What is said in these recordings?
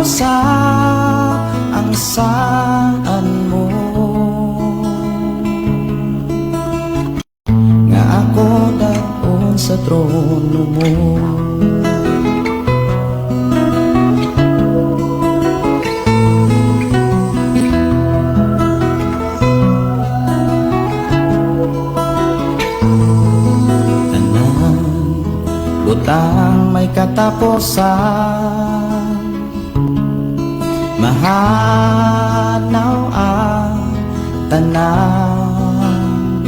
mausap ang saan mo, nga ako daon sa trono mo. Tanan butang may katapusan, mahanaw ang tanan,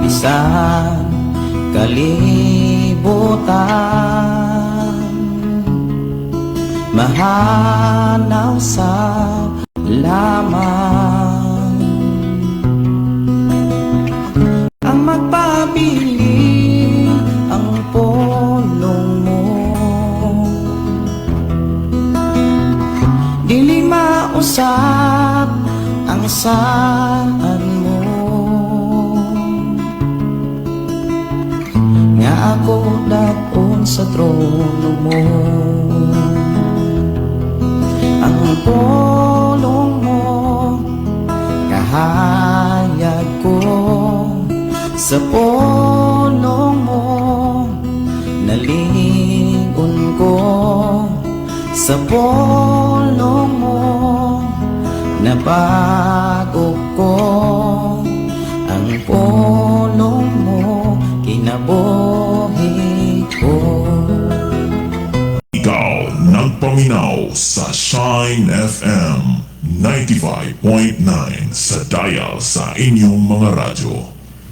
bisan kalibutan, mahanaw sa lamang. Ang magpabili ang polong mo, dili mausap ang saan mo, nga ako daon sa trono mo. Ang polong mo kahayag ko, sa polong mo naligon ko, sa polong mo nabago ko, ang polong mo kinabuhi ko. Ikaw nagpaminaw sa Shine FM 95.9 sa dial sa inyong mga radyo.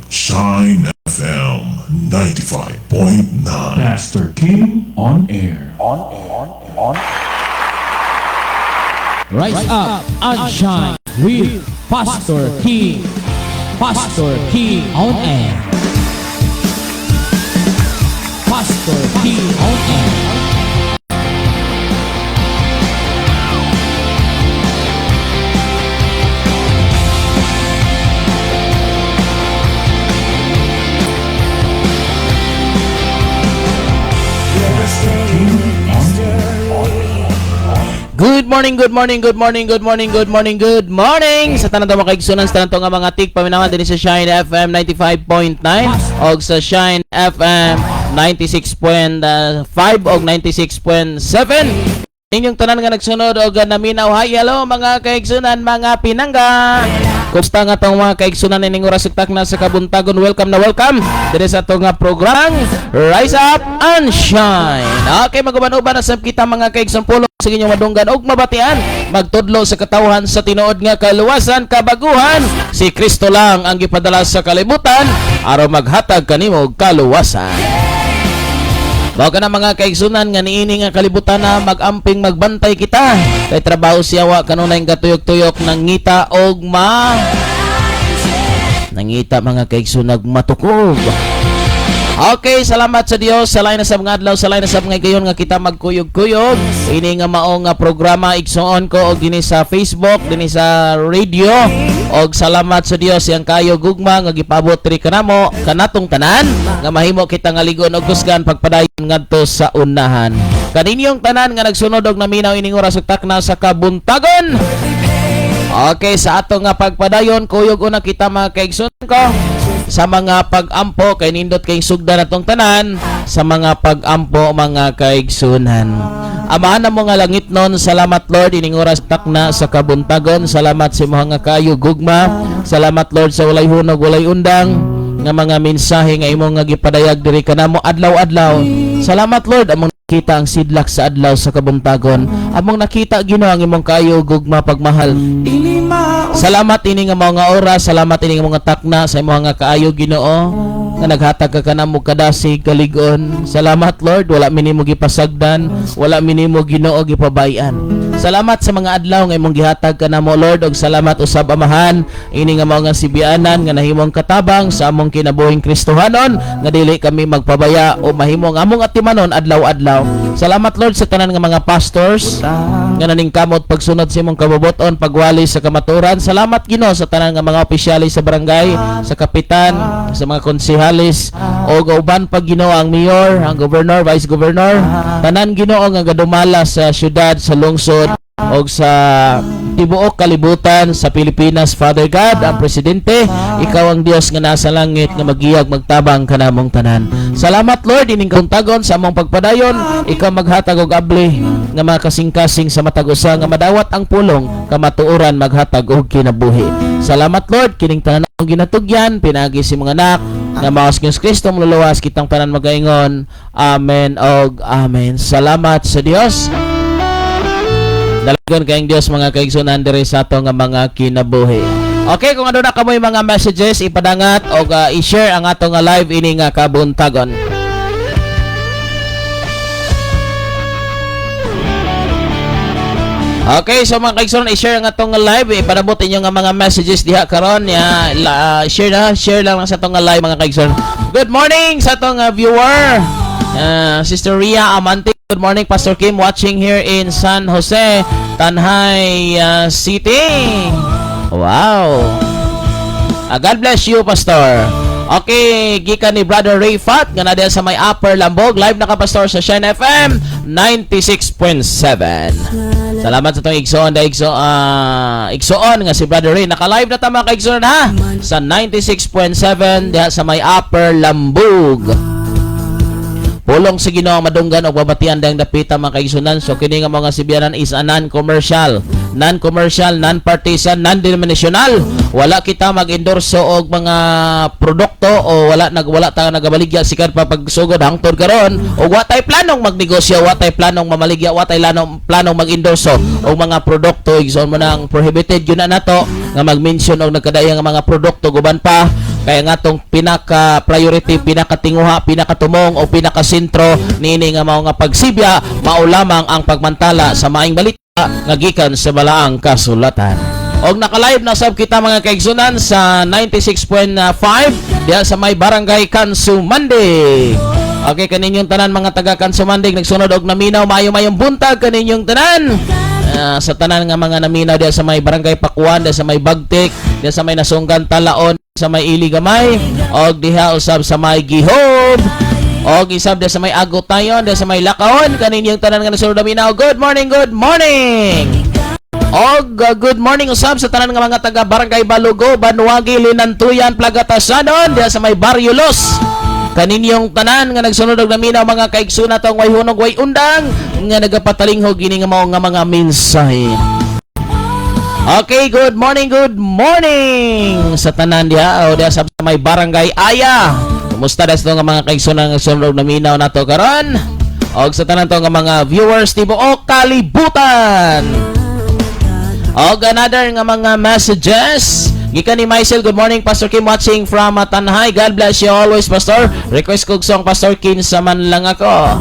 Shine FM 95.9. Pastor King on air. Rise up and shine with Pastor King. Pastor King on air. Pastor King on air. Good morning, good morning, good morning, good morning, good morning, good morning sa tanan mga kaigsunan, sa tanan nga mga tik paminawan dinhi sa Shine FM 95.9 og sa Shine FM 96.5 og 96.7. Inyong tanan nga nagsunod og naminaw. Hi, hello mga kaigsunan, mga pinangga. Kumusta nga tong mga kaigsunan ining oras ug takna sa kabuntagon? Welcome na welcome diri sa atong nga program Rise Up and Shine. Okay, maguban-uban na sab kita mga kaigsun, pulong sa inyong madunggan og mabatian, magtudlo sa katawhan sa tinuod nga kaluwasan, kabaguhan. Si Kristo lang ang gipadala sa kalibutan aron maghatag kanimo og kaluwasan. Mao kana mga kaigsunan nga niini nga kalibutan na mag-amping, magbantay kita kay trabaho siya wa kanunay gatuyok-tuyok, nangita og ma nangita mga kaigsunag matukob. Okay, salamat sa Dios sa lain na sa mga adlaw, sa lain na sa mga gayon nga kita magkuyog-kuyog. Ini nga mao nga programa, igsoon ko, og dinhi sa Facebook, dinhi sa radio. Og salamat sa Dios iyang kayo gugma nga gipabot diri kanamo kanatong tanan nga mahimo kita nga ligon og kusgan pagpadayon ngadto sa unahan. Kaninyong tanan nga nagsunod og naminaw ining oras ug takna sa kabuntagon. Okay, sa ato nga pagpadayon, kuyog una kita mga kaigsoon ko sa mga pag-ampo kay nindot kay sugdan atong tanan sa mga pag-ampo, mga kaigsunan. Amahan na mga langit nun, salamat Lord ining oras takna sa kabuntagon. Salamat sa imong nga kayo gugma. Salamat Lord sa walay hunog, walay undang nga mga mensahe nga imong nga gipadayag diri kanamo adlaw-adlaw. Salamat Lord, among nakita ang sidlak sa adlaw sa kabuntagon. Among nakita, Ginoo, ang imong kayo gugma, pagmahal. Dili mausap Salamat ini nga mga oras, salamat ini nga mga takna sa imong nga kaayo, Ginoo, nga naghatag ka kanamo kadasig kaligon. Salamat Lord, wala mi nimo gipasagdan, wala mi nimo, Ginoo, gipabayan. Salamat sa mga adlaw nga imong gihatag kanamo, Lord, ug salamat usab, Amahan, ini nga mga sibianan nga nahimong katabang sa among kinabuhing Kristohanon nga dili kami magpabaya o mahimong among atimanon adlaw-adlaw. Salamat, Lord, sa tanan nga mga pastors nga naningkamot pagsunod sa imong kabubut-on, pagwali sa kamaturan. Salamat, Ginoo, sa tanan nga mga opisyalis sa barangay, sa kapitan, sa mga konsehalis o uban pa, Ginoo, ang mayor, ang governor, vice governor, tanan, Ginoo, nga gadumala sa syudad, sa lungsod og sa tibuok kalibutan sa Pilipinas. Father God, ang presidente, ikaw ang Dios nga nasa langit nga magiyag magtabang kanamong tanan. Salamat, Lord, ining kabuntagon sa among pagpadayon, ikaw maghatag og abli nga mga kasing-kasing sa matag usa nga madawat ang pulong kamatuoran maghatag og kinabuhi. Salamat, Lord, kining tanan ang ginatugyan pinaagi sa imong anak nga mao si Kristo Manluluwas. Kitang tanan magaingon, "Amen og amen." Salamat sa Dios. Dalagon kayong Dios, mga kaigsunan, diri sa ato nga mga kinabuhi. Okay, kung ano na kamoy mga messages, ipadangat o i-share ang ato nga live ini nga kabuntagon. Okay, so mga kaigsunan, i-share ang atong nga live, ipadabot inyo nga mga messages diha karon ya, share na, share lang sa atong nga live, mga kaigsunan. Good morning sa atong viewer. Sister Ria Amante, good morning, Pastor Kim, watching here in San Jose, Tanjay City. Wow. God bless you, Pastor. Okay, gikan ni Brother Ray Fat nga na sa may Upper Lambog. Live na ka, Pastor, sa Shine FM 96.7. Salamat sa itong igsoon da igsoon nga si Brother Ray. Naka-live na ta, mga kaigsoon, ha, sa 96.7 diha sa may Upper Lambog. Pulong sa Ginoo madunggan og babatian dang dapita, mga kaigsunan. So kini nga mga sibianan is a non-commercial, non-commercial, non-partisan, non-denominational. Wala kita mag-endorso og mga produkto o wala ta nagabaligya sikat pa pagsugod hangtod karon o wa tay planong magnegosyo, wa tay planong mamaligya, wa tay planong mag-endorso og mga produkto. Igsoon mo nang prohibited yun na nato nga mag-mention og nagkadaya nga mga produkto guban pa kaya nga tong pinaka priority, pinakatinguha, pinakatumong o pinakasentro niini nga mao nga pagsibya mao lamang ang pagmantala sa maayong balita nga gikan sa balaang kasulatan. Og naka-live na sab kita, mga kaigsunan, sa 96.5 diha sa may Barangay Kansumandig. Okay, kaninyong tanan mga taga Kansumandig nagsunod og naminaw, maayo-mayong buntag kaninyong tanan. Sa tanan nga mga naminaw diha sa may Barangay Pakuan, diha sa may Bagtik, diha sa may Nasunggan Talaon, sa may Iligamay, og diha usab sa may Gihob, og isab diha sa may Agotayon, diha sa may Lakaon, kaninyong tanan nga nasunod naminaw. Good morning, good morning. Og good morning usab sa tanan nga mga taga Barangay Balugo, Banuagi, Linantuyan, Plagatasanon, diha sa may Barrio Los. Kaninyong tanan nga nagsunod og naminaw, mga kaigsoon, tong way hunog way undang nga nagapatalinghog ini nga mao nga mga mensahe. Okay, good morning, good morning sa tanan diha o diha sa may Barangay Aya. Kumusta das nga mga kaigsoon nga nagsunod og naminaw nato karon? Og sa tanan to nga mga viewers tibuok kalibutan. Og another nga mga messages. Gikan ni Michael, good morning, Pastor Kim, watching from Tanjay. God bless you always, Pastor. Request kog song, Pastor Kim, sa man lang ako.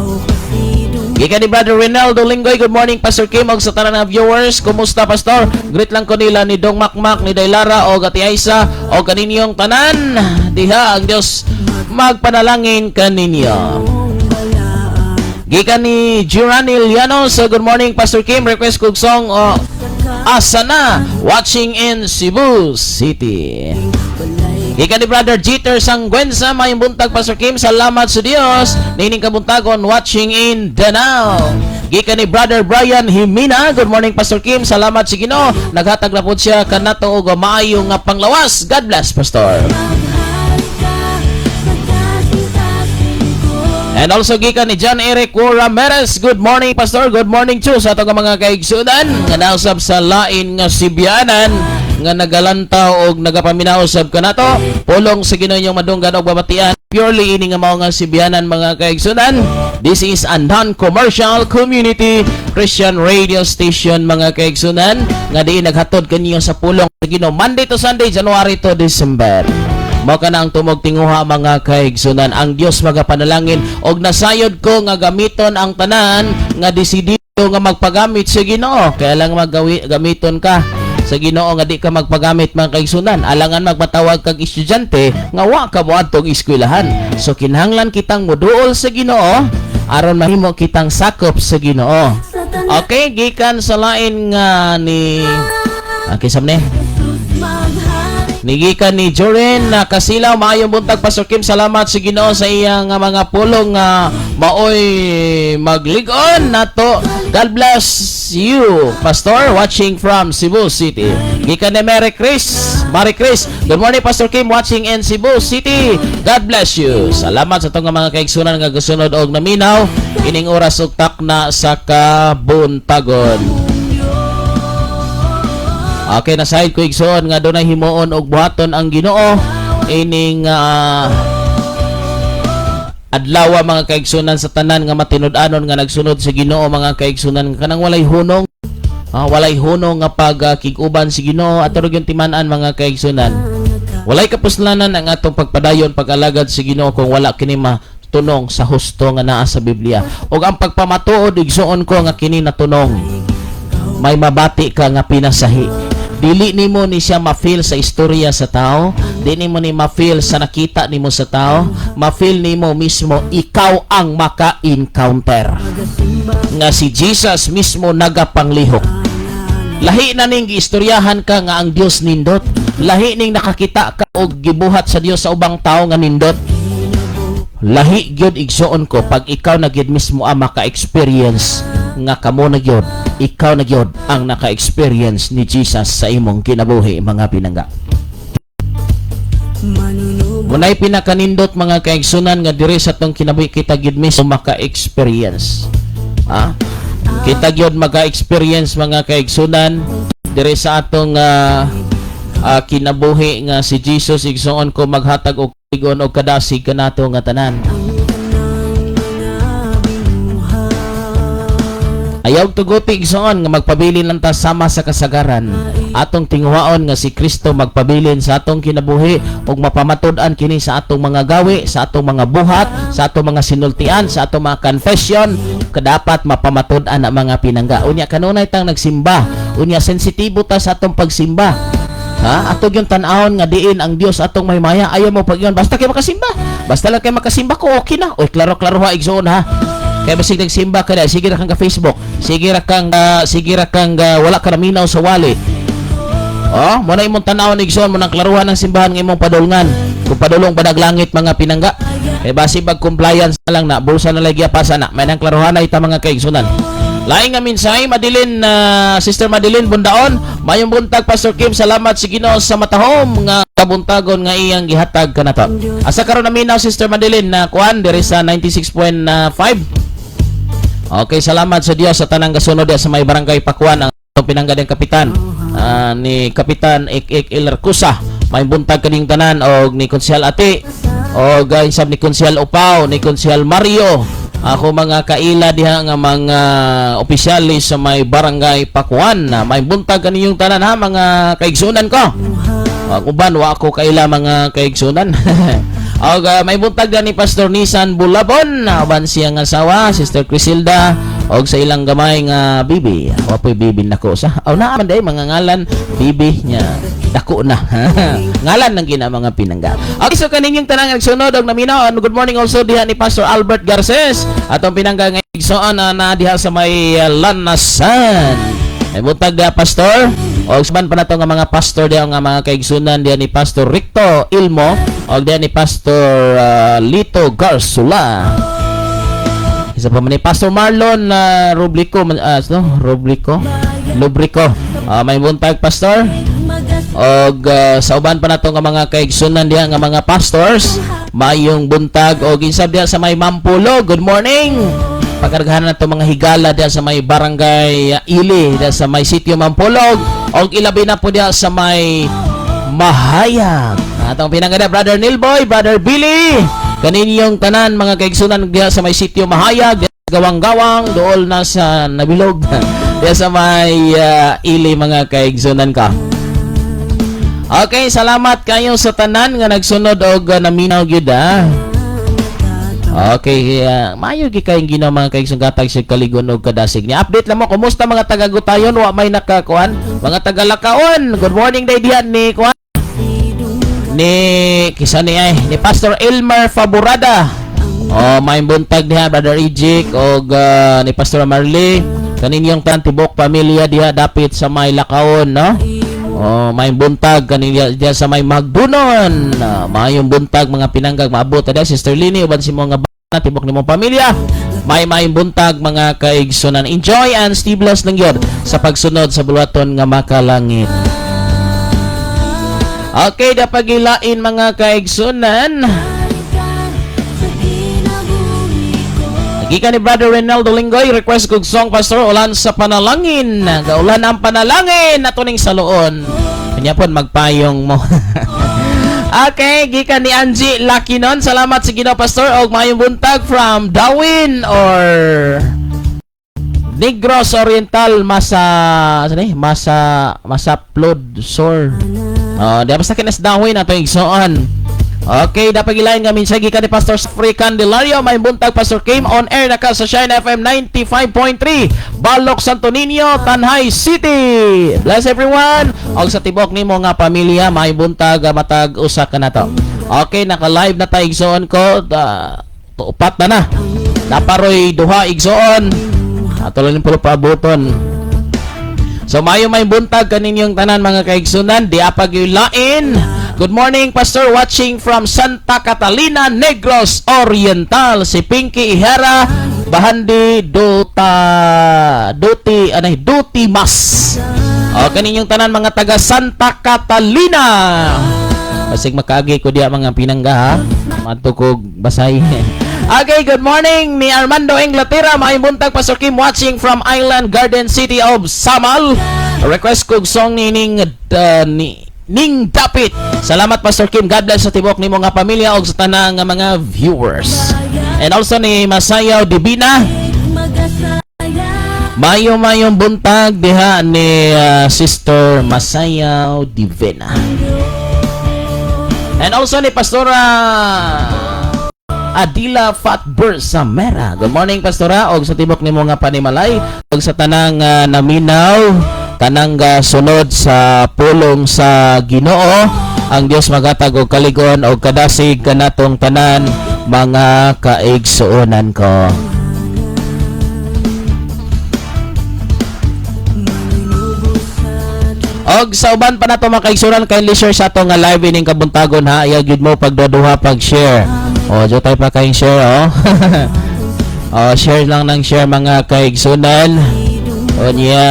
Gikan ni Brother Rinaldo Linggoy, good morning, Pastor Kim og sa tanan nga viewers. Kumusta, Pastor? Greet lang ko nila ni Dong Makmak, ni Daylara og Ati Aisa og kaninyong tanan. Diha ang Dios magpanalangin kaninyo. Gikan ni Girani Llanos, good morning, Pastor Kim, request kog song Asa Na, watching in Cebu City. Gikan ni Brother Jeter Sangguenza, maayong buntag, Pastor Kim, salamat sa Dios. Nining kabuntagon, watching in Danao. Gikan ni Brother Brian Himina, good morning, Pastor Kim, salamat sa Ginoo. Naghatag na pod siya kanato og maayo nga panglawas. God bless, Pastor. And also gikan ni John Eric Ramirez, good morning, Pastor, good morning too sa atong mga kaigsunan nga nausab sa lain nga sibyanan nga nagalantaw og nagapaminaw usab kanato. Pulong sa Ginoo inyong madunggan og babatian. Purely ini nga mao nga sibyanan, mga kaigsunan. This is a non-commercial community Christian radio station, mga kaigsunan, nga diin naghatod kaninyo sa pulong sa Ginoo Monday to Sunday, January to December. Mao kana ang tumog tinguha, mga kaigsunan. Ang Dios magapanalangin og nasayod ko nga gamiton ang tanan nga desidido. Gusto nga magpagamit sa Ginoo, kaya lang magawi gamiton ka sa Ginoo nga di ka magpagamit, mga kaigsunan. Alangan magpatawag kag estudyante nga wa ka moadtong eskwelahan. So kinahanglan kitang moduol sa Ginoo aron mahimo kitang sakop sa Ginoo. Okay, gikan sa lain nga ni, okay, samne. Nigikan ni Joren na Kasilaw, "Maayong buntag, Pastor Kim. Salamat sa Ginoo sa iyang nga mga pulong nga maoy maglig-on nato. God bless you, Pastor, watching from Cebu City." Gikan ni Mary Chris, Mary Chris, "Good morning, Pastor Kim, watching in Cebu City. God bless you." Salamat sa atong mga kaigsunan nga gasunod og naminaw ining oras ug takna sa kabuntagon. Okay, nasayod ko, igsoon, nga dunay himuon og buhaton ang Ginoo ining adlaw, mga kaigsunan, sa tanan nga matinud-anon nga nagsunod sa Ginoo, mga kaigsunan, kanang walay hunong, walay hunong nga pagkig-uban sa Ginoo at yung timan-an, mga kaigsunan. Walay kapuslanan ang atong pagpadayon pag-alagad sa Ginoo kung wala kini matunong sa husto nga naa sa Biblia. Ug ang pagpamatuod, igsuon ko, nga kini natunong, may mabati ka nga pinasahi. Dili nimo ni siya ma-feel sa istorya sa tao, di nimo ni ma-feel sa nakita nimo sa tao, ma-feel nimo mismo, ikaw ang maka-encounter nga si Jesus mismo nagapanglihok. Lahi na ning giistoryahan ka nga ang Dios nindot. Lahi ning nakakita ka og gibuhat sa Dios sa ubang tao nga nindot. Lahi gyud, igsuon ko, pag ikaw na gyud mismo ang maka-experience nga kamo na gyud, ikaw na gyud ang naka-experience ni Jesus sa imong kinabuhi, mga pinangga. Munay pinakanindot, mga kaigsunan, nga diri sa atong kinabuhi kita gyud mismo maka-experience. Ha? Kita gyud maka-experience, mga kaigsunan, diri sa atong kinabuhi nga si Jesus, igsuon ko, maghatag og ligon og kadasig kanato nga tanan. Ayaw tuguti, igsoon, nga magpabilin lang ta sama sa kasagaran. Atong tinguhaon nga si Kristo magpabilin sa atong kinabuhi ug mapamatud-an kini sa atong mga gawi, sa atong mga buhat, sa atong mga sinultian, sa atong mga confession, kadapat mapamatud-an ang, mga pinangga. Unya kanunay tang nagsimba, unya sensitibo ta sa atong pagsimba. Ha? Ato yung tan-awon nga diin ang Dios atong mahimaya. Ayaw mo pag basta kay makasimba. Basta lang kay makasimba ko, okay na. Oy, klaro-klaro ha, igsoon ha. Kaya basig nagsimba ka na, sige ra kang ka Facebook. Sige ra kang wala ka naminaw sa wali. Oh, mo na imong tan-awon, igsoon, mo nang klaruhan ng simbahan nga imong padulngan. Kung padulong ba langit, mga pinangga. Eh basi bag compliance na lang na, bulsa na lagi pasa na. May nang klaruhan na ita, mga kaigsunan. Laing nga mensahe, Madeline, Sister Madeline Bundaon. "Mayong buntag, Pastor Kim. Salamat sa Ginoo sa matahom nga kabuntagon nga iyang gihatag kanato." Asa karon naminaw, Sister Madeline, na kuan diri sa 96.5? Okay, salamat sa Dios sa tanang gasunod diya sa may barangay Pakuan, ang pinangga ng kapitan, ni Kapitan Ik Ik Ilarcusa. May buntag kaning tanan og ni Konsehal Ati og sab ni Konsehal Upaw, ni Konsehal Mario. Ako mga kaila diha nga mga opisyalis sa may barangay Pakuan. May buntag kaninyong tanan ha, mga kaigsunan ko. Ang uban wa ako kaila, mga kaigsunan. Og may buntag ni Pastor Nisan Bulabon, uban siyang asawa, Sister Crisilda, og sa ilang gamay nga bibi. Wa po'y bibi nako sa. Aw naa man day mga ngalan bibi niya. Dako na. Ngalan ng gina, mga pinangga. Okay, so kaninyong tanang nagsunod og naminaw. Good morning also diha ni Pastor Albert Garces. Atong pinangga nga igsoon na diha sa may Lanasan. Ay buntag diha, Pastor. Og saban pa nato nga mga pastor diha nga mga kaigsunan diha ni Pastor Ricto Ilmo og diha ni Pastor Lito Garsula. Isa pa man ni Pastor Marlon na Rublico, no? Rublico. Lubrico. May buntag, Pastor. Og sa uban pa nato nga mga kaigsunan diha nga mga pastors, mayong buntag og insab diha sa may Mampulo. Good morning. Pagkargahan na to mga higala diha sa may barangay Ili, diha sa may sitio Mampulog, og ilabi na po diha sa may Mahayag. Atong pinangga, Brother Nilboy, Brother Billy, kaninyong tanan mga kaigsunan diha sa may sitio Mahayag, diha sa Gawang-gawang, dool na sa Nabilog, diha sa may Ili, mga kaigsunan ka. Okay, salamat kayo sa tanan nga nagsunod og naminaw gyud ah. Okay, maayo gi kayong Ginoo, mga kaigsoon, gatag sa kaligon og kadasig. Ni update lang mo kumusta mga taga-Gutayon, wa may nakakuan, mga taga-Lakaon. Good morning day diyan ni kuan ni kisa ni ay ni Pastor Elmer Faborada. Oh, may buntag diha, Brother Ejik, og ni Pastor Marley kaninyong tan tibok pamilya diha dapit sa may Lakaon, no? Oh, may buntag kaninya diha sa may Magbunon. Maayong buntag, mga pinanggag, maabot ta diha Sister Lini uban si mga bana, tibok nimong pamilya. May maayong buntag, mga kaigsunan. Enjoy and stay blessed lang yun sa pagsunod sa buluhaton nga makalangit. Okay, dapagilain, mga kaigsunan. Gikan ni Brother Renaldo Linggoy, request kog song, Pastor, "Ulan sa Panalangin." Gaulan ang panalangin ato ning saluon. Kanya pon magpayong mo. Okay, gikan ni Angie Lakinon. Salamat sa Ginoo, Pastor, og maayong buntag from Darwin or Negros Oriental, Masa ano ni? Masa Masaplod Sor. Oh, di basta kinas Darwin ato igsoon. Okay, dapat gilain nga mensahe gikan ni Pastor Free Candelario. May buntag, Pastor Kim, on air na ka sa Shine FM 95.3, Balok, Santo Niño, Tanjay City. Bless everyone. Og sa tibok nimo nga pamilya, may buntag matag usa ka nato. Okay, naka-live na tayo, igsoon ko. Da, upat na na. Naparoy duha, igsoon. Ato lang yung paabuton. So mayo may buntag kaninyong tanan, mga kaigsunan, di apag lain. Good morning, Pastor, watching from Santa Catalina, Negros Oriental. Si Pinky Ihera, Bahandi Duta Duti anay Duti Mas. O kaninyong tanan mga taga Santa Catalina. Basig makaagi ko diya, mga pinangga, ha. Matukog basay. Okay, good morning ni Armando Inglaterra. Maayong buntag, Pastor Kim, watching from Island Garden City of Samal. Request kog song ni ning ni Ning Dapit. Salamat, Pastor Kim. God bless sa tibok nimo nga pamilya og sa tanang nga mga viewers. And also ni Masayaw Divina. Mayo mayong buntag diha ni Sister Masayaw Divina. And also ni Pastora Adila Fatbur Samera. Good morning, Pastora, og sa tibok nimo nga panimalay og sa tanang naminaw, tanang sunod sa pulong sa Ginoo. Ang Dios magatag og kaligon og kadasig kanatong tanan, mga kaigsuonan ko. Og sa uban pa nato, mga kaigsuonan, kindly share sa ato nga live ining kabuntagon, ha. Ayaw gyud mo pagduduha pag share. O jo tayo pa kayong share, oh. Oh, share lang ng share, mga kaigsunan. O niya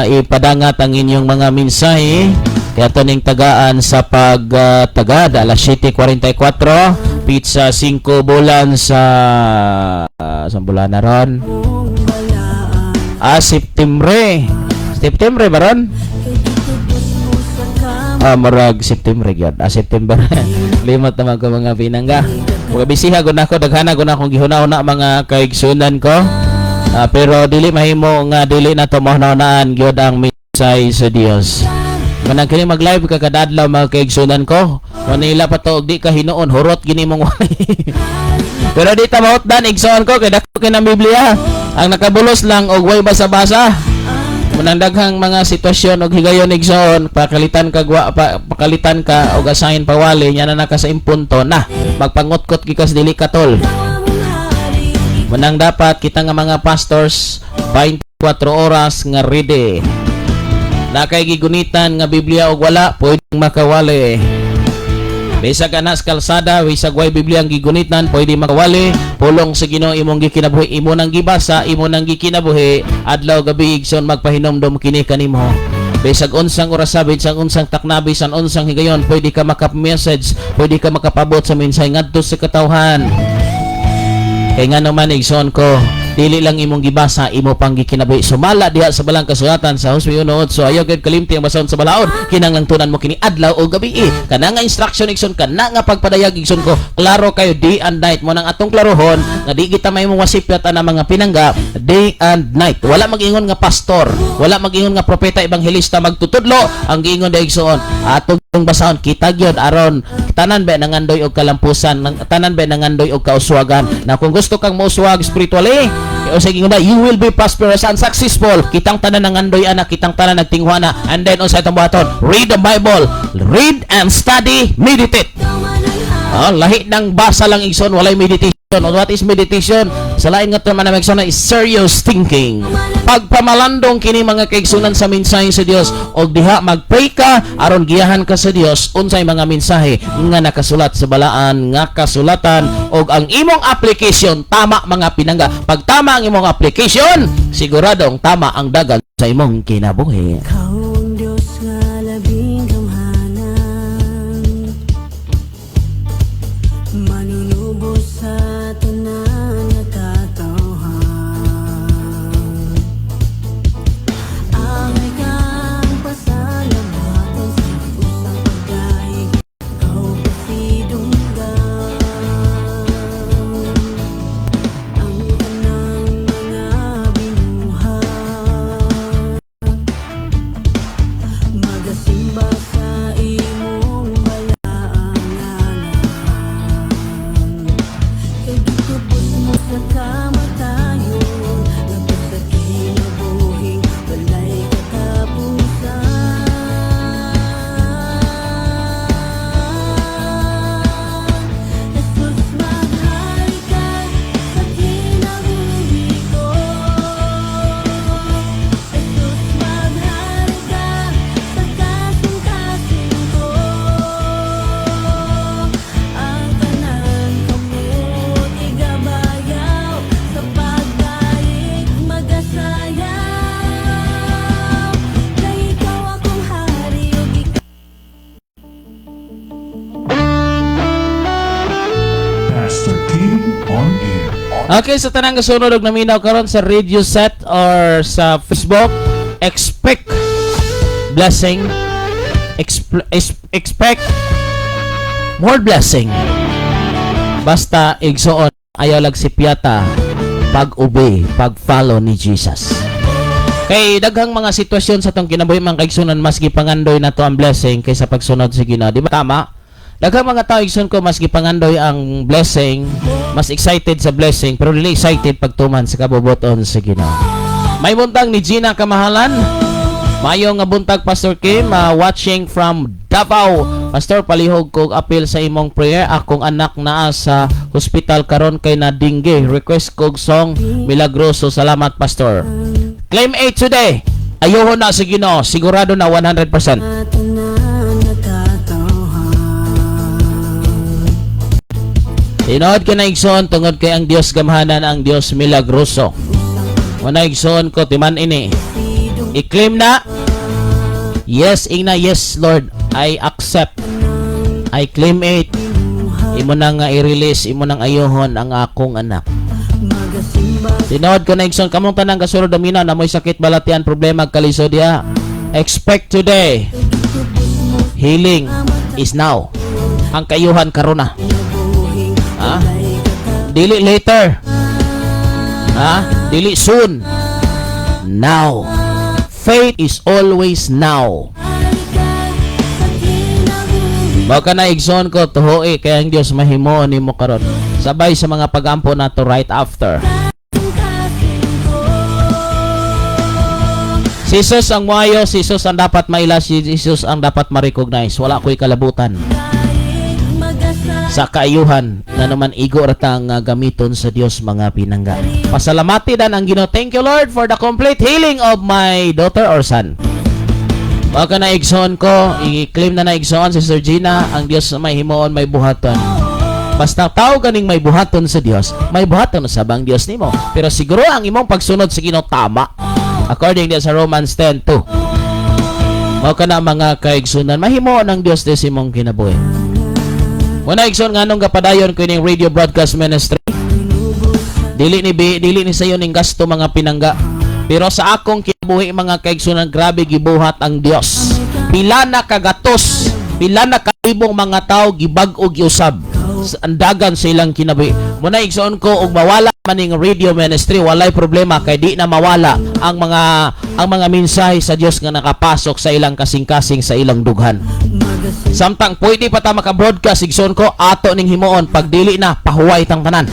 ipadangat ang inyong mga mensahe. Kaya ito ning tagaan sa pagtagad alas 7:44 pizza 5 bulan sa bulan na ron. Ah, Septembre. Septembre ba ron? Ah, murag September gyud. Ah, September. Limot naman ko, mga pinangga. Mga bisiha gud nako, daghana gud akong gihuna-huna, mga kaigsunan ko. Ah, pero dili mahimo nga dili na to mahuna-hunaan gyud ang mensahe sa Dios. Manang kini mag-live ka kadadlaw, mga kaigsunan ko. Manila pa to og di ka hinuon hurot gini mong wali. Pero di ta mahutdan, igsoon ko, kay dako kay ng Biblia. Ang nakabulos lang og way basa-basa. Manang daghang mga sitwasyon og higayon, igsoon, pakalitan ka gwa, pakalitan ka og asahin pawali nya na naka sa impunto na magpangutkot gikas dili katol. Manang dapat kita nga mga pastors 24 oras nga ready. Na kay gigunitan nga Biblia og wala, pwedeng makawali. Bisag ana sa kalsada, bisag way Biblia ang gigunitan, pwede makawali. Pulong sa Ginoo imong gikinabuhi, imo nang gibasa, imo nang gikinabuhi, adlaw gabi, igsoon, magpahinomdom kini kanimo. Bisag unsang orasa, bisag unsang takna, bisan unsang higayon, pwede ka makap-message, pwede ka makapabot sa mensahe ngadto sa katawhan. Kay nga naman, igsoon ko, dili lang imong gibasa, imo pang gikinabuhi. Sumala diha sa balang kasulatan sa Josue 1:8, ayaw gyud kalimti ang basahon sa balaod, kinahanglang tunan mo kini adlaw o gabi. Kana nga instruction, igsoon, kana nga pagpadayag, igsoon ko, klaro kayo day and night mo nang atong klarohon nga di kita may wasipyat ana, mga pinangga, day and night. Wala mag-ingon nga pastor, wala mag-ingon nga propeta, ebanghelista, magtutudlo, ang giingon da, igsoon, atong Yung basahon kita gyud aron tanan ba nangandoy og kalampusan, tanan ba nangandoy og kauswagan. Na kung gusto kang mouswag spiritually, o sige ba, you will be prosperous and successful. Kitang tanan nangandoy ana, kitang tanan nagtinguha na. And then unsay atong buhaton? Read the Bible, read and study, meditate. Oh, lahi ng basa lang, igsoon, walay meditation. What is meditation? Sa lain nga term na, igsoon, is serious thinking. Pagpamalandong kini, mga kaigsunan, sa mensahe sa Dios og diha magpray ka aron giyahan ka sa Dios unsay mga mensahe nga nakasulat sa balaan nga kasulatan og ang imong application tama, mga pinangga. Pag tama ang imong application, siguradong tama ang dagan sa imong kinabuhi. Ikaw ang Diyos nga labing gamhanan, manunubos sa tanan nga katawhan. Angay kang pasalamatan sa usang pagdayeg. Ikaw pasidunggan ang tanang mga binuhat. Magasimba sa imong balaan ngalan. Kay gitubos mo sa kamatayon ngadto sa kinabuhing walay katapusan. Jesus, maghari ka sa kinabuhi ko. Jesus, maghari ka sa kasing-kasing ko. Ang tanan kamot igabayaw, sa pagdayeg magasayaw. Kay ikaw akong hari ug ikaw Pastor Kim on air. Okay, sa tanang gasunod og naminaw karon sa radio set or sa Facebook, expect blessing, expect more blessing. Basta, igsoon, ayaw lag sipyata pag-obey, pag-follow ni Jesus. Kay daghang mga sitwasyon sa atong kinabuhi, mga kaigsunan, mas gipangandoy nato ang blessing kaysa pagsunod sa Ginoo. Di ba tama? Daghang mga tao, igsoon ko, mas gipangandoy ang blessing, mas excited sa blessing, pero dili excited pagtuman sa kabubuton sa Ginoo. May buntag ni Gina Kamahalan. Mayo nga buntag, Pastor Kim, watching from Davao. Pastor, palihog kog apil sa imong prayer. Akong anak naa sa hospital karon kay na dengue. Request kog song Milagroso. Salamat, Pastor. Claim 8 today. Ayuhon na sa Ginoo, sigurado na 100%. Tanan nga katawhan. Tinuod ka na, igsoon, tungod kay ang Dios gamhanan, ang Dios milagroso. Wala, igsoon ko, timan ini. I-claim na. Yes, ingna, "Yes Lord, I accept. I claim it." Imo na nga i-release, imo nang ayuhon ang akong anak. Magasimba Tinuod ko na, igsoon, kamong tanang kasulod damina na mo'y sakit, balatian, problema, kalisod diha. Expect today. Healing is now. Ang kayuhan karon na. Kinabuhing Ha? walay katapusan. Dili later. Ha? Dili soon. Now. Faith is always now. Sa kinabuhi. Baka na, igsoon ko, tuhoe kay ang Dios mahimuon nimo karon. Sabay sa mga pagampo nato right after. Kasing ko. Si Jesus ang moayo, si Jesus ang dapat maila, si Jesus ang dapat ma-recognize. Wala ko'y kalabutan Dayeg magasa sa kaayuhan na naman igo ra ta nga gamiton sa Dios, mga pinangga. Pasalamati dan ang Ginoo. Thank you, Lord, for the complete healing of my daughter or son. Baka na, igsoon ko, i-claim na na, igsoon, si Sir Gina, ang Dios may himuon, may buhaton. Basta tao ganing may buhaton sa Dios, may buhaton sa bang Dios nimo. Pero siguro ang imong pagsunod sa Ginoo tama. According diya sa Romans 10:2. Mao ka na, mga kaigsunan, mahimuon ang Dios sa imong kinabuhi. Muna, igsoon, nganong gapadayon ko ining radio broadcast ministry. Dili ni sayo ning gasto, mga pinangga. Pero sa akong kinabuhi, mga kaigsunan, grabe gibuhat ang Dios. Pila na kagatos, pila na kalibong mga tao gibag-o giusab sa andagan sa ilang kinabuhi. Muna, igsoon ko, og mawala Maning radio ministry, walay problema kay di na mawala ang mga mensahe sa Dios nga nakapasok sa ilang kasing-kasing, sa ilang dughan. Samtang pwede pa ta maka-broadcast, igsoon ko, ato ning himuon. Pag dili na, pahuway tang tanan.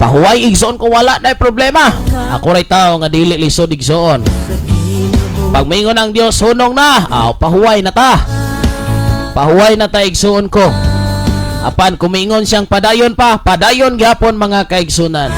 Pahuway, igsoon ko, wala na problema. Ako ray tao nga dili lisod, igsoon. Pag mingon ang Dios, "Hunong na," aw, pahuway na ta. Pahuway na ta, igsoon ko. Apan kumingon siyang padayon pa, padayon gyapon, mga kaigsunan.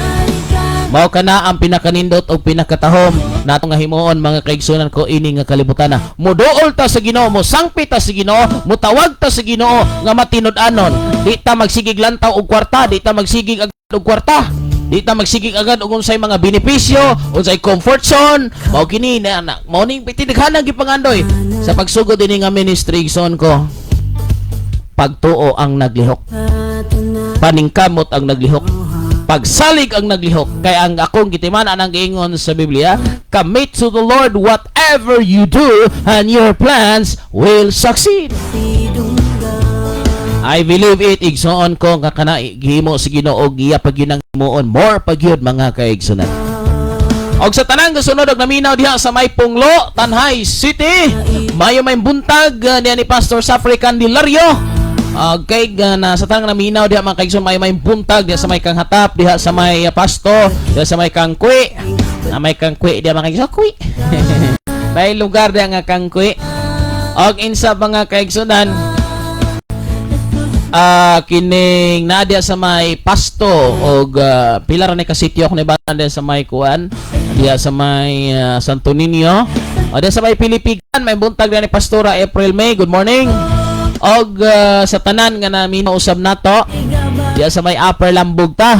Mao kana ang pinakanindot o pinakatahom nato nga himuon, mga kaigsunan ko, ini nga kalibutan na. Muduol ta sa Ginoo, mosangpit ta sa Ginoo, mutawag ta sa Ginoo nga matinud-anon. Di ta magsigig lantaw og kwarta, di ta magsigig agad og kwarta. Di ta magsigig agad og unsay mga benepisyo, unsay comfort zone. Mao kini na mao ning pitidaghanang gipangandoy sa pagsugod ini nga ministry, igsoon ko. Pagtuo ang naglihok. Paningkamot ang naglihok. Pagsalig ang naglihok. Kay ang akong gitiman ang giingon sa Biblia, "Commit to the Lord whatever you do and your plans will succeed." I believe it, igsoon ko, nga kana gihimo sa Ginoo, giya pag yun ang himuon, more pag yun, mga kaigsunan. Og sa tanang gasunod og naminaw diha sa may Punglo, Tanjay City. Mayo may buntag niya ni Pastor Safri Candelario. Okay, na sa tanang naminaw diha, mga kaigsoon, may may buntag diha sa may Kanghatap, diha sa may Pasto, diha sa may Kangkwi. Na may Kangkwi diha, mga kaigsoon, kwi. May lugar diha nga Kangkwi. Og insa, mga kaigsunan, kining naa diha sa may Pasto og pila ra ni ka sitio ako nibatan diha sa may kuan, diha sa may Santo Niño o diha sa may Pilipigan. May buntag diha ni Pastora April May, good morning. Og sa tanan nga naminaw usab nato diha sa may Upper Lambog ta.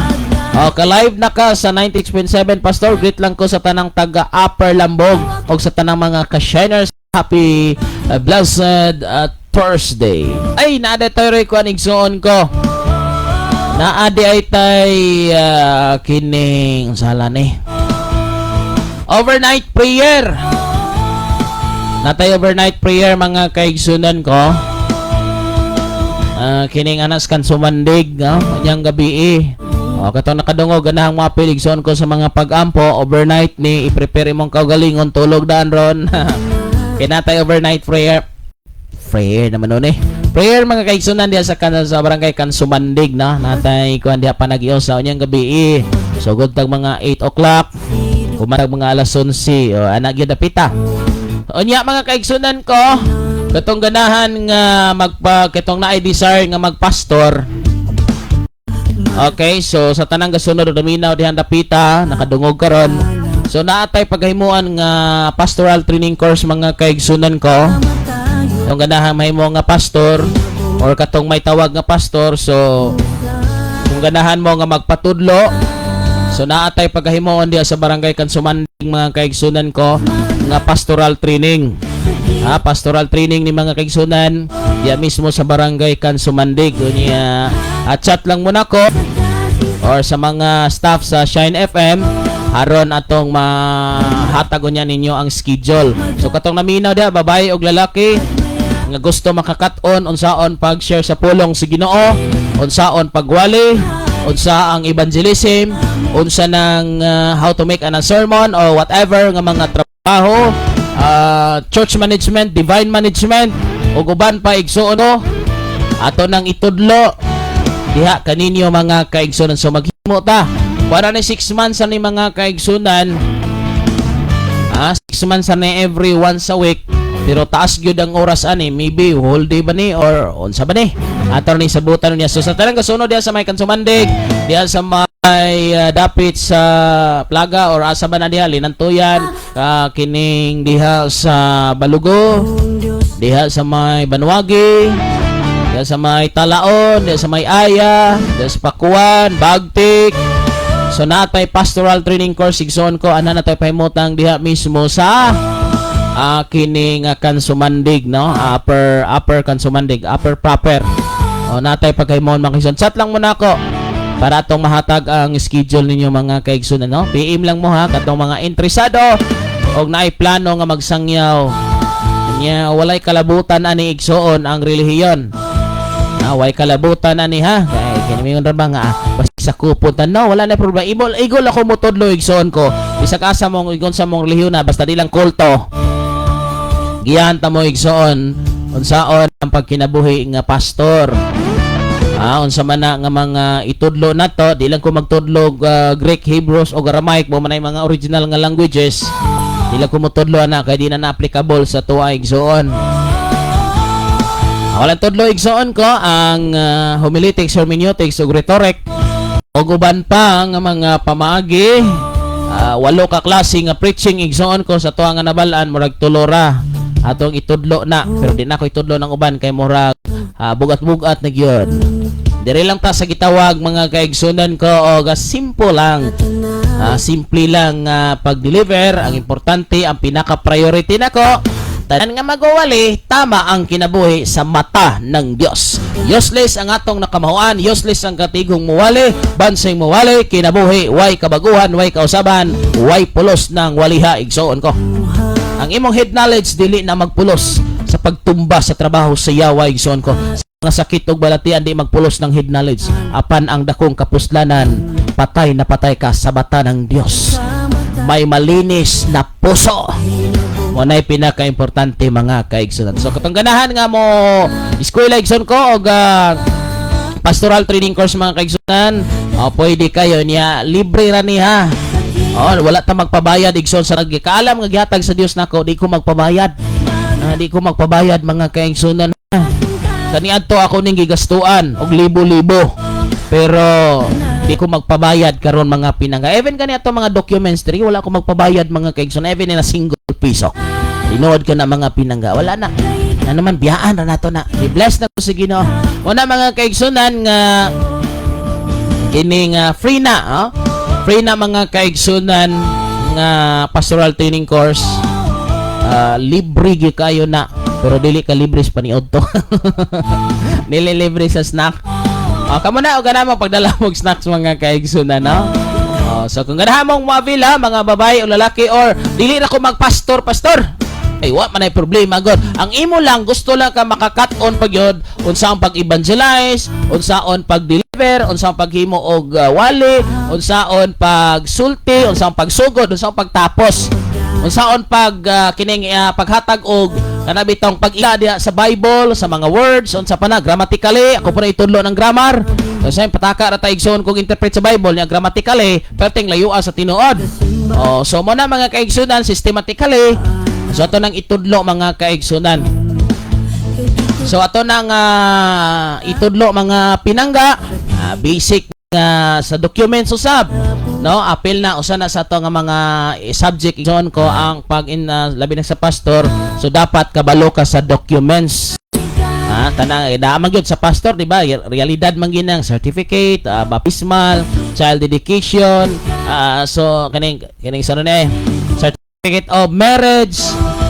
O, ka-live na ka sa 96.7, Pastor. Greet lang ko sa tanang taga Upper Lambog og sa tanang mga ka-shiners. Happy blessed Thursday. Ay, naa di tay ko igsoon ko. Naa di ay tay kining sala ni. Overnight prayer. Natay overnight prayer, mga kaigsunan ko. Kining anas kan sumandig, no? Kanyang gabi eh. O, katong nakadungog, ganahang mga piligson ko sa mga pag-ampo, overnight ni, i-prepare imong kaugalingon, tulog daan ron. Kinatay overnight prayer. Prayer naman nun eh. Prayer, mga kaigsunan, diha sa barangay Kansumandig, no? Natay kuan diha panagyo sa unyang gabi eh. Sugod tag mga 8 o'clock. Umarag mga alas 11. O, anak gyud dapita. Unya, mga kaigsunan ko, katong ganahan nga magpa katong naay desire nga magpastor. Okay, so sa tanang gasunod o naminaw dihan dapita, nakadungog karon. So naatay paghimuan nga pastoral training course, mga kaigsunan ko. Yung ganahan mahimo nga pastor or katong may tawag nga pastor, so kung ganahan mo nga magpatudlo, so naatay paghimuon diha sa barangay Kansumanding, mga kaigsunan ko, nga pastoral training. Ha, pastoral training ni, mga kaigsunan, diha mismo sa barangay Kansumandig. Unya, at chat lang muna ko or sa mga staff sa Shine FM aron atong mahatag unya ninyo ang schedule. So katong naminaw diha, babae og lalaki nga gusto makakat-on unsaon pag-share sa pulong sa Ginoo, unsaon pagwali, unsa ang evangelism, unsa nang how to make an sermon or whatever nga mga trabaho, church management, divine management ug uban pa, igsuon ko, ato nang itudlo diha kaninyo, mga kaigsunan. So maghimo ta para ni 6 months ani, mga kaigsunan. 6 months ani, every once a week, pero taas gyud ang oras ani, maybe whole day ba ni or unsa ba ni, ato ni sabutan niya. So sa tanang kasunod diha sa may Kansumandig, diha sa may dapit sa Plaga or asa ba na diha, Linantuyan, kining diha sa Balugo, diha sa may Banwagi, diha sa may Talaon, diha sa may Aya, diha sa Pakuan, Bagtik. So natay pastoral training course, igsoon ko, ana natay pahimutang diha mismo sa kining Kansumandig, no? Upper upper Kansumandig, upper proper. O natay pagkahimon, mga kaigsoon. Chat lang muna ako para atong mahatag ang schedule ninyo, mga kaigsoon, no? PM lang mo ha katong mga interesado og naay plano nga magsangyaw. Nya walay kalabutan ani, igsoon, ang relihiyon. Ah, way kalabutan ani ha. Kay Kaya mingon ra ba nga basta sa kupon ta, no, wala na problema. Ibol igol ako mo tudlo, igsoon ko. Bisag asa mong igon sa mong relihiyon na basta di lang kulto. Giyan ta mo, igsoon, unsaon ang pagkinabuhi nga pastor. Unsa man na nga mga itudlo nato, di lang ko magtudlog Greek, Hebrews o Aramaic mo man ay mga original nga languages. Di lang ko motudlo ana kay di na na-applicable sa tuwa, igsoon. Walang tudlo, igsoon ko, ang homiletics, hermeneutics ug rhetoric ug uban pa nga mga pamaagi. Walo ka klase nga preaching, igsoon ko, sa tuwa nga nabal-an, murag tulo ra atong itudlo na, pero di na ko itudlo ng uban kay murag bugat-bugat na gyud. Dire lang ta sa gitawag, mga kaigsunan ko, og simple lang. Simple lang pag-deliver. Ang importante, ang pinaka-priority nako, tanan nga magwawali, tama ang kinabuhi sa mata ng Dios. Useless ang atong nakamahuan, useless ang katigong muwali, bansing muwali, kinabuhi, way kabaguhan, way kausaban, way pulos ng waliha, igsoon ko. Ang imong head knowledge dili na magpulos sa pagtumba sa trabaho sa yawa, igsoon ko. Sa mga sakit ug balatian, di magpulos ng head knowledge. Apan ang dakong kapuslanan, patay na patay ka sa bata ng Dios. May malinis na puso. Mo na'y pinaka-importante, mga kaigsunan. So katong ganahan nga mo eskwela, igsoon ko, og pastoral training course, mga kaigsunan, oh, pwede kayo niya, libre ra ni ha. Oh, wala ta magpabayad, igsoon, sa nagkaalam nga gihatag sa Dios nako, di ko magpabayad. Di ko magpabayad, mga kaigsunan. Kaniadto ako ning gigastuan og libo-libo. Pero di ko magpabayad karon, mga pinangga. Even kani ato mga documents diri, wala ko magpabayad, mga kaigsoon, even na single piso. Tinuod ka na, mga pinangga. Wala na. Na naman biyaan na nato na. I-bless na ko sa Ginoo. Una, mga kaigsunan, nga kining free na, oh. Free na, mga kaigsunan, nga pastoral training course. Libre gyud kayo na. Pero dili ka libre sa paniod to. Dili libre sa snack. Oh, kamo na o gana mo pagdala mo og snacks, mga kaigsunan, no? Oh, so kung ganahan mong moavail ha, mga babae o lalaki, or dili ra ko magpastor, pastor. Ay, wa man ay problema god. Ang imo lang, gusto lang ka makakat-on pag yun, unsa ang pag-evangelize, unsaon pag-deliver, unsa ang paghimo og wali, unsaon pagsulti, unsa ang pagsugod, unsa ang pagtapos. Unsaon pag kining paghatag og kana bitong pag-ila diha sa Bible, sa mga words, unsa pa na grammatically, ako po na itudlo ng grammar. So sa pataka ra ta, igsoon, kung interpret sa Bible niya grammatically, perting layua sa tinuod. Oh, so mo na, mga kaigsunan, systematically. So ato nang itudlo, mga kaigsunan. So ato nang itudlo, mga pinangga, basic nga sa documents usab, no, apil na usa na sa ato nga mga subject, igsoon ko, ang pag in labi na sa pastor. So dapat kabalo ka sa documents. Tanang da man gyud sa pastor, di ba? Realidad man gyud ang certificate, baptismal, child dedication, so kaning kaning sa ano na eh, certificate of marriage,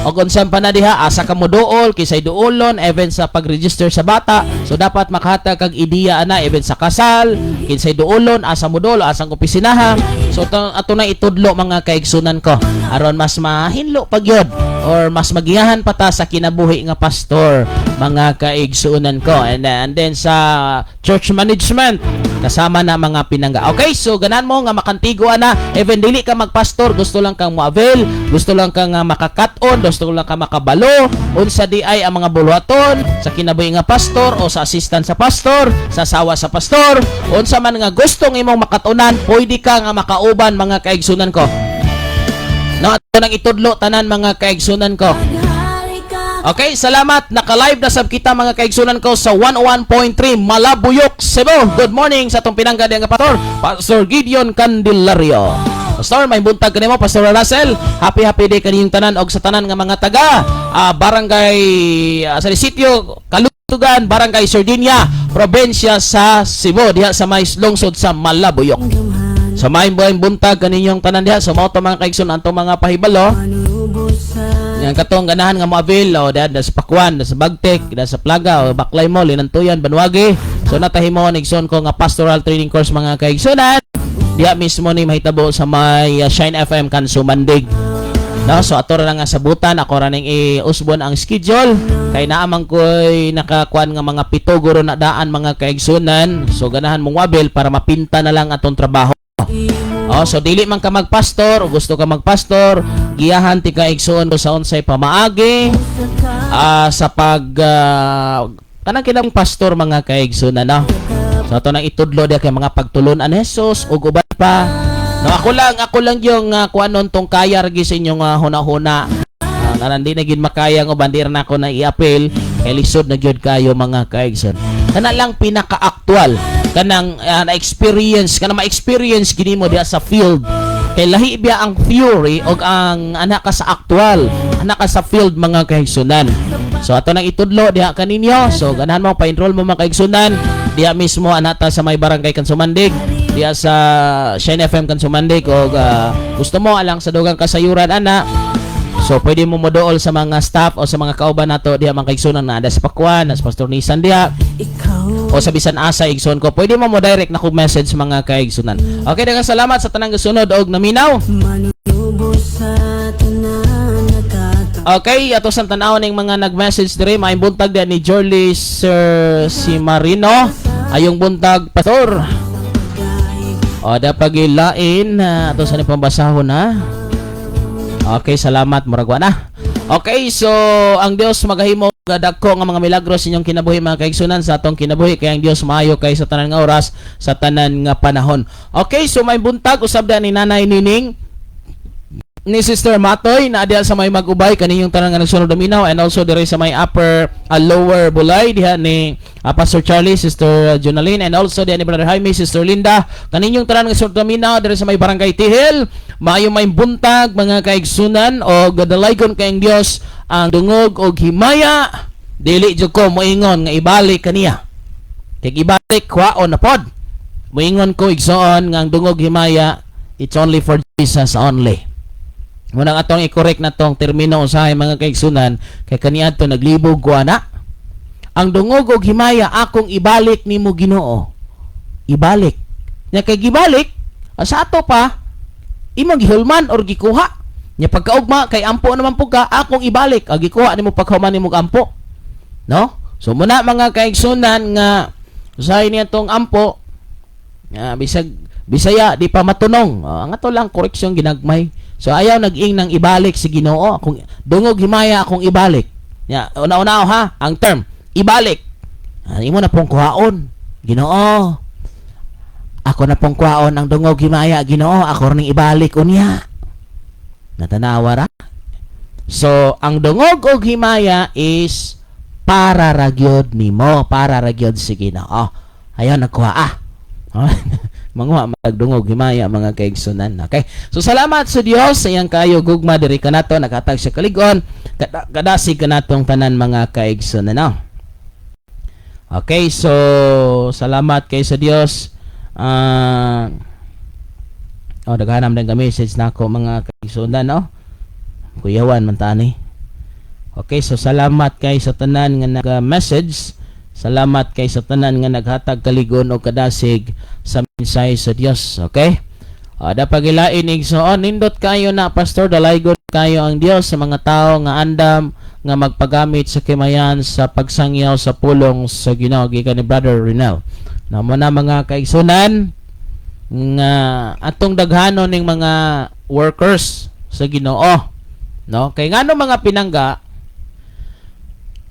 o kung saan pa na diha, asa ka mo duol, kisay duolon, even sa pag-register sa bata. So dapat makahatag kag ideya ana, even sa kasal, kinsay duolon, asa mo duol, asang opisinaha. So to, ato na itudlo, mga kaigsunan ko, aron mas mahinlo pag yun or mas magiyahan pa ta sa kinabuhi nga pastor, mga kaigsunan ko. And then sa church management kasama na, mga pinangga. Okay, so ganan mo nga makantigo ana, even dili ka magpastor, gusto lang kang moavail, gusto lang kang makakat-on, gusto lang ka makabalo unsa di ay ang mga buluhaton sa kinabuhi nga pastor o sa assistant sa pastor, sa asawa sa pastor, unsa man nga gustong imong makatunan, pwede ka nga makauban, mga kaigsunan ko. No, ato nang itudlo tanan, mga kaigsunan ko. Okay, salamat. Naka-live na sab kita, mga kaigsunan ko, sa 101.3 Malabuyok, Cebu. Good morning sa atong pinangga nga pastor, Pastor Gideon Candelario. Pastor, may buntag kanimo, Pastor Russell. Happy happy day kaniyong tanan og sa tanan nga mga taga barangay sa sitio Kalutugan, Barangay Sardinia, probinsya sa Cebu, diha sa may lungsod sa Malabuyok. Sa may buntag kaninyong tanan diha. So mao to, mga kaigsoon, antong mga pahibalo. Yang katong ganahan nga moavail o diha sa Pakwan, sa Bagtek, da sa Plaga o Baklay Mall, Linantuyan, Banwagi. So natahimo igsoon ko nga pastoral training course, mga kaigsunan. Diha mismo ni mahitabo sa may Shine FM Kansumandig. No, so ato ra nga sabutan, ako ra ning iusbon ang schedule. Kay naa man ko'y nakakuan nga mga 7 guro na daan, mga kaigsunan. So ganahan mong wabil para mapinta na lang atong trabaho. Oh, so dili man ka magpastor o gusto ka magpastor, giyahan ti kaigsuon ko sa unsay pamaagi sa pag kanang kinang pastor, mga kaigsunan, no. So ato nang itudlo diya kay mga pagtulon-an ni Jesus ug uban pa. No, ako lang yung kuanon tong kaya ra gyud sa inyong huna-huna. Nga di na gyud makaya ng uban, di ra na ako na i-appeal kay lisod na gyud kayo, mga kaigsoon. Kana lang pinaka-actual kanang na-experience kana, ma-experience gini mo diha sa field kay lahi biya ang theory og ang anak ka sa actual, anak ka sa field, mga kaigsunan. So ato nang itudlo diha kaninyo. So ganahan mo pa-enroll mo, mga kaigsunan, diha mismo anata sa may barangay Kansumandig, diha sa Shine FM Kansumandig, og gusto mo alang sa dugang kasayuran ana. So pwede mo modool sa mga staff o sa mga kauban nato diha, mga kaigsunan, na ada sa Pakwan, sa Pastor Nisan diha Ikaw o sa bisan asa, igsoon ko. Pwede mo mo direct na ko message, mga kaigsunan. Okay, daghang salamat sa tanang gasunod og naminaw. Manunubos sa tanan nakata Okay, ato sa tan-aw ning mga nag-message diri. Maayong buntag diha ni Jorly Sir Simarino. Ayong buntag, pastor. O da pagilain ato sa ni pambasahon ha. Okay, salamat, murag wa na. Okay, so ang Dios magahimo og dagko nga mga milagro sa inyong kinabuhi, mga kaigsunan, sa atong kinabuhi, kay ang Dios maayo kay sa tanan nga oras, sa tanan nga panahon. Okay, so may buntag usab da ni Nanay Nining, ni Sister Matoy na diha sa may Mag-ubay, kaninyong tanan nga nagsunod naminaw, and also diri sa may upper lower Bulay diha ni Pastor Charlie, Sister Jonaline, and also diha ni Brother Jaime, Sister Linda, kaninyong tanan nga nagsunod naminaw diri sa may Barangay Tihil. Maayo may buntag, mga kaigsunan, og dalaygon kayong Dios ang dungog og himaya. Dili jud ko moingon nga ibalik kaniya kay ibalik kwaon na pod. Moingon ko, igsoon, nga ang dungog himaya, it's only for Jesus only. Munang atong i-correct na tong termino usahay, mga kaigsunan, kay kaniadto naglibog ko ana. Ang dungog og himaya akong ibalik nimo, Ginoo. Ibalik. Nya kay gibalik sa ato pa imong gihulman or gikuha. Nya pagkaugma kay ampo naman pud ka, akong ibalik, ang gikuha nimo paghuman nimo ampo. No? So muna, mga kaigsunan, nga usahay niya tong ampo nga bisag Bisaya di pa matunong. Oh, ang ato lang koreksyon ginagmay. So ayaw nag-ing nang ibalik si Ginoo. Akong dungog himaya akong ibalik. Ya, una-una ha, ang term ibalik. Ah, imo na pong kuhaon. Ginoo. Ako na pong kuhaon ang dungog himaya, Ginoo, ako ning ibalik unya. Natanawa ra? So, ang dungog og himaya is para ragyod nimo, para ragyod si Ginoo. Ayaw nagkuha ah. Manguha magdungog himaya, mga kaigsunan. Okay. So salamat sa Dios sa iyang kayo gugma diri kanato, nakatag sa kaligon, kadasig kanatong tanan, mga kaigsunan, no. Okay, so salamat kay sa Dios. Ah, oh, daghanam din ka message nako, mga kaigsunan, no. Kuyawan man tani. Okay, so salamat kay sa tanan nga nag-message. Salamat kay sa tanan nga naghatag kaligon o kadasig sa mensahe sa Dios. Okay? Ada pagilain, igsoon, nindot kayo na, pastor, dalaygon kayo ang Dios sa mga tao nga andam nga magpagamit sa kimayan sa pagsangyaw sa pulong sa Ginoo, gikan ni Brother Rinel. Na mo na, mga kaigsunan, nga atong daghanon ning mga workers sa Ginoo. No? Kay ngano, mga pinangga,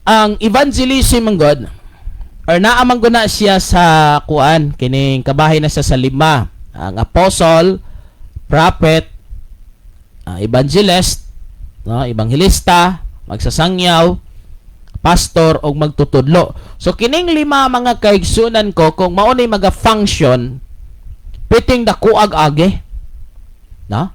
ang evangelism ng God or naa man guna siya sa kuan, kining kabahin na siya sa lima: ang apostle, prophet, evangelist, no, ebanghelista, magsasangyaw, pastor og magtutudlo. So kining lima, mga kaigsunan ko, kung mao ni maga-function, perting dakuag agi, no,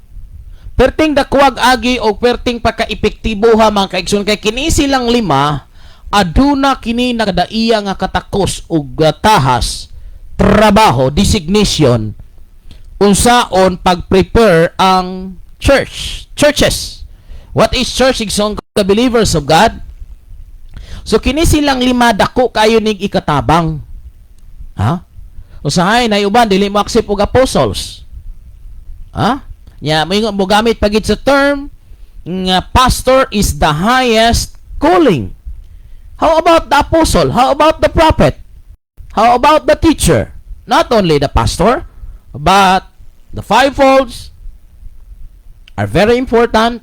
perting dakuag agi o perting paka-epektibo ha, mga kaigsunan, kay kini silang lima aduna kini nakadaiya nga katakos ug tahas, trabaho, designation unsaon pag-prepare ang church, churches. What is church, igsoon? The believers of God. So kini silang lima dako kayo nig ikatabang ha. Usahay na uban dili mo accept og apostles ha. Nya mo gamit pagid sa term nga pastor is the highest calling. How about the apostle? How about the prophet? How about the teacher? Not only the pastor, but the fivefolds are very important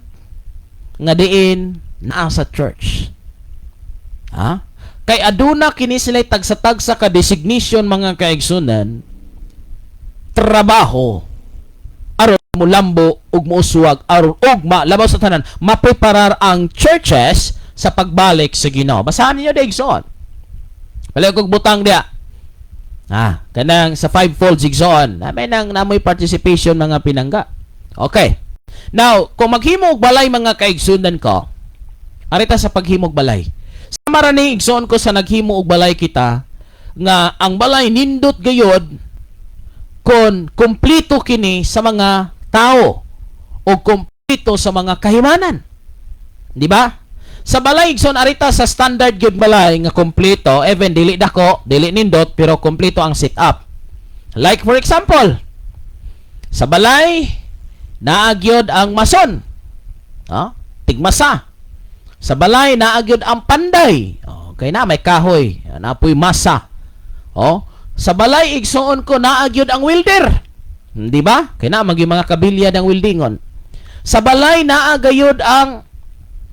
nga diin naa sa church. Ha? Kay aduna kini sila tagsa-tagsa ka designation, mga kaigsunan, trabaho aron mulambo ug muuswag aron ug labaw sa tanan, mapreparar ang churches sa pagbalik sa Ginoo. Basahan ninyo, igsoon. Balik kog butang diya. Ah, kanang sa fivefold, igsoon. May nang namoy participation, mga pinangga. Okay. Now, kung maghimo og balay, mga kaigsunan ko, arita sa paghimog balay. Sama ra ni, igsoon ko, sa naghimo og balay kita nga ang balay nindot gayod kon kumpleto kini sa mga tao o kumpleto sa mga kahimanan. Di ba? Sa balay, igsoon, arita sa standard gyud balay nga kumpleto, even dili dako, dili nindot, pero kumpleto ang setup. Like for example, sa balay naa gyud ang mason. Ha? Tigmasa. Sa balay naa gyud ang panday. Okay na may kahoy, napoy masa. Oh, sa balay, igsoon ko, naa gyud ang welder. Di ba? Kay na magi mga kabilya ng weldingon. Sa balay naa gayud ang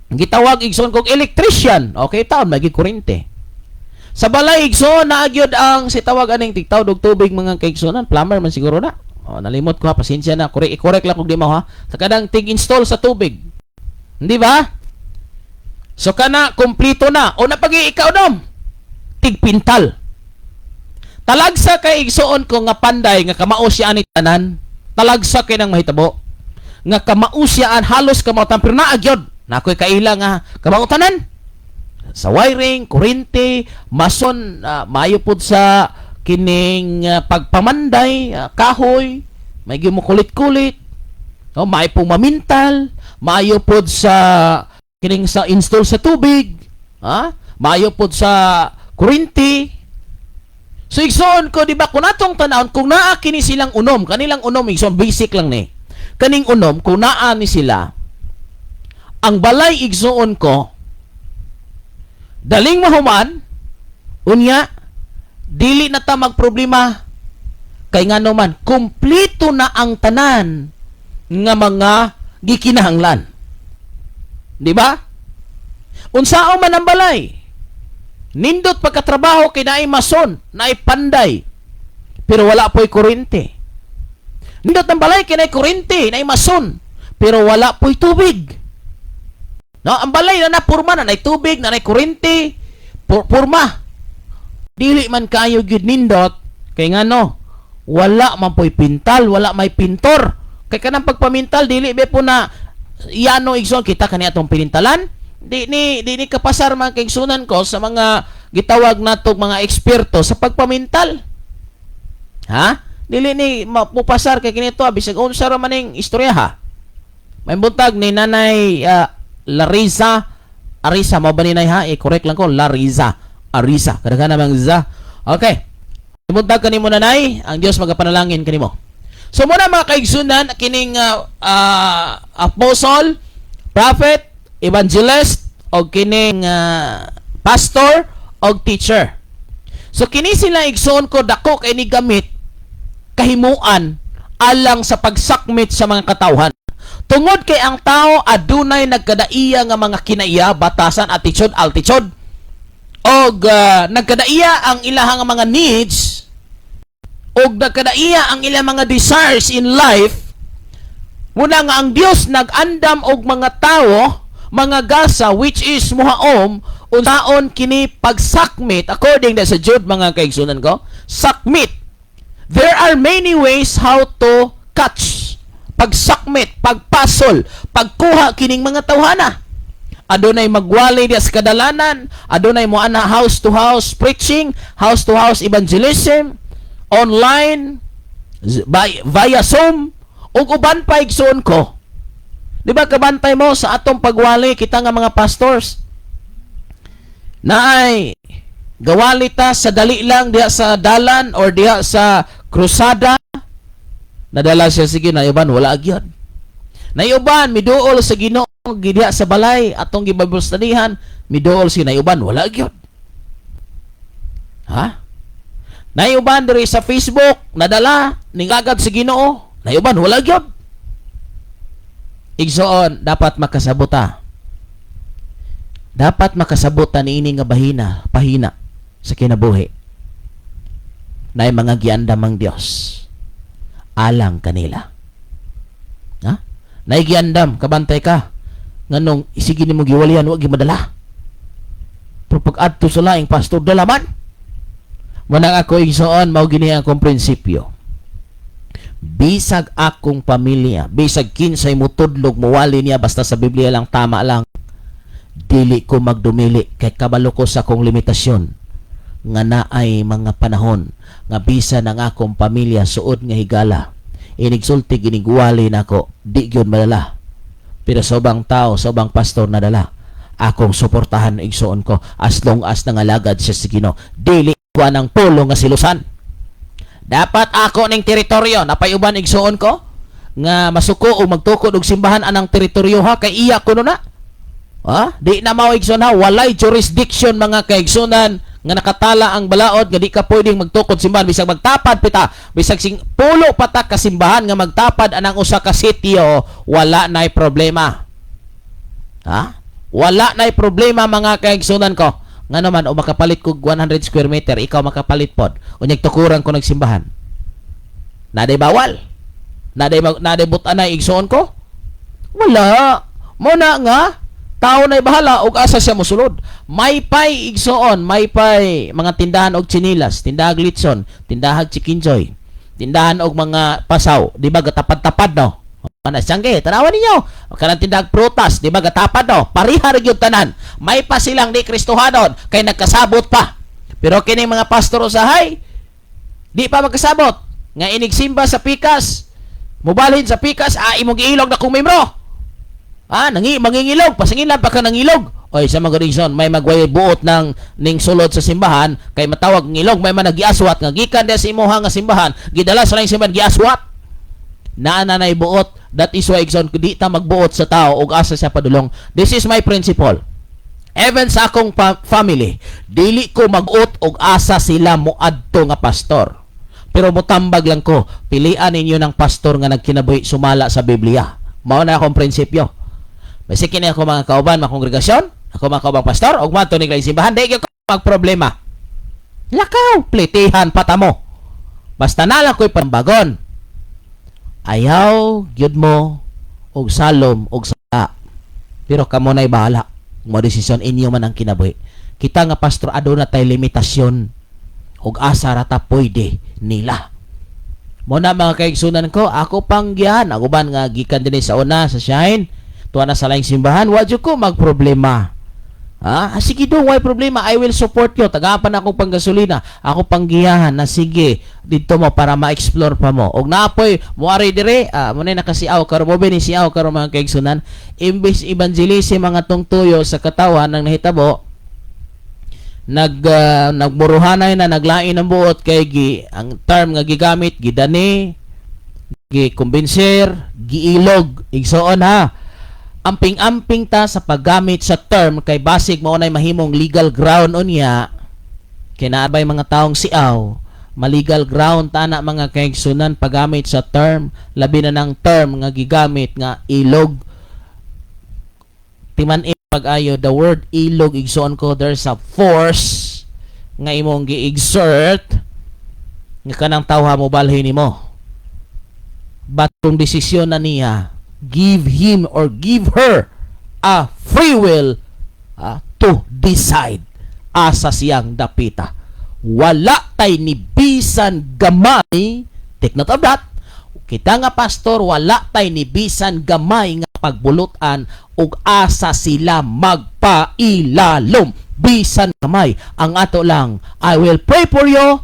gitawag, igsoon kog electrician. Okay, taon magi kuryente. Sa balay, igsoon, naa gyud ang si tawag aning tigtawd og tubig, mga kaigsuonan, plumber man siguro na. Oh, nalimot ko ha, pasensya na. Correct, i-correct lang kung di mo ha. Sa kadang tig-install sa tubig. Hindi ba? So kana kumpleto na. O napagi ikaw dom. Tigpintal. Talagsa kay, igsoon ko, nga panday nga kamao siya ani tanan. Talagsa kay nang mahitabo. Nga kamao siya halos kamao pero naa gyud. Nakoy kaila nga kamao tanan. Sa wiring, kuryente, mason, maayo pud sa kining pagpamanday, kahoy, may mo kulit-kulit, no, maayo pong mamintal, maayo pod sa kining sa install sa tubig, ha? Maayo pod sa kuryente. So igsoon ko, di ba, kung natong tanawon, kung naa kini silang unom, kanilang unom, igsoon, basic lang ni. Kaning unom, kung naa ni sila, ang balay, igsoon ko, daling mahuman, unya, dili na ta magproblema, kay ngano man, kumpleto na ang tanan nga mga gikinahanglan. Di ba? Unsao man ang balay, nindot pagkatrabaho kay naay mason, naay panday, pero wala po'y kuryente. Nindot ang balay kay naay kuryente, naay mason, pero wala po'y tubig. No, ang balay na napurma na naay tubig, na naay kuryente, purma. Dili man kayo gyud nindot kay ngano, wala man po'y pintal, wala may pintor. Kay kanang pagpamintal dili be po na yano, igsoon, kita kani atong pinintalan. Di ni kapasar, mga kaigsunan ko, sa mga gitawag natog mga eksperto sa pagpamintal. Ha? Dili ni mapupasar kay kinito bisag unsa ra man ning istorya ha. May buntag ni Nanay Larissa Arisa mo ba ni Nay ha? Eh, correct lang ko, Larissa Arisa. Kadaghan namang za. Okay. Buntag kanimo, Nanay, ang Dios magapanalangin kanimo. So muna, mga kaigsunan, kining apostle, prophet, evangelist o kining pastor o teacher. So kini sila, igsoon ko, dako kay ni gamit kahimuan alang sa pagsakmit sa mga katawhan. Tungod kay ang tao adunay nagkadaiya nga mga kinaiya, batasan, attitude, altitude, og nagkadaiya ang ilahang mga needs og nagkadaiya ang ilang mga desires in life. Muna nga ang Dios nag-andam og mga tawo, mga gasa, which is muhaom unsaon kini pagsakmit according na sa Jude, mga kaigsunan ko. Sakmit, there are many ways how to catch, pagsakmit, pagpasol, pagkuha kining mga tawhana. Adunay magwali diya sa kadalanan, adunay mo ana house to house preaching, house to house evangelism, online, via Zoom, ug uban pa, igsoon ko. Di ba kabantay mo sa atong pagwali kita nga mga pastors? Naay gawali ta sa dali lang diha sa dalan or diha sa krusada, nadala siya sige na uban wala gyud. Nayuban miduol sa Ginoo gidiha sa balay atong gi-Bible studyhan, miduol si nayuban wala gyud. Ha? Nayuban diri sa Facebook nadala ningagad sa Ginoo, nayuban wala gyud. Igsoon, dapat makasabota. Dapat makasabota niini nga bahina, pahina sa kinabuhi. Naay mga giandam ang Dios alang kanila. Ha? Naay giandam, kabantay ka. Nganong sige nimo giwalihan, wa gyud madala. Pero pag adto sa laing pastor, dala man. Manang ako, igsoon, mao gini ang akong prinsipyo. Bisag akong pamilya, bisag kinsay mutudlog muwali niya, basta sa Biblia lang, tama lang. Dili ko magdumili kay kabalo ko sa akong limitasyon nga naay mga panahon nga bisan ang akong pamilya suod nga higala, inigsulti, ginigwali nako, di gyud madala. Pero sa ubang tao, sa ubang pastor, nadala. Akong suportahan, igsoon ko, as long as nangalagad siya sa Ginoo. Dili ko anang pulo nga silusan. Dapat ako ning teritoryo. Napay uban, igsoon ko, nga masuko o magtukod og simbahan anang teritoryo ha, kay iya kuno na. Ha? Di na mao, igsoon, ha. Walay jurisdiction, mga kaigsunan, nga nakatala ang balaod nga di ka pwedeng magtukod simbahan bisag magtapad pita, bisag sing pulo pa ta ka simbahan nga magtapad anang usa ka sitio, wala na'y problema. Ha? Wala na'y problema, mga kaigsunan ko. Nga naman o makapalit kog 100 square meter, ikaw makapalit pod. Unyag tukuran ko nagsimbahan. Naday bawal. Naday butanay, igsoon ko? Wala. Mo na nga tao na'y bahala og asa siya mosulod. May pay, igsoon, may pay mga tindahan og tsinilas, tindahan litson, tindahan chicken joy, tindahan og mga pasaw, di ba gatapad-tapad, no? Ana siyangge, tanawan ninyo. Kanang tindahag prutas, di ba gatapad, no? Pareha ra gyud tanan. May pa silang di Kristohanon kay nagkasabot pa. Pero kini mga pastor usahay, di pa magkasabot nga inigsimba sa pikas, mubalhin sa pikas, ah, imong giilog na kung membro. Ah, mangingilog, pasingilan pa ka nangilog. Oy, sa mga reason, may magway buot ng ning sulod sa simbahan kay matawag ngilog, may man nagiaswat nga gikan diya sa imuha nga simbahan, gidala sa laing simbahan, giaswat. Naa na nay buot. That is why, igsoon, di ta magbuot sa tao ug asa siya padulong. This is my principle. Even sa akong family, dili ko mag-ut og asa sila moadto nga pastor. Pero mutambag lang ko, pilian ninyo ng pastor nga nagkinabuhi sumala sa Biblia. Mao na akong prinsipyo. Basi kini ako mga kauban, mga kongregasyon, ako mga kaubang pastor, ug man ni simbahan, di gyud ko magproblema. Lakaw, plitihan patamo. Basta na lang ko'y pambagon. Ayaw gyud mo og salom og sala. Pero kamo na'y bahala. Mo desisyon, inyo man ang kinabuhi. Kita nga pastor, aduna tay limitasyon og asa ra ta pwede nila. Mo na, mga kaigsunan ko, ako panggihan, ako ban nga gikan dinhi sa una sa Shine, tuwa na sa laing simbahan, wa jud ko magproblema. Ah, sige dong, why problema? I will support you. Tagapan akong panggasolina. Ako panggiyahan na sige dito mo para ma-explore pa mo. Og naapoy moari dire, ah, mo na nakasiaw karon mo ni siaw karon, mga kaigsunan. Imbis evangelism mga tungtuyo sa katawan ng nahitabo, nagmuruhanay na, naglain ang buot kay gi ang term nga gigamit, gidani, gi kumbinser, giilog. Igsoon ha, amping-amping ta sa paggamit sa term kay basig mao nay mahimong legal ground unya kay naabay mga taong siaw. Maligal ground ta na, mga kaigsunan, paggamit sa term, labi na ng term nga gigamit nga ilog. Timan pag-ayo the word ilog, igsoon ko, there's a force nga imong gi-exert nga kanang tawha mo balhin nimo. But kung desisyon na niya, give him or give her a free will to decide asa siyang dapita. Wala tay ni bisan gamay, take note of that, kita nga pastor, wala tay ni bisan gamay nga pagbulutan ug asa sila magpailalom, bisan gamay. Ang ato lang, I will pray for you,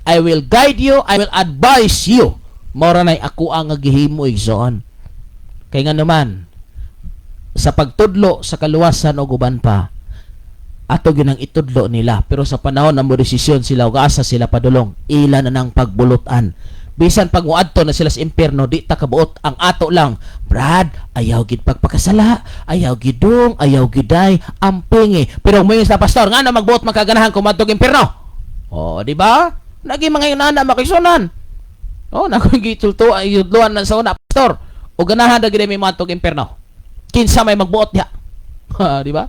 I will guide you, I will advise you. Mora nay ako ang gihimo, igsoon, kay nga naman sa pagtudlo sa kaluwasan o uban pa, ato ginang itudlo nila. Pero sa panahon na mo desisyon sila ug asa sila padulong, ila na nang pagbulutan. Bisan pag muadto na sila sa impierno, di ta kabuot. Ang ato lang, Brad, ayaw gid pagpakasala, ayaw gidung, ayaw giday, ampingi. Pero moingon sa pastor, nga na magbuot makaganahan kung madtog impierno. Oh, di ba? Nagi mga inana makisunan. Oh, nakoy gitulto ay yudluan na sa una, pastor. O ganahan na gid may madtog impierno. Kinsa may magbuot diha? Ha, di ba?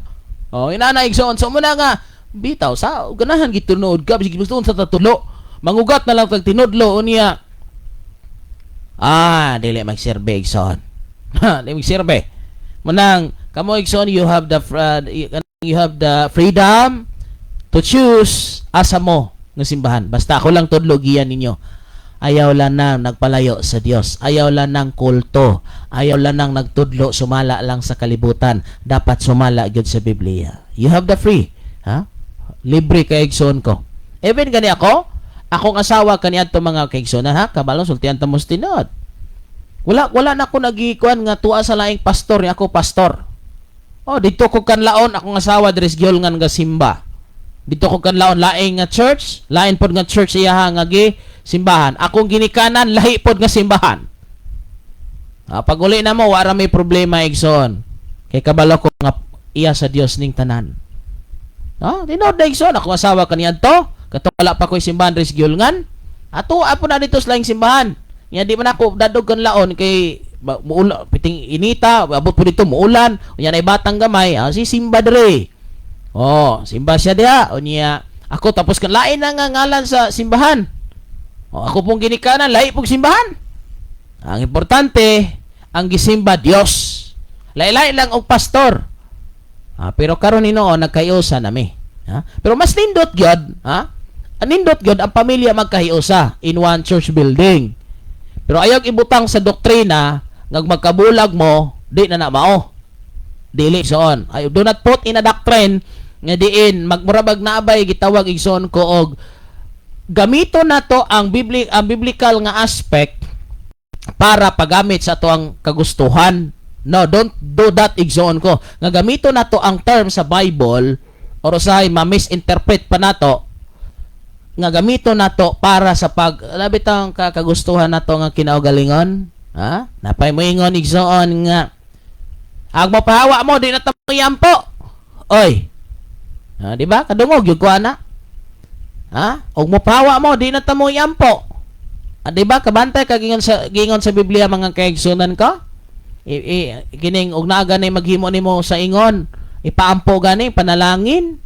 Oh, inana, igsoon. So muna nga bitaw sa ganahan gitunood ka bisig gusto sa tatulo. Mangugat na lang tag tinudlo unya. Ah, dili magserbe, igsoon. Ha, dili magserbe. Munang kamo, igsoon, you have the freedom to choose asa mo nga simbahan. Basta ako lang tudlo giyan ninyo. Ayaw lang na nagpalayo sa Dios. Ayaw lang ng kulto. Ayaw lang nang nagtudlo sumala lang sa kalibutan. Dapat sumala gyud sa Biblia. You have the free. Ha? Libre kay, igsoon ko. Even gani ako, akong asawa kaniadto, mga kaigsoon, ha, kabalo sultian ta mo sa tinuod. Wala wala na ako nagikuan nga tuwa sa laing pastor ni ako pastor. Oh, dito ko kanlaon akong asawa diri sa Giulngan nga simba. Dito ko kanlaon laing nga church, lain pod nga church iyaha nga gi simbahan. Akong ginikanan, lahi pod nga simbahan. Ah, pag uli na mo, wala may problema, igsoon. Kay kabalo ko nga iya sa Dios ning tanan. No, tinuod na, igsoon, akong asawa kaniadto, kato wala pa ko'y simbahan diri sa Giulngan. Ato apo na dito sa laing simbahan. Nya di man ako dadog kanlaon kay muula, piting inita, abot po dito muulan, unya na batang gamay, ah, si simba diri. Oh, simba siya diha. Unya ako tapos kan lain na nga ngalan sa simbahan. Oh, ako pong ginikanan, lahi pong simbahan. Ang importante, ang gisimba Dios. Lahi-lahi lang og pastor. Ah, pero karon hinuon nagkahiusa nami. Ha? Pero mas nindot gyud, ha? Ang nindot gyud ang pamilya magkahiusa in one church building. Pero ayaw ibutang sa doktrina nga magkabulag mo, di na na mao. Dili, igsoon. Ay, do not put in a doctrine nga diin magmurabag naabay gitawag, igsoon ko, og gamito nato ang biblical nga aspect para paggamit sa ato ang kagustuhan. No, don't do that, igsoon ko. Nga gamito nato ang term sa Bible or usahay ma-misinterpret pa nato nga gamito nato para sa pag labit ang kagustuhan nato nga kinaugalingon. Ha? Napay mo ingon, igsoon, nga ang mapahawa mo di na ta yampo. Oy. Ha, di ba? Kadungog gyud ko ana. Ha? Og mopahawa mo di na ta mo yampo. Ah, di ba? Kabantay ka gingon sa Biblia, mga kaigsunan ko? I kining og naa gani maghimo nimo sa ingon, ipaampo gani panalangin.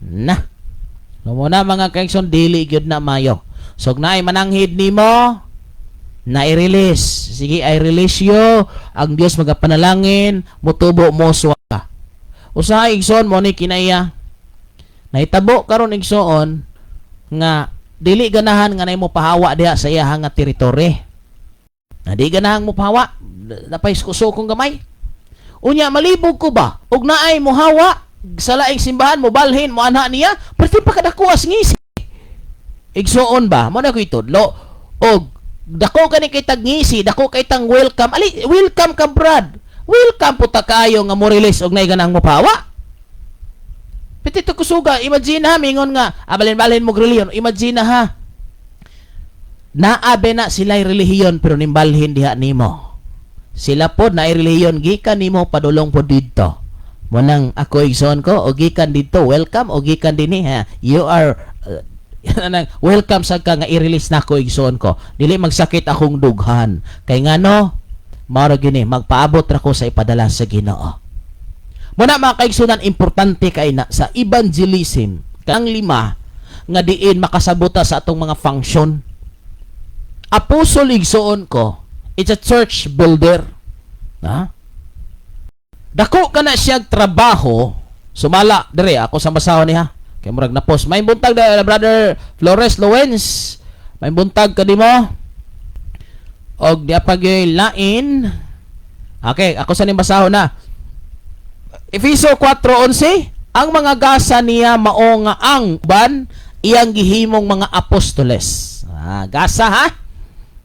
Na. No mo na, mga kaigsoon, dili gyud na mayo. So og naay mananghid nimo na i-release. Sige, I release you. Ang Dios magapanalangin, mutubo mo suwa ka. Usahay, igsoon, mo ni kinaiya. Nahitabo karon, igsoon, nga dili ganahan nga nay mo pahawa diha sa iya nga teritoryo. Na di ganahan mo pahawa, napay sukong gamay. Unya malibog ko ba? Og naay mo hawa sa laing simbahan mo balhin mo anha niya, perti pa kadako as ngisi. Igsoon ba? Mo na ko itudlo. Og dako kani kay tagngisi, dako kay tang welcome. Ali, welcome ka, Brad. Welcome po ta kaayo nga mo release og naay ganang mo pahawa. Piti to kusuga, imagine ha, mingon nga, abalin-balin mo relihiyon, imagine ha. Naabe na sila'y relihiyon pero nimbalhin diha nimo. Sila pod na relihiyon gikan nimo padulong pod didto. Munang ako, igsoon ko, o gikan didto, welcome, o gikan dinhi ha. You are welcome sa ka nga i-release na ako, igsoon ko. Dili magsakit akong dughan. Kay ngano, mao ra gini, magpaabot ra ko sa ipadala sa Ginoo. Muna, mga kaigsunan, importante kay na sa evangelism, kang lima nga diin makasabota sa atong mga function. Apostle, igsoon ko, it's a church builder. Ha? Dako ka na siyang trabaho, sumala dire ako sa masawa niya. Kay murag na post. May buntag da, Brother Flores Lowens. May buntag ka di mo. Og di pa gyud lain. Okay, ako sa ning basahon na. Efeso 4:11, ang mga gasa niya mao nga ang ban iyang gihimong mga apostoles. Ah, gasa ha.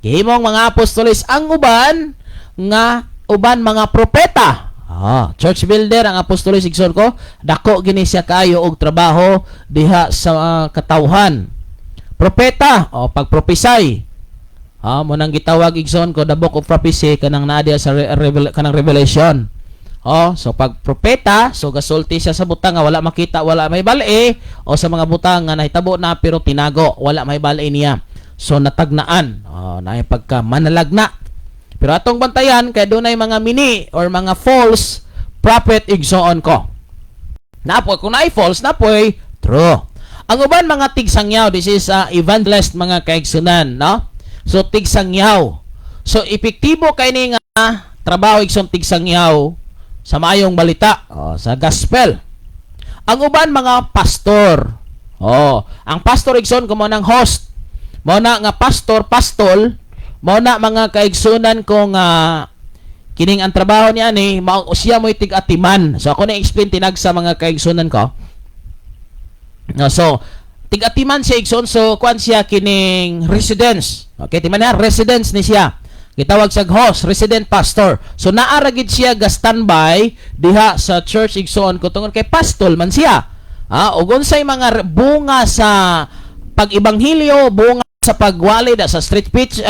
Gihimong mga apostoles ang uban nga uban mga propeta. Ah, church builder ang apostoles, igsoon ko, dako gini siya kaayo og trabaho diha sa katawhan. Propeta o pagpropisay. Ha, mo nang gitawag, igsoon ko, the book of prophecy kanang naa diya sa kanang Revelation. Oh, so pag propeta, so gasulti siya sa butang nga wala makita, wala may bali, o sa mga butang nga nahitabo na pero tinago, wala may bali niya. So natagnaan, oh, naay pagka manalagna. Pero atong bantayan kay dunay mga mini or mga false prophet, igsoon ko. Napoy kung naay false, napoy true. Ang uban mga tigsangyaw, this is evangelist, mga kaigsunan, no? So tigsangyaw. So epektibo kay ni nga trabaho, igsoon, tigsangyaw sa maayong balita, oh, sa gospel. Ang uban mga pastor. Oh, ang pastor, igsoon ko, mo nang host. Mao na nga pastor, pastol, mao na, mga kaigsunan ko, nga kining ang trabaho niya ni mao siya mo'y tig-atiman. So ako na explain tinag sa mga kaigsunan ko. No, so tig-atiman siya, igsoon, so kuan siya kining residence. Okay, timan na residence ni siya. Gitawag sa host, resident pastor. So naa ra gid siya ga standby diha sa church, igsoon ko, tungod kay pastol man siya. Ah, ug unsay mga bunga sa pag-ebanghelyo, bunga sa pagwali da sa street pitch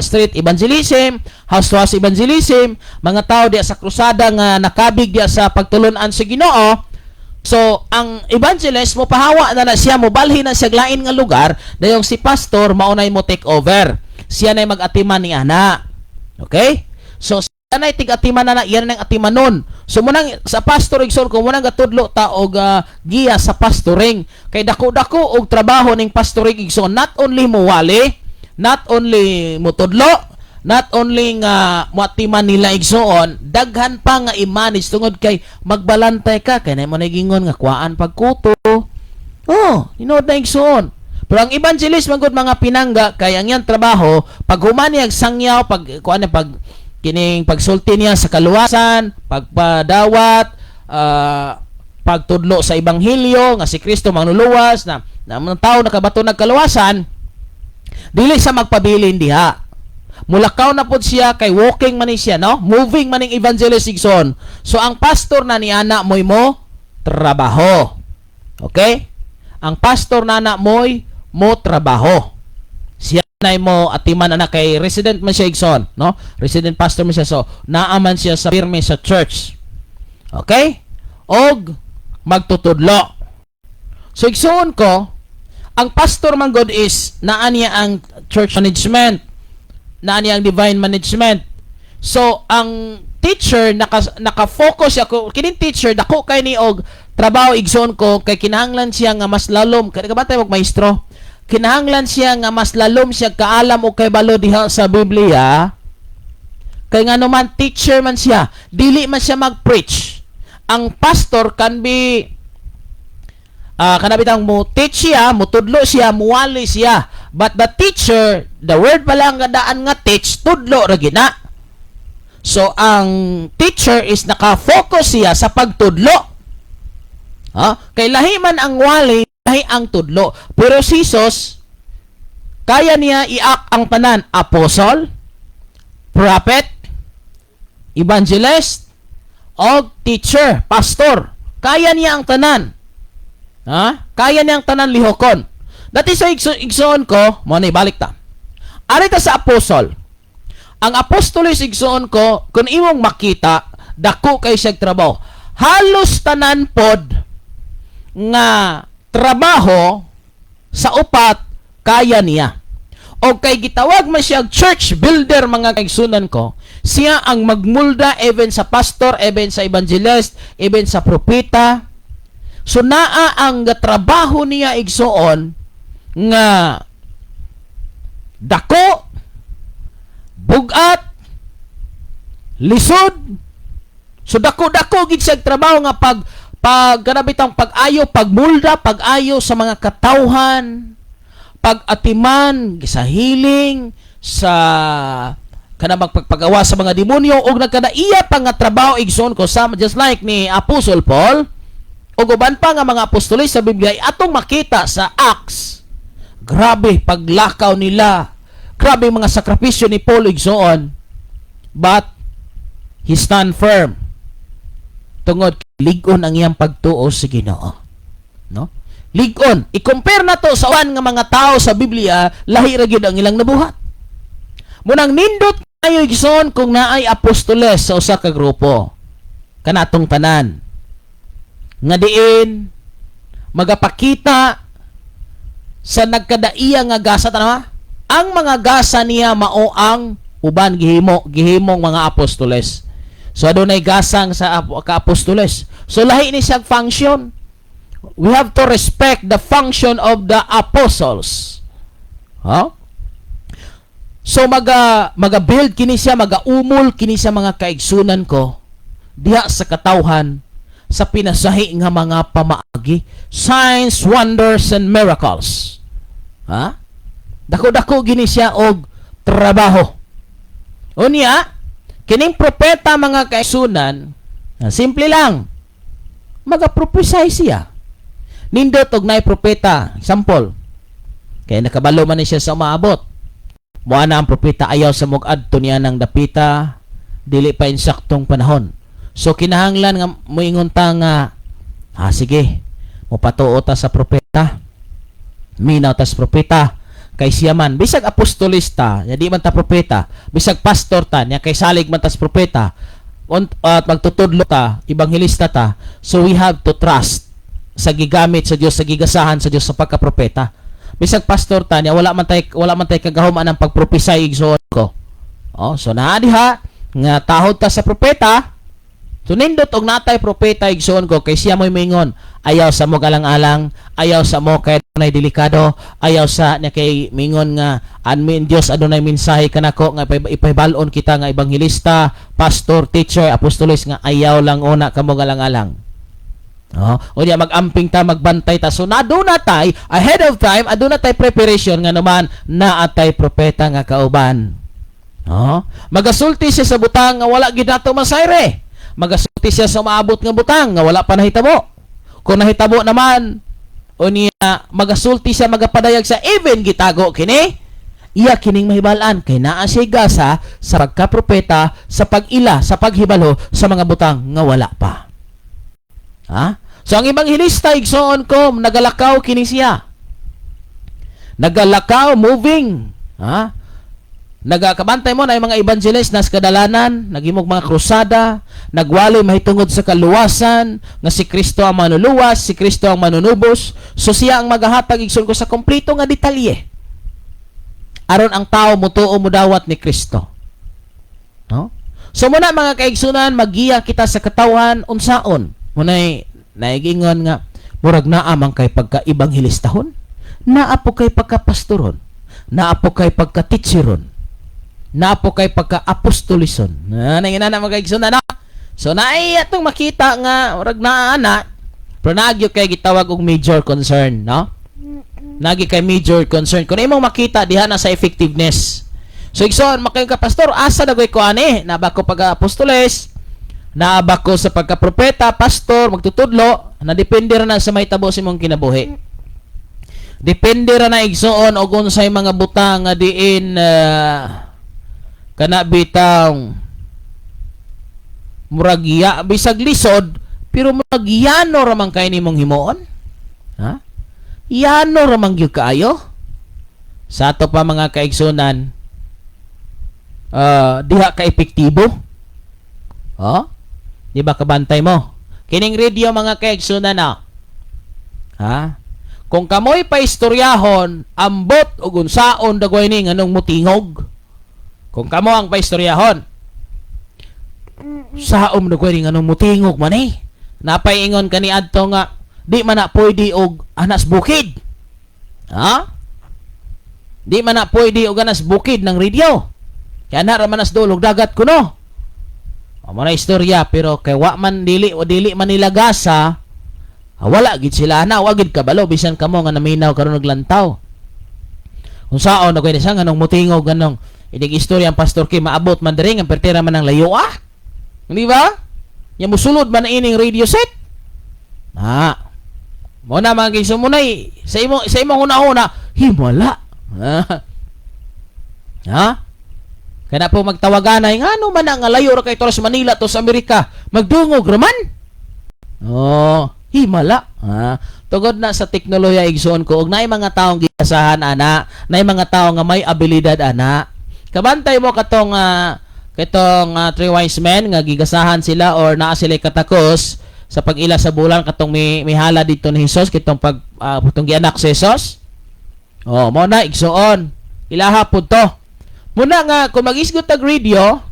street evangelism, house to house evangelism, mga tao diya sa krusada nga nakabig diya sa pagtulunan sa Ginoo. So, ang evangelist mo pahawa na na siya, mo balhin na siya lain nga lugar, dayong si pastor maunay mo take over. Siya na mag-atiman ni ana. Okay? So, siya na tig-atiman na na, yan ang atimanon. So, munang sa pastor, igsoon ko, munang gatudlo ta og giya sa pastoring. Kay dako-dako og trabaho ning pastoring, igsoon. Not only mo wali, not only mo tudlo, not only nga moatiman nila, igsoon, daghan pa nga i-manage tungod kay magbalantay ka kay na mo nagingon nga kuaan pagkuto. Oh, tinuod na, igsoon. Pero ang evangelist man gud, mga pinangga, kay ang iyang trabaho pag human niya sangyaw, pag kuan na, pag kining pagsulti niya sa kaluwasan, pagpadawat, pagtudlo sa ebanghelyo nga si Kristo manluluwas na na mga tao nakabato nagkaluwasan, dili sa magpabilin diha. Mulakaw na pod siya kay walking man ni siya, no? Moving man ning evangelist, igsoon. So ang pastor na ni ana moy mo trabaho. Okay? Ang pastor na na moy mo trabaho. Siya na mo atiman ana kay resident man siya, igsoon, no? Resident pastor man siya, so naa man siya sa pirme sa church. Okay? Og magtutudlo. So igsoon ko, ang pastor man god is naa niya ang church management, naa niya ang divine management. So ang teacher naka-focus siya ko kining teacher, dako kay ni og trabaho, igsoon ko, kay kinahanglan siya nga mas lalom kay kabantay og maestro. Kinahanglan siya nga mas lalom siya kaalam og kay balo diha sa Biblia. Kay nga naman teacher man siya, dili man siya mag-preach. Ang pastor can be kana bitang mo teach siya, mutudlo siya, muwali siya. But the teacher, the word pa lang nga daan nga teach, tudlo ra gina. So ang teacher is naka-focus siya sa pagtudlo. Ha? Kay lahi man ang wali, lahi ang tudlo. Pero si Jesus, kaya niya i-act ang tanan: apostle, prophet, evangelist, o teacher, pastor. Kaya niya ang tanan. Ha? Kaya niya ang tanan lihokon. Dati sa igsoon ko, mo na ibalik ta. Ari ta sa apostle. Ang apostolis, igsoon ko, kung imong makita, dako kay siyang trabaho. Halos tanan pod nga trabaho sa upat kaya niya. O kay gitawag man siya church builder, mga kaigsunan ko, siya ang magmulda even sa pastor, even sa evangelist, even sa propeta. So naa ang trabaho niya, igsoon, nga dako, bugat, lisod. So dako-dako gid siya trabaho nga pag pag kanabitang pag-ayo, pagmulda, pag-ayo sa mga katawhan, pag-atiman sa healing, sa kanang pagpagawa sa mga demonyo ug nagkadaiya pa nga trabaho, igsoon ko, sa just like ni Apostle Paul ug uban pa nga mga apostoles sa Biblia ay atong makita sa Acts. Grabe paglakaw nila. Grabe mga sakripisyo ni Paul, igsoon. But he stand firm tungod lig-on ang iyang pagtuo sa Ginoo. No? Lig-on. I-compare na to sa uban nga mga tao sa Biblia, lahi ra gyud ang ilang nabuhat. Munang nindot kayo, igsoon, kung naay apostoles sa usa ka grupo kanatong tanan nga diin magapakita sa nagkadaiya nga gasa. Tanawa ang mga gasa niya, mao ang uban gihimong mga apostoles. So adunay gasang sa ka-apostoles. So lahi ni siya function. We have to respect the function of the apostles, huh? So maga build kini siya, magaumol kini siya, mga kaigsunan ko, diha sa katawhan sa pinasahi nga mga pamaagi, signs, wonders and miracles, ha? Dako-dako gini siya og trabaho. Unya, kining propeta, mga kaigsunan, simple lang, maga-prophesy siya. Nindot og naay propeta, example, kay nakabalo man ni siya sa umaabot. Moa na ang propeta, "Ayaw sa mog adto niya ng dapita, dili pa insaktong panahon." So kinahanglan nga moingon ta nga, "Ha, sige, mopatuo ta sa propeta. Minaw tas propeta kay siya man." Bisag apostolista, ya di man ta propeta, bisag pastor ta nya kay salig man tas propeta at magtutudlo ta, ebanghelista ta, so we have to trust sa gigamit sa Dios, sa gigasahan sa Dios sa pagkapropeta. Bisag pastor ta nya wala man tay kagahom ang pagprophesy, igsoon ko. Oh, so naa diha nga tahod ta sa propeta. So nindot og natay propeta, igsoon ko, kay siya mo'y mingon, "Ayaw sa mo alang-alang, ayaw sa mo kay dunay delikado, ayaw sa niya," kay mingon nga anmin Dios adunay mensahe kanako nga ipahibal-on kita nga ebanghelista, pastor, teacher, apostolis nga ayaw lang una kamo alang-alang. Oh, o diya mag-amping ta, magbantay ta. So aduna tay ahead of time, aduna tay preparation nga naman naa tay propeta nga kauban. Oh, magasulti siya sa butang nga wala gid nato masayre. Magasulti siya sa maabot nga butang nga wala pa nahitabo. Kung nahitabo naman, o niya magasulti siya, magapadayag sa even gitago kini, iya kining mahibalaan kay naa siya gasa sa pagkapropeta, sa pag-ila, sa paghibalo sa mga butang nga wala pa. Ha? So ang ebanghelista, igsoon ko, nagalakaw kini siya. Nagalakaw, moving. Ha? Nagakabantay mo na yung mga evangelist nas kadalanan, naghimog mga krusada, nagwali mahitungod sa kaluwasan, nga si Kristo ang manuluwas, si Kristo ang manunubos. So siya ang magahatag, igsoon ko, sa kompleto nga detalye aron ang tao mutuo, mudawat ni Kristo. No? So muna, mga kaigsunan, magiya kita sa katawan unsaon. Munay naigingon nga murag naa man kay pagka-ebanghelistahon, naa po kay pagka-pastoron, naa po kay pagka-teacheron, naa po kay pagka-apostolison. Na nangina na, mga kaigsunan, no? So naay atong makita nga murag naa na, pero naagyo kay gitawag og major concern, no? Nagi kay major concern. Kung imong makita diha na sa effectiveness. So igsoon, makayo ka, "Pastor, asa na ko ani? Naba ko pagka-apostoles, naaba ko sa pagka-propeta, pastor, magtutudlo?" Na depende ra na sa mahitabo sa imong kinabuhi. Depende ra na, igsoon, og unsay mga butang nga diin kana bitaw murag ya, bisag lisod pero murag yano ra man kay nimong himuon. Ha? Yano ra man gyud kaayo. Sa ato pa, mga kaigsunan, diha ka epektibo. Oh? Di ba kabantay mo? Kining radio, mga kaigsunan, na. Ha? Kung kamoy paistoryahon, ambot og unsaon dagway ni nganong mutingog. Kung kamo ang paistoryahon, saom dagway ni nganong mutingog man eh. Napaingon kani adto nga di man na pwede og anas bukid. Ha? Di man na pwede og anas bukid ng radio. Kaya na ra man as dulog dagat kuno. Amo na istorya, pero kay wa man dili o dili man nila gasa, wala gid sila na, wa gid kabalo bisan kamo nga naminaw karon naglantaw. Unsaon na kay siya nganong mutingog, ganong inig istorya ang pastor kay maabot man diri nga pertera man ang layo, ah. Di ba? Nya musulod man na ining radio set. Ha. Mo na, mga kayso mo na sa imong una-una himala. Ha? Kaya na po magtawaganay, nga ano man na nga layo ra kay sa Manila to sa Amerika, magdungog raman. Oh, himala. Ha? Tugod na sa teknolohiya, igsoon ko, og naay mga taong gigasahan ana, naay mga tao nga may abilidad ana. Kabantay mo katong katong three wise men nga gigasahan sila or naa sila katakos sa pag-ila sa bulan katong mihala dito ni Jesus, kitong pag putong gianak si Jesus. Oh, mao na, igsuon. Ilaha pud to. Muna nga kung mag-isgot tag radio,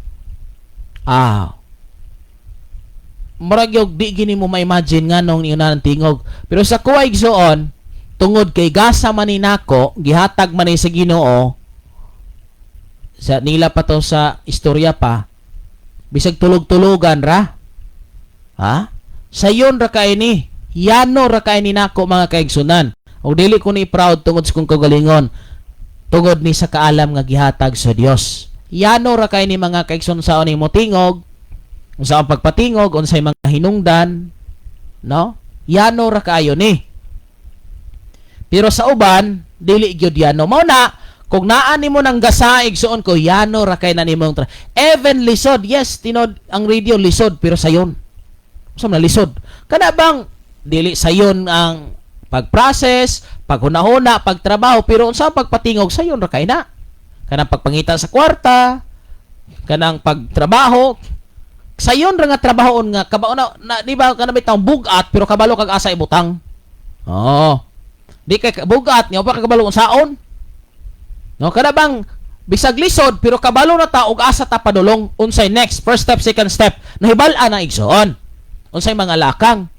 murag yung di gini mo ma-imagine nga nung niuna ng tingog. Pero sa kuwa, igsuon, tungod kay gasa man ni nako, gihatag man ni sa Ginoo, sa nila pa to sa istorya pa, bisag tulog-tulugan ra. Ha? Sayon ra kay ni. Yano ra kay ni nako, mga kaigsunan. Og dili ko ni proud tungod sa kong kagalingon. Tungod ni sa kaalam nga gihatag sa Dios. Yano ra kay ni, mga kaigsun, sa ni mo tingog, unsa ang pagpatingog, unsay mga hinungdan, no? Yano ra kaayo ni. Pero sa uban, dili gyud yano. Mao na kung naa nimo nang gasa, igsuon ko, yano ra kay na nimong even lisod, yes, tinod ang radio lisod pero sayon. Unsa man lisod? Kana bang dili sayon ang pag-process, paghuna-huna, pagtrabaho, pero unsa ang pagpatingog, sayon ra kay na. Kanang pagpangita sa kwarta, kanang pagtrabaho, sayon ra nga trabahoon nga kabalo na, na, di ba, kanang bitang bugat pero kabalo kag asa ibutang. Oo. Di kay bugat nga pa kabalo kung saon. No, kana bang bisag lisod pero kabalo na ta og asa ta padulong, unsay next, first step, second step, nahibal-an ang igsoon. Unsay mga lakang.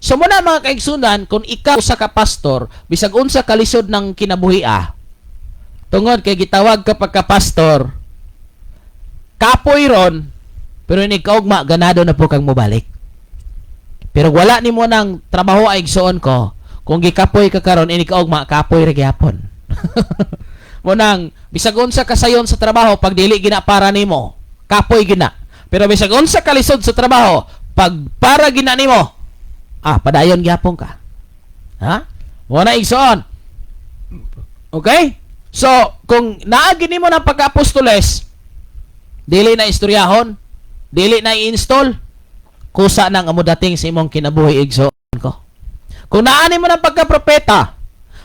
So muna, mga kaigsunan, kung ikaw usa ka pastor, bisag unsa kalisod ng kinabuhi tungod kay gitawag ka pagka-pastor, kapoy ron, pero ni kaugma, ganado na po kang mobalik. Pero wala nimo nang trabaho ay, igsuon ko, kung gikapoy ka karon, ini kaugma, kapoy ra gyapon. Mo nang bisag unsa kasayon sa trabaho, pag dili gina para nimo, kapoy gina. Pero bisag unsa kalisod sa trabaho, pag para gina nimo, padayon gyapon ka. Ha? Mo na, igsoon. Okay? So, kung naagi nimo ng pagka-apostoles, dili na istoryahon, dili na i-install, kusa nang amo dating sa imong kinabuhi, igsoon ko. Kung naani mo ng pagka-propeta,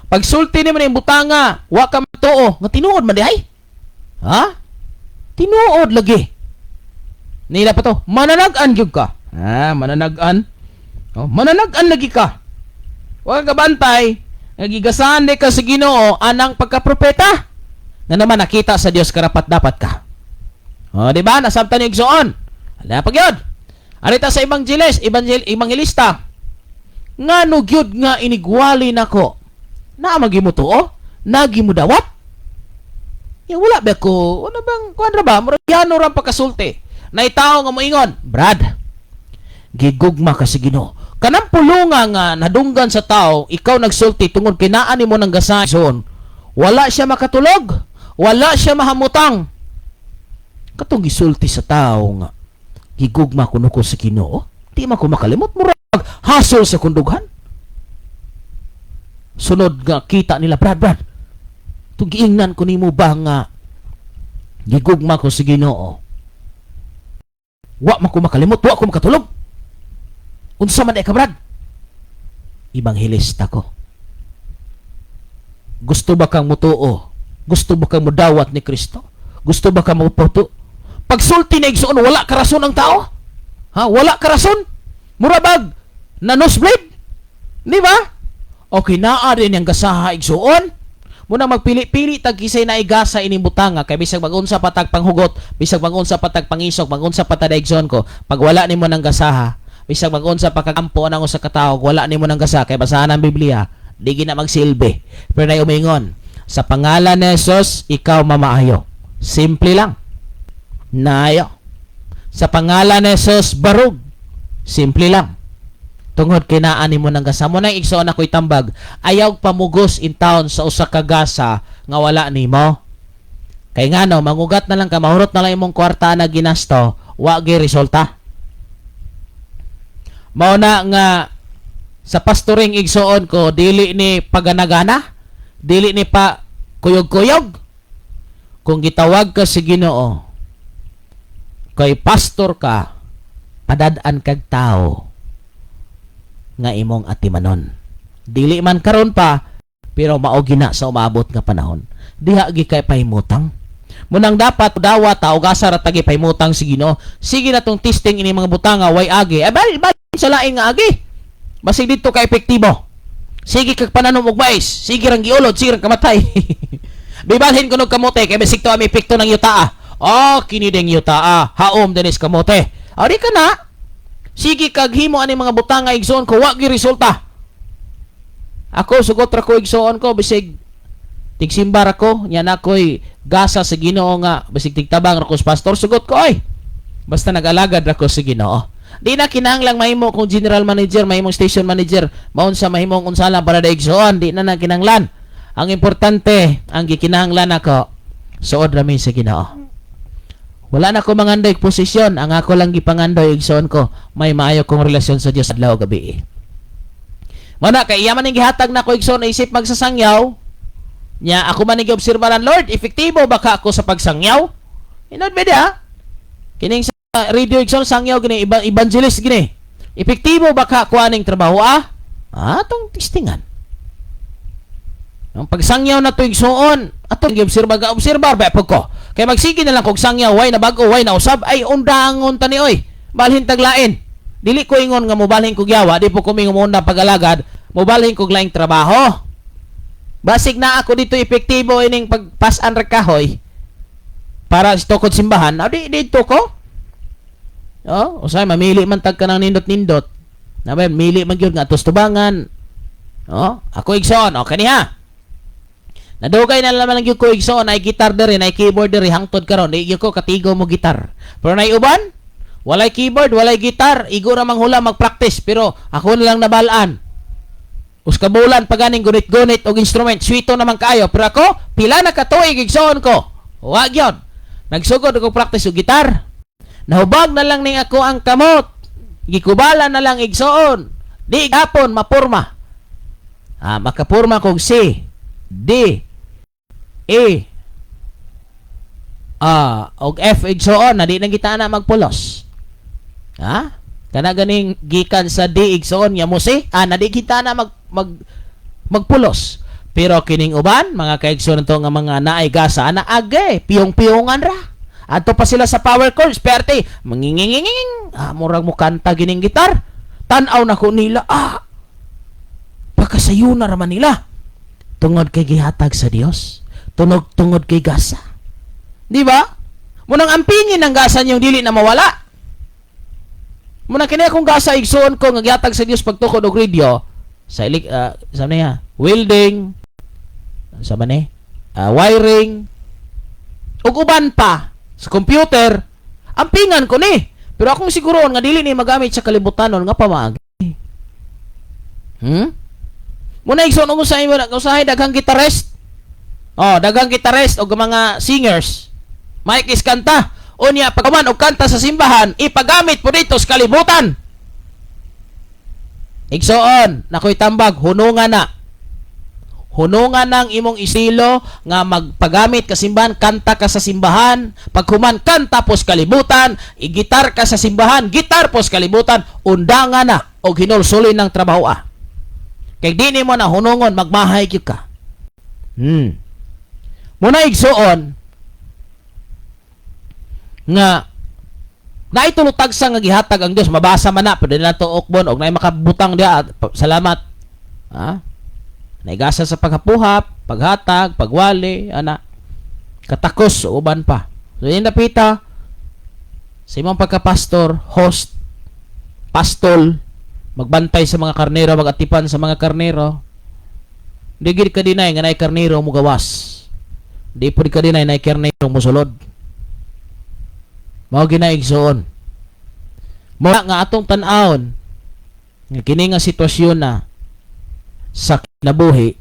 pagsulti nimo ning butanga, wa ka matuo, nga tinuod man di ay. Ha? Tinuod lagi. Nila pa to, mananag-an gyud ka. Ah, mananag-an. Oh, mananag-an lagi ka. Wa ka bantay, nagigasahan di ka sa Ginoo anang pagka-propeta. Na naman nakita sa Dios karapat dapat ka. Oh, di ba? Nasabtan ni igsoon. Ala pa gyud. Arita sa Evangelist, Evangelista. Ngano gyud nga inigwali nako? Naa magi mo tuo? Nagi mo dawat? Ya wala ba ko? Ano bang kuan ra ba? Murag yano ra ang pagkasulti. Nay tao nga moingon, "Brad, gigugma ka sa Ginoo." Kanang pulunga nga nadunggan sa tao, ikaw nagsulti tungod kay naa nimo ng gasason. Wala siya makatulog, wala siya mahamutang. Katong gisulti sa tao nga gigugma kuno ko sa Ginoo, di man ko makalimot, murag hasol sa kundughan. Sunod nga kita nila, "Brad, Brad, tung giingnan ko nimo ba nga gigugma ko sa Ginoo. Wa man ko makalimot, wa ko makatulog. Unsa man ka, Brad?" "Ebanghelista ko." "Gusto ba kang mutuo? Gusto ba kang mudawat ni Kristo? Gusto ba kang muputo?" Pagsulti na, igsoon, wala ka rason ang tao. Ha? Wala ka rason. Mura bag na nosebleed. Di ba? Okay, naa din yung gasaha, igsuon. Muna magpili-pili tag kisay na igasa ining butanga kay bisag magunsa patag panghugot, bisag magunsa patag pangisog, magunsa patag igsoon ko, pag wala nimo ng gasaha, bisag magunsa pa kagampo nang usa ka tawo, wala nimo ng gasa kay basahan ang Biblia, di gina magsilbi. Pero nay umingon, "Sa pangalan ni Jesus, ikaw mamaayo." Simple lang. Nayo. "Sa pangalan ni Jesus, barug." Simple lang. Tungod kinaan nimo ng gasa mo nang, igsoon, ako'y tambag, ayaw pamugos in town sa usa ka gasa nga wala nimo. Kay ngano, mangugat na lang ka, mahurot na lang imong kwarta na ginasto, wa gi resulta. Mao na nga sa pastoring, igsoon ko, dili ni paganagana, dili ni pa kuyog-kuyog. Kung gitawag ka sa Ginoo, kay pastor ka, padad-an kag tao nga imong atimanon. Dili man karon pa, pero mao gina sa umabot nga panahon. Diha gi kay pahimutang. Munang dapat dawat ta og asa ra tagi pahimutang si Ginoo. Sige na tong testing ini mga butanga, way agi. Ay bal, bal sa lain nga agi. Basig dito ka epektibo. Sige kag pananom og mais, sige rang giulod, sige rang kamatay. Bibalhin ko og kamote kay basig to ang epekto ng yutaa. Oh, kini ding yutaa. Haom dinis kamote. Ari ka na. Sige kag himo ani mga butanga, igsoon ko, wa gi resulta. Ako sugot ra ko, igsoon ko, bisig tigsimba ra ko nya na ko'y gasa sa Ginoo nga bisig tigtabang ra ko sa pastor, sugot ko ay. Basta nag-alagad ra ko sa Ginoo. Di na kinahanglang mahimo kong general manager, mahimong station manager, maun sa mahimong unsa lang para igsoon, di na na kinahanglan. Ang importante, ang gikinahanglan nako, suod ra mi sa Ginoo. Wala na ko mangandoy posisyon, ang ako lang gipangandoy, igsoon ko, may maayo kong relasyon sa Dios adlaw gabi. Mana kay iya man ning gihatag nako, igsoon, isip magsasangyaw. Nya ako man ning giobserbaran, "Lord, epektibo ba ka ako sa pagsangyaw?" Inod ba diha? Kining sa radio, igsoon, sangyaw gini, evangelist gini. Epektibo ba ka ko aning trabaho ah? Ah, atong testingan. Ang pagsangyaw na to, igsoon, atong giobserba ga obserbar ba pud ko. Kay magsige na lang kog sangyaw, way na bag-o, way na usab, ay undangon ta ni oy. Balhin taglain. Dili ko ingon nga mobalhin kog yawa, di po ko mingon mo pag-alagad, mobalhin kog laing trabaho. Basig na ako dito epektibo ining pagpasan ra kahoy para sa tukod simbahan, ah, di dito ko. Oh, usay mamili man tag kanang nindot-nindot. Na ba, mili man gyud nga atos tubangan. Oh, ako, igsoon, okay niya. Nadugay na naman lang gyud ko, igsoon, ay gitar diri, ay keyboard diri hangtod karon, di gyud ko katigo mo gitar. Pero nay uban, walay keyboard, walay gitar, igo ra manghula magpractice, pero ako na lang nabalaan. Usa ka bulan pa ganing gunit-gunit og instrument, swito naman kaayo, pero ako pila na ka tuig, igsoon ko. Wa gyud. Nagsugod ako practice og gitar. Nahubag na lang ning ako ang kamot. Gikubala na lang, igsoon. Di gapon mapurma. Ah, makapurma kog C, D, E, A, og F, igsoon, na di na kita na magpulos. Ha? Kana ganing gikan sa D, igsoon, nga mo C, ah, na di kita na mag mag magpulos. Pero kining uban, mga kaigsoon to nga mga naay gasa, ana age, piyong-piyongan ra. Adto pa sila sa power chords, perte, manginginginging, ah, murag mo kanta gining gitar. Tan-aw na ko nila, ah, pagkasayuna raman nila. Tungod kay gihatag sa Dios. Tunog tungod kay gasa. Di ba? Munang ampingin ang gasa niyong dili na mawala. Munang kini akong gasa, igsuon ko, nga gihatag sa Dios pagtukod og radio sa ilik sa niya, welding sa man eh, wiring ug uban pa sa computer, ampingan ko ni. Pero akong siguroon nga dili ni magamit sa kalibutanon nga pamaagi. Muna, igsoon, og usahay mo usahay daghang gitarist. Oh, daghang gitarist og mga singers. Mike is kanta. Unya pagkaman og kanta sa simbahan, ipagamit po dito sa kalibutan. Igsoon, nakoy tambag, hunungan na. Hunungan ng imong estilo nga magpagamit ka simbahan, kanta ka sa simbahan, paghuman kanta pos kalibutan, igitar ka sa simbahan, gitar pos kalibutan, undangan na og hinulsulin ng trabaho ah. Kay di nimo na hunungon, magmahay gyud ka. Muna, igsuon, nga naitulutag sa nga gihatag ang Dios, mabasa man na, pwede na to ukbon og naay makabutang diha, at salamat. Ha? Naigasa sa paghapuhap, paghatag, pagwali, ana. Katakos o uban pa. So yun napita sa imong pagkapastor, host, pastol, magbantay sa mga karnero, magatipan sa mga karnero. Di gid ka dinay nga naay karnero mo gawas. Di pud ka dinay naay karnero mo sulod. Mao gina, igsoon. Mo nga atong tan-awon nga kini nga sitwasyon na sa kinabuhi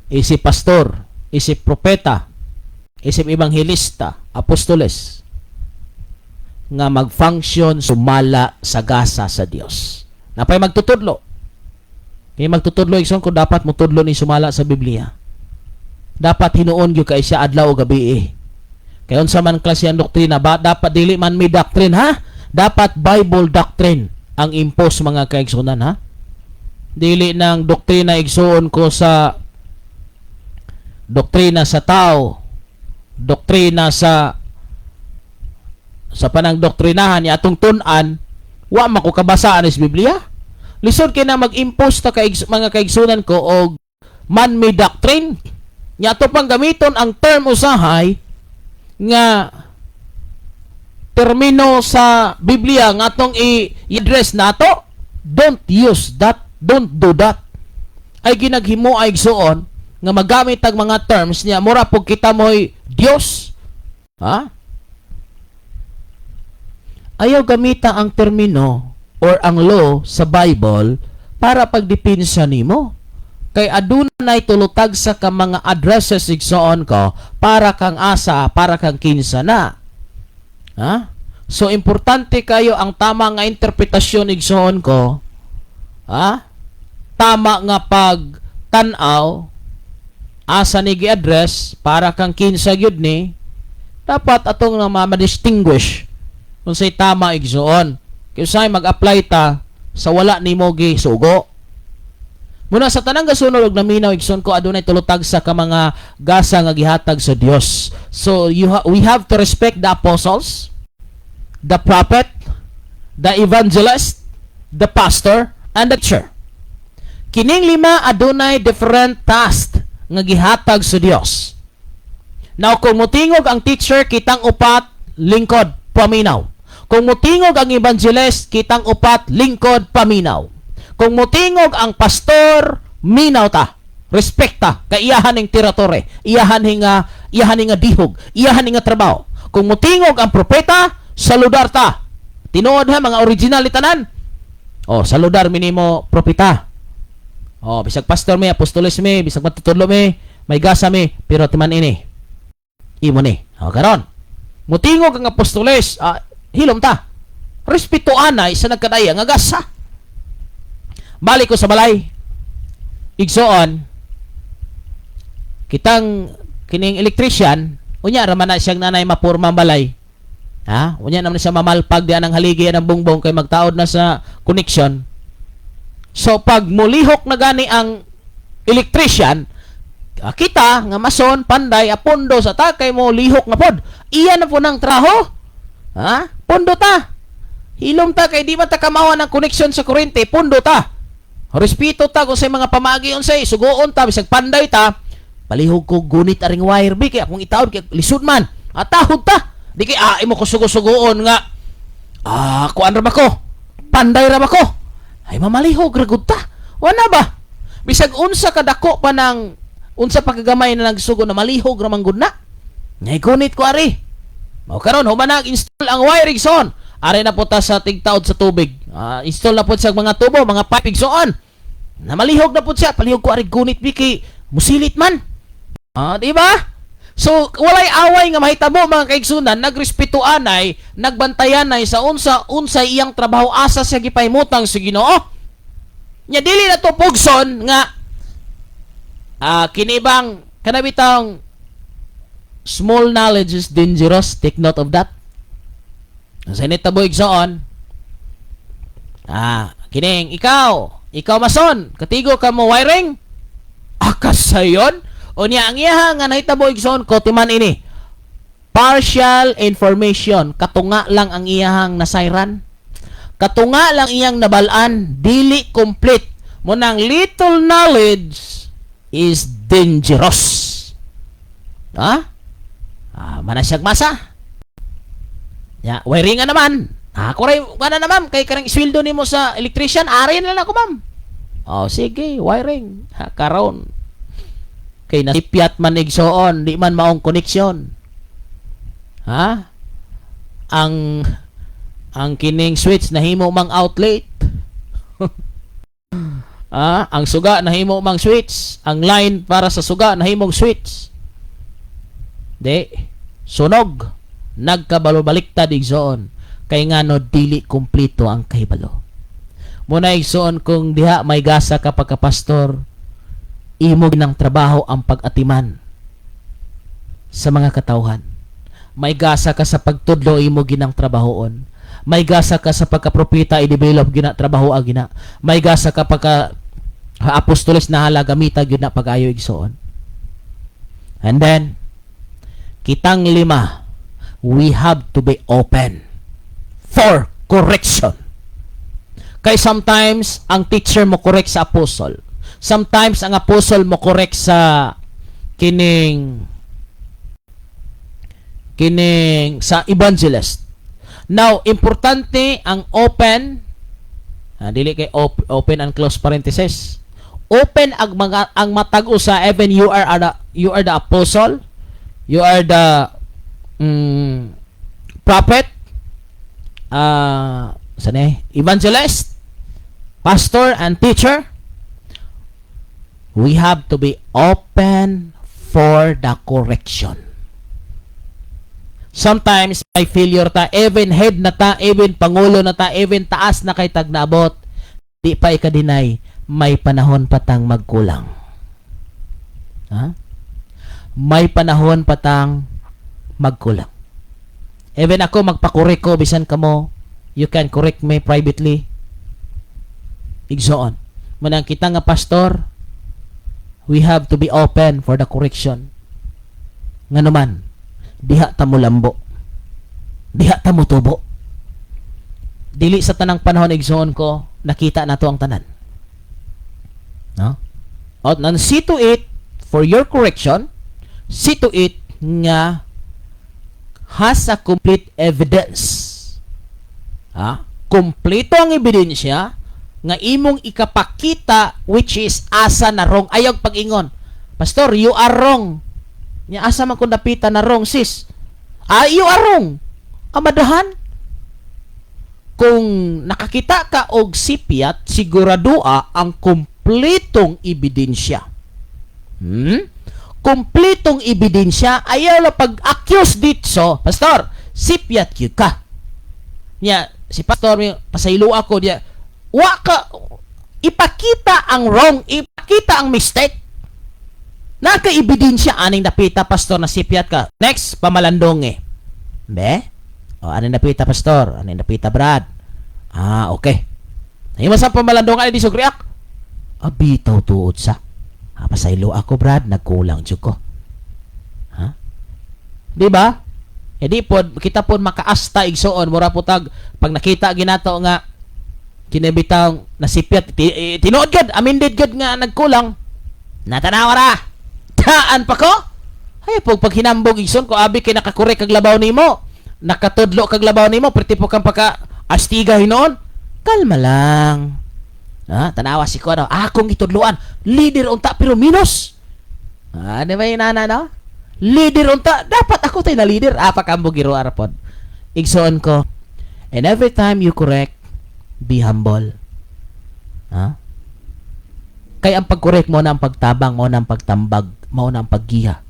isip pastor, isip propeta, isip ebanghelista, apostoles nga mag-function sumala sa gasa sa Dios. Napay magtutudlo. Kay magtutudlo, igsoon ko, dapat mutudlo ni sumala sa Biblia. Dapat hinuon gyud kay siya adlaw o gabi eh. Kay unsa man klase ang doktrina, ba dapat dili man may doctrine ha? Dapat Bible doctrine ang impose, mga kaigsunan, ha? Dili ng doktrina, igsuon ko, sa doktrina sa tao. Doktrina sa panang doktrinahan ni atong tun-an, wa man ko kabasaan is Biblia. Lisod kay na mag-impose ta kay mga kaigsunan ko og man-made doctrine. Nya ato pang gamiton ang term usahay nga termino sa Biblia nga atong i-address nato. Don't use that. Don't do that. Ay ginaghimo ay igsuon nga magamit ang mga terms niya mura pug kita mo'y Dios. Ha? Ayaw gamita ang termino or ang law sa Bible para pagdepensa nimo. Kay aduna nay tulutag sa ka mga addresses, igsoon ko, para kang asa, para kang kinsa na. Ha? So importante kayo ang tama nga interpretasyon, igsoon ko. Ha? Tama nga pag tan-aw asa ni gi-address, para kang kinsa gyud ni, dapat atong nga ma-distinguish unsay tama, igsoon. Kay usahay mag-apply ta sa wala nimo gisugo. Muna sa tanang gasunod og naminaw, igsoon ko, adunay tulutag sa ka mga gasa nga gihatag sa Dios. So we have to respect the apostles, the prophet, the evangelist, the pastor, and the teacher. Kining lima adunay different task nga gihatag sa Dios. Now kung mutingog ang teacher, kitang upat lingkod paminaw. Kung mutingog ang evangelist, kitang upat lingkod paminaw. Kung mutingog ang pastor, minaw ta. Respekta kay iyahan ning teritoryo, iyahan ning nga dihog, iyahan ning nga trabaho. Kung mutingog ang propeta, saludar ta. Tinuod ha, mga original ni tanan. Oh, saludar minimo propeta. Oh, bisag pastor mi, apostoles mi, bisag matutudlo mi, may gasa mi, pero timan ini. Imo ni. Oh, karon. Mutingog ang apostoles, hilom ta. Respeto anay sa nagkadaya nga gasa. Balik ko sa balay. Igsoon, kitang kining electrician, unya raman na siyang nanay mapurma ang balay. Ha? Unya naman siya mamalpag diyan ang haligi ang bongbong kay magtaod na sa connection. So pag mulihok na gani ang electrician, kita nga mason, panday, apondo sa ta kay mo lihok na pod. Iya na po ng traho. Ha? Pondo ta. Hilom ta kay di man ta kamawa ng connection sa kuryente, pondo ta. Respeto ta kung sa mga pamagi unsay sugoon ta bisag panday ta. Palihog ko gunit aring wire bi kay akong itaod kay lisod man. Atahod ta. Di kay imo ko sugo-sugoon nga kuan ra ba ko? Panday ra ba ko? Ay mamalihog ra gud ta. Wala ba? Bisag unsa kadako pa ng unsa pa kagamay na nagsugo na malihog ra man gud na. Ngay gunit ko ari. Mao karon human na install ang wire, igsoon. Ari na po ta sa tigtaod sa tubig. Install na po siya mga tubo, mga pipe, igsoon. Na malihog na po siya. Palihog ko ari gunit bi kay musilit man. Di ba? So, walay away nga mahitabo, mga kaigsunan, nagrespeto anay, nagbantayanay sa unsa unsay iyang trabaho, asa siya gipahimutang sa Ginoo. Nya dili na to pugson nga kinibang kanabitang small knowledge is dangerous. Take note of that. Sa nitabo, igsoon, kining ikaw, ikaw mason, katigo ka mo wiring, akasayon, unya ang iyaha nga nahitabo, igsoon ko, timan ini. Partial information, katunga lang ang iyahang nasayran. Katunga lang iyang nabalaan, dili complete. Munang little knowledge is dangerous. Ha? Manasyag masa. Ya, wiring nga naman. Ako ray kana na ma'am kay karang isweldo nimo sa electrician, ari na lang ako, ma'am. Oh, sige, wiring. Ha, karon. Kay nasipyat man, igsoon, di man maong connection. Ha? Ang kining switch nahimo mang outlet. Ang suga nahimo mang switch, ang line para sa suga nahimong switch. Di sunog, nagkabalo-baliktad, igsoon. Kay ngano? Dili kumpleto ang kahibalo. Muna, igsoon, kung diha may gasa ka pagkapastor, imo ng trabaho ang pag-atiman sa mga katawhan. May gasa ka sa pagtudlo, imo ginang trabahoon. May gasa ka sa pagkapropeta, i-develop gina trabaho gina. May gasa ka pagka apostoles na hala, gamita gyud na pag-ayo, igsoon. And then Kitang lima, we have to be open for correction. Kay sometimes, ang teacher mo correct sa apostle. Sometimes, ang apostle mo correct sa kining kining sa evangelist. Now, importante ang open, dili kay open and close parenthesis. Open ang mga ang matag usa, even you are the apostle, you are the prophet, saan eh? Evangelist, pastor and teacher. We have to be open for the correction. Sometimes may failure ta, even head na ta, even pangulo na ta, even taas na kay tag naabot, di pa ika-deny, may panahon pa tang magkulang. Ha? May panahon pa tang magkulang. Even ako, magpa-correct ko, bisan kamo, you can correct me privately. Igsoon. Manang kita nga pastor, we have to be open for the correction. Nga naman, diha ta mo lambo. Diha ta mo tubo. Dili sa tanang panahon, igsoon ko, nakita nato ang tanan. No? At nan see to it for your correction, see to it nga has a complete evidence. Ha? Kompleto ang ebidensya nga imong ikapakita, which is asa na wrong. Ayaw pag-ingon, "Pastor, you are wrong." Nya asa man kung dapita na wrong, sis? Ah, you are wrong. Kamadahan. Kung nakakita ka og sipyat, siguradoa ang kompletong ebidensya. Kompletong ebidensya, ayaw la pag-accuse dito. "Pastor, sipyat gyud ka." Nya, si pastor, may pasaylo ako diya. Wa ka, ipakita ang wrong, ipakita ang mistake. Naka-ebidensya aning dapita, pastor, na sipyat ka. Next, pamalandong eh. Be? O, aning dapita, pastor? Aning dapita, Brad? Ah, okay. Hima sa pamalandong ani di react. Ah, bitaw tuod sa. Ah, pasaylo ako, Brad, nagkulang jud ko. Ha? Di ba? E di pod kita pod makaasta, igsuon, mura po tag pag nakita ginato nga kinebitang nasipyat ti, eh, tinuod gud, amended gud nga nagkulang. Natanawa ra. Taan pa ko? Ay, pag paghinambog, igsoon ko, abi kay nakakorek kag labaw nimo. Nakatudlo kag labaw nimo, perti po kang pagka astiga hinoon. Kalma lang. Ha, tanawa si ko ano, akong gitudloan, leader unta pero minus. Ah, di ba yun, nana, no? Leader unta, dapat ako tayo na leader. Ah, pakambog giro arapod. Igsoon ko, and every time you correct, be humble. Ha? Kay ang pag-correct mo na ang pagtabang, mo na ang pagtambag, mo na ang paggiya.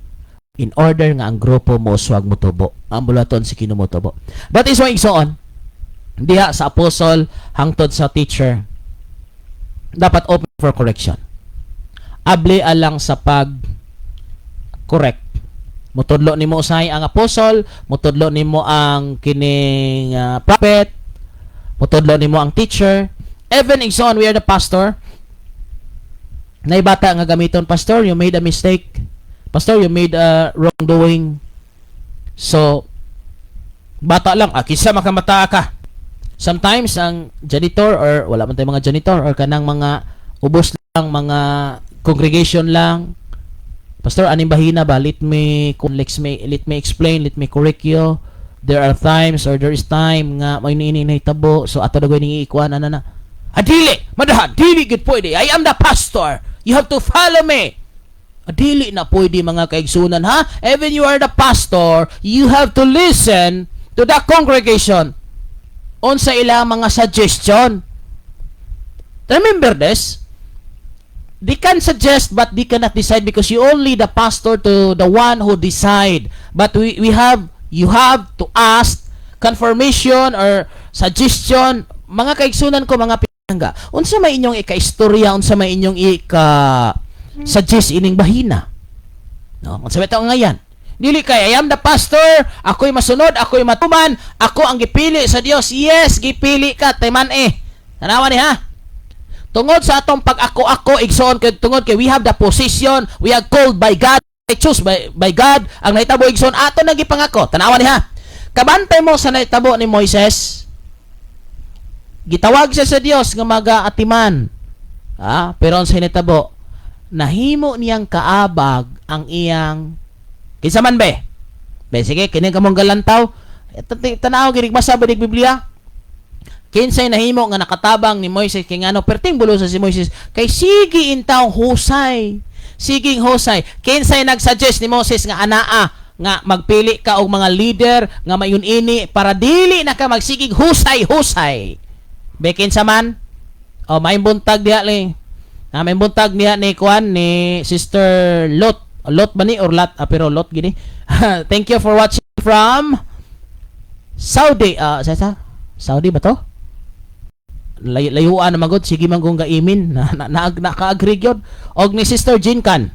In order nga ang grupo mo uswag mo tubo. Ang bulaton si Ginoo mo tubo. That is why, igsoon, diha sa apostle hangtod sa teacher, dapat open for correction. Abli alang sa pag correct. Mutudlo nimo usahay ang apostle, mutudlo nimo ang kining prophet, mutudlo nimo ang teacher. Even, igsoon, we are the pastor. Naibata nga gamiton, "Pastor, you made a mistake. Pastor, you made a wrongdoing." So, bata lang, ah, kisa makamata ka. Sometimes, ang janitor or wala man tayong mga janitor or kanang mga ubos lang, mga congregation lang, "Pastor, aning bahina ba? Let me explain, let me correct you. There are times or there is time nga may niini nahitabo, so ato dagoy ning iikuan ana na." "Ah, dili, madahan, dili gid pwede. I am the pastor. You have to follow me." Ah, dili na pwede, mga kaigsunan, ha? Even you are the pastor, you have to listen to the congregation unsa ilang mga suggestion. Remember this, they can suggest but they cannot decide because you only the pastor to the one who decide. But we have you have to ask confirmation or suggestion. Mga kaigsunan ko, mga pinangga, unsa may inyong ika-istorya, unsa may inyong ika suggest ining bahina, no? Unsa may ngayan? Dili kay I am the pastor, ako'y masunod, ako'y matuman, ako ang gipili sa Dios. Yes, gipili ka, tayman eh. Tanawa ni ha. Tungod sa atong pag-ako-ako, igsoon kay tungod kay we have the position, we are called by God. Choose by God. Ang nahitabo, igsoon, ato nang gipangako. Tanawa ni ha. Kabantay mo sa nahitabo ni Moises. Gitawag siya sa Dios nga maga-atiman. Ah, pero ang sa nahitabo, nahimo niyang kaabag ang iyang kinsa man be? Be sige, kini kamong galantaw. Tanaw gid basa ba dig Biblia? Kinsay nahimo nga nakatabang ni Moises? Kay ngano perting bulosa si Moises? Kay sige intaw husay. Siging husay. Kinsay nagsuggest ni Moses nga anaa nga magpili ka og mga leader nga mayon ini para dili na ka magsigig husay-husay? Be, kinsa man? O may buntag diha ni. Ah, may buntag niya ni kuan ni Sister Lot. Lot ba ni or Lot? Ah, pero Lot gini. Thank you for watching from Saudi. Ah, sa Saudi ba to? Layuan na magod, sige man kung gaimin na, na, na, naka-agree gyud og ni Sister Jinkan,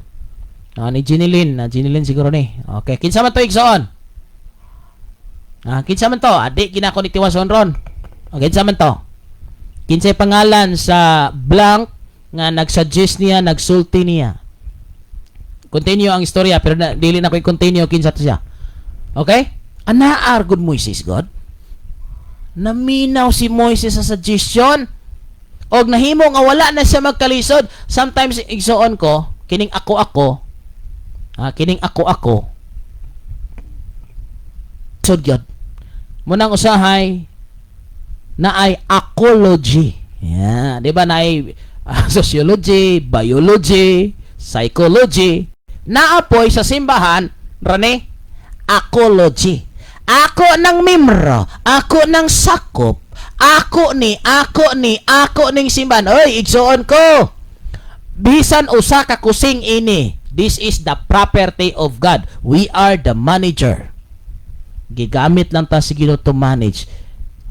ah, ni Jinilin na Jinilin siguro ni. Okay, kinsa man to, igsoon? Ah, kinsa man to? Adi kinako ni tiwason ron. Okay, kinsa man to? Kinsay pangalan sa blank nga nagsuggest niya, nagsulti niya? Continue ang istorya, pero na, dili na ko i-continue kinsa to siya. Okay, anaar gud Moises God. Naminaw si Moises sa suggestion og nahimo nga wala na siya magkalisod. Sometimes, igsoon ko, kining ako-ako, ah, kining ako-ako sod gyud munang usahay na ay ecology. Yeah, di ba na ay sociology, biology, psychology? Naapoy sa simbahan rani ecology. Ako ng mimro, ako ng sakop, ako ni, ako ni, ako ning simbahan. Oy, igsoon ko. Bisan usa ka kusing ini, this is the property of God. We are the manager. Gigamit lang ta sa Ginoo to manage.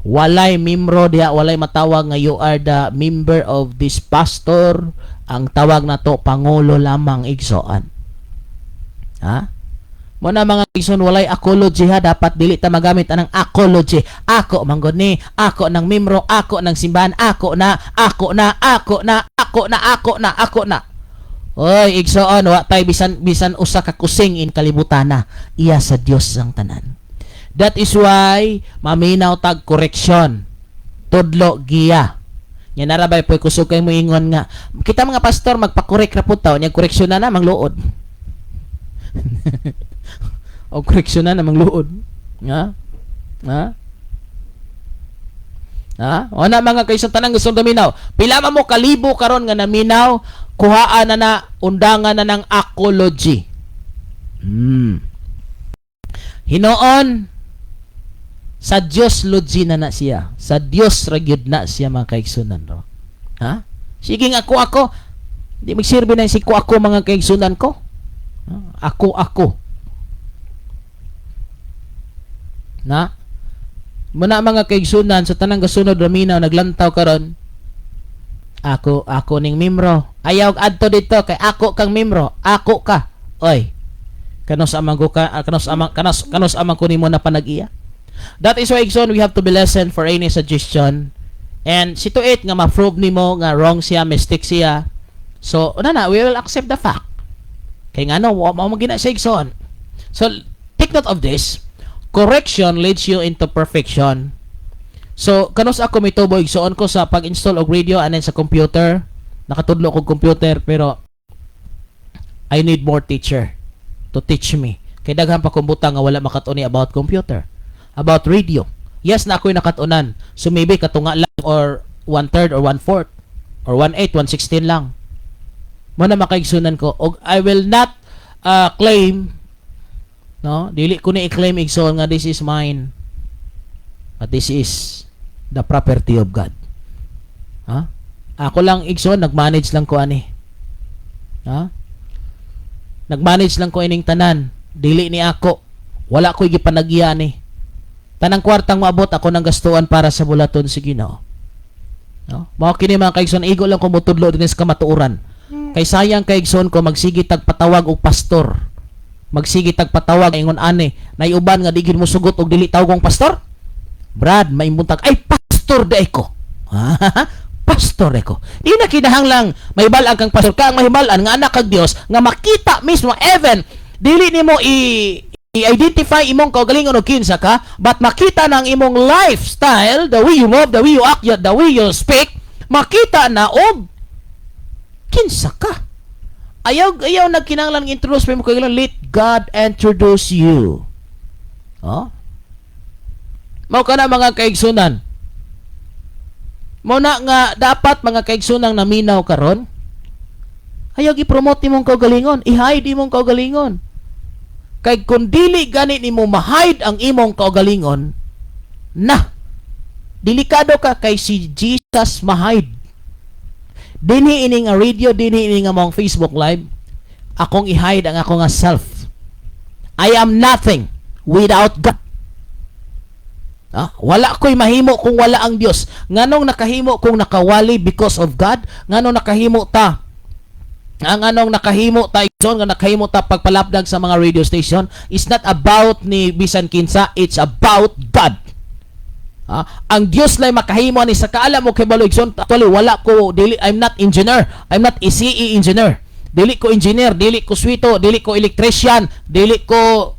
Walay membro diha, walay matawag nga you are the member of this pastor. Ang tawag na to, pangulo lamang, igsoon. Ha? Mo na mga igsoon, walay ecology ha, dapat dili ta magamit anang ecology. Ako manggod ni, ako ng membro, ako ng simbahan, ako na, ako na, ako na, ako na, ako na, ako na. Oy, igsoon, wa tay bisan bisan usa ka kusing in kalibutana. Iya sa Dios ang tanan. That is why maminaw tag correction. Tudlo, giya. Nya narabay po'y kusog kay mo ingon nga kita mga pastor magpa-correct ra pud ta, nya koreksyon na na mangluod. O koreksyon na na mangluod. Nga? Ha? Ha? O na mga kaisang tanang gustong daminaw. Pila man mo kalibo karon nga naminaw, kuhaan na na, undangan na ng ecology. Hinoon sa Dios logy na na siya. Sa Dios ra gyud na siya, mga kaigsunan ro. Ha? Sige nga ako ako. Di magsilbi na si ko ako, mga kaigsunan ko. Ha? Ako ako. Na? Muna mga kaigsunan, sa tanang gasunod raminaw naglantaw karon, ako ako ning membro. Ayaw adto dito kay ako kang membro. Ako ka. Oy. Kanos amang ko ka, kanos amang kanos kanos amang ko nimo na panag-iya. That is why, igsoon, we have to be lesson for any suggestion. And situate nga ma-prove nimo nga wrong siya, mistake siya. So, una na, we will accept the fact. Kay nga no, wa mo gina siya, igsoon. So, take note of this. Correction leads you into perfection. So, kanos ako mitubo, igsoon ko, sa pag-install og radio and then sa computer. Nakatudlo og computer, pero I need more teacher to teach me. Kay daghan pa kong butang nga wala makat-on about computer, about radio. Yes na ako'y nakatunan. So maybe katunga lang or one third or one fourth or 1/8, 1/16 lang. Mo na makaigsunan ko. Og I will not claim, no, dili ko ni i-claim, igsoon, nga this is mine. But this is the property of God. Ha? Ako lang, igsoon, nag-manage lang ko ani. Ha? Nag-manage lang ko ining tanan. Dili ni ako. Wala ko'y gipanagya ni. Tanang kwartang maabot ako ng gastuan para sa bulaton sa Ginoo. No? Mao kini, mga kaigsoon, igo lang ko motudlo dinhi sa kamatuoran. Kay sayang kay, igsoon ko, magsige tag patawag og pastor. Magsige tag patawag ingon ani, nay uban nga di gid mo sugot og dili tawgong pastor. Brad, maimuntag ay pastor di ko. Pastor ko. Di na kinahanglang mahibal-an kang pastor ka, ang mahibal-an nga anak kag Dios nga makita mismo even Dili nimo i i-identify imong kaugalingon og kinsa ka, but makita ng imong lifestyle, the way you move, the way you act, the way you speak, makita na og kinsa ka. Ayaw ayaw nagkinahanglan introduce pa mo kaugalingon, let God introduce you. Oh? Mao kana, mga kaigsunan. Mao na nga dapat, mga kaigsunang naminaw karon, ayaw i-promote imong kaugalingon, i-hide imong kaugalingon. Kay kung dili gani nimo ma-hide ang imong kaugalingon, na delikado ka, kay si Jesus ma-hide. Dinhi ini nga radio, dinhi ini nga mong Facebook Live, akong i-hide ang ako nga self. I am nothing without God. Ah, wala ko'y mahimo kung wala ang Dios. Nganong nakahimo kung nakawali? Because of God. Nganong nakahimo ta? Ang anong nakahimo ta, igsoon, nga nakahimo ta pagpalapdag sa mga radio station is not about ni bisan kinsa, it's about God. Ah, ang Dios lay makahimo ani sa kaalam mo kay balo, igsoon. Actually, wala ko, dili, I'm not engineer. I'm not a CE engineer. Dili ko engineer, dili ko swito, dili ko electrician, dili ko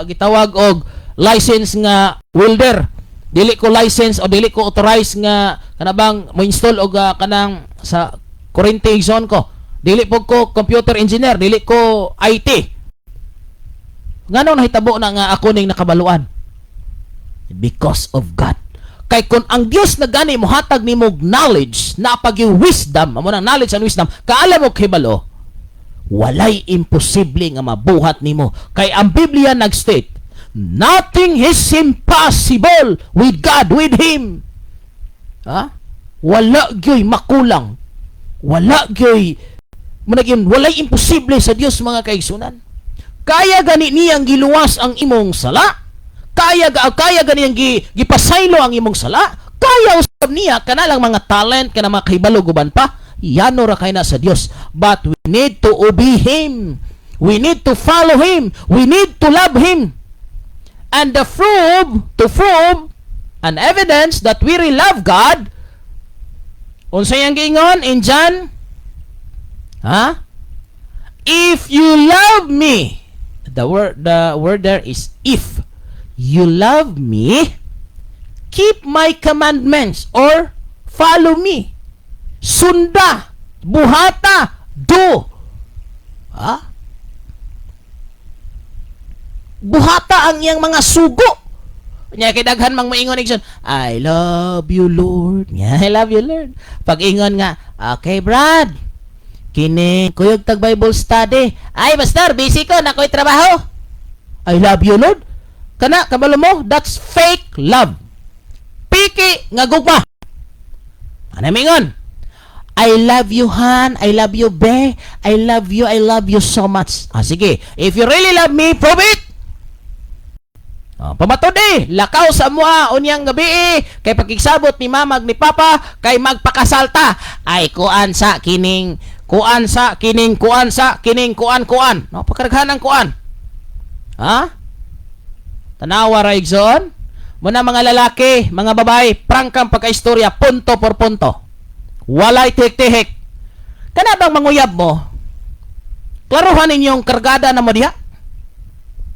gitawag og license nga welder. Dili ko license o dili ko authorized nga kana bang mo install og kanang sa kuryente, igsoon ko. Dili po ko computer engineer, dili ko IT. Nganong nahitabo na nga ako ning nakabaluan? Because of God. Kay kung ang Dios na gani mohatag nimo og knowledge, na pag wisdom, amo nang knowledge and wisdom, kaalam mo kahibalo, walay imposible nga mabuhat nimo. Kay ang Biblia nag-state, nothing is impossible with God, with Him. Ha? Wala gyoy makulang. Wala gyoy managin, walay imposible sa Dios, mga kaigsunan. Kaya gani niyang giluwas ang imong sala. Kaya gani niyang gipasaylo ang imong sala. Kaya usab niya kana lang mga talent, kana mga kahibalo guban pa. Yano ra kay na sa Dios. But we need to obey Him. We need to follow Him. We need to love Him. And the proof, to prove an evidence that we really love God, unsa yang giingon in John? Ha? "If you love me," the word there is "if." "You love me, keep my commandments" or follow me. Sunda, buhata, do. Ha? Buhata ang iyang mga sugo. Nya kay daghan mang maingon, igsoon, "I love you, Lord." Yeah, I love you, Lord. Pag ingon nga, "Okay, Brad. Kini kuyog tag Bible study." "Ay, pastor, busy ko, nakoy trabaho." I love you, Lord. Kana kabalo mo, that's fake love. Piki nga gugma. Ano mingon? "I love you, Han. I love you, Be. I love you. I love you so much." Ah, sige. If you really love me, prove it. Oh, pamatod eh, lakaw sa mua unyang gabi eh, kay pakigsabot ni mamag ni papa kay magpakasalta. Ay kuan sa kining kuan sa kining kuan sa kining kuan kuan. No, pagkaraghan ang kuan. Ha? Tanawa ra, igsoon. Muna mga lalaki, mga babae, prangkang pagkaistorya, punto por punto. Walay tihik-tihik. Kana bang manguyab mo? Klaruhan ninyong kargada na mo diha?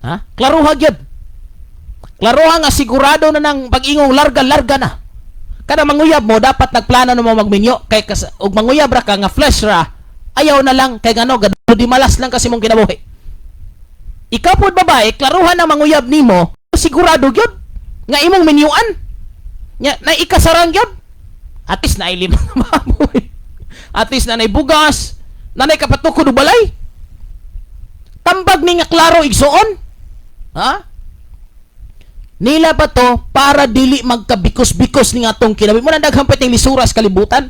Ha? Klaruha gyud. Klaruha nga sigurado na ng pag-ingong larga-larga na. Kada manguyab mo, dapat nagplano na mo magminyo. Kay kas, ug manguyab ra ka nga flesh ra, ayaw na lang kay ngano gado di malas lang kasi mong kinabuhi. Ikaw pod babae, klaruhan ang manguyab nimo, sigurado gyud nga imong minyuan. Nya na ikasarang gyud. At least na lima baboy. At least na bugas, na kapatukod og balay. Tambag ni nga klaro, igsuon. Ha? Nila pa to para dili magkabikos-bikos ni atong kinabuhi. Mo na daghang pwedeng lisura sa kalibutan.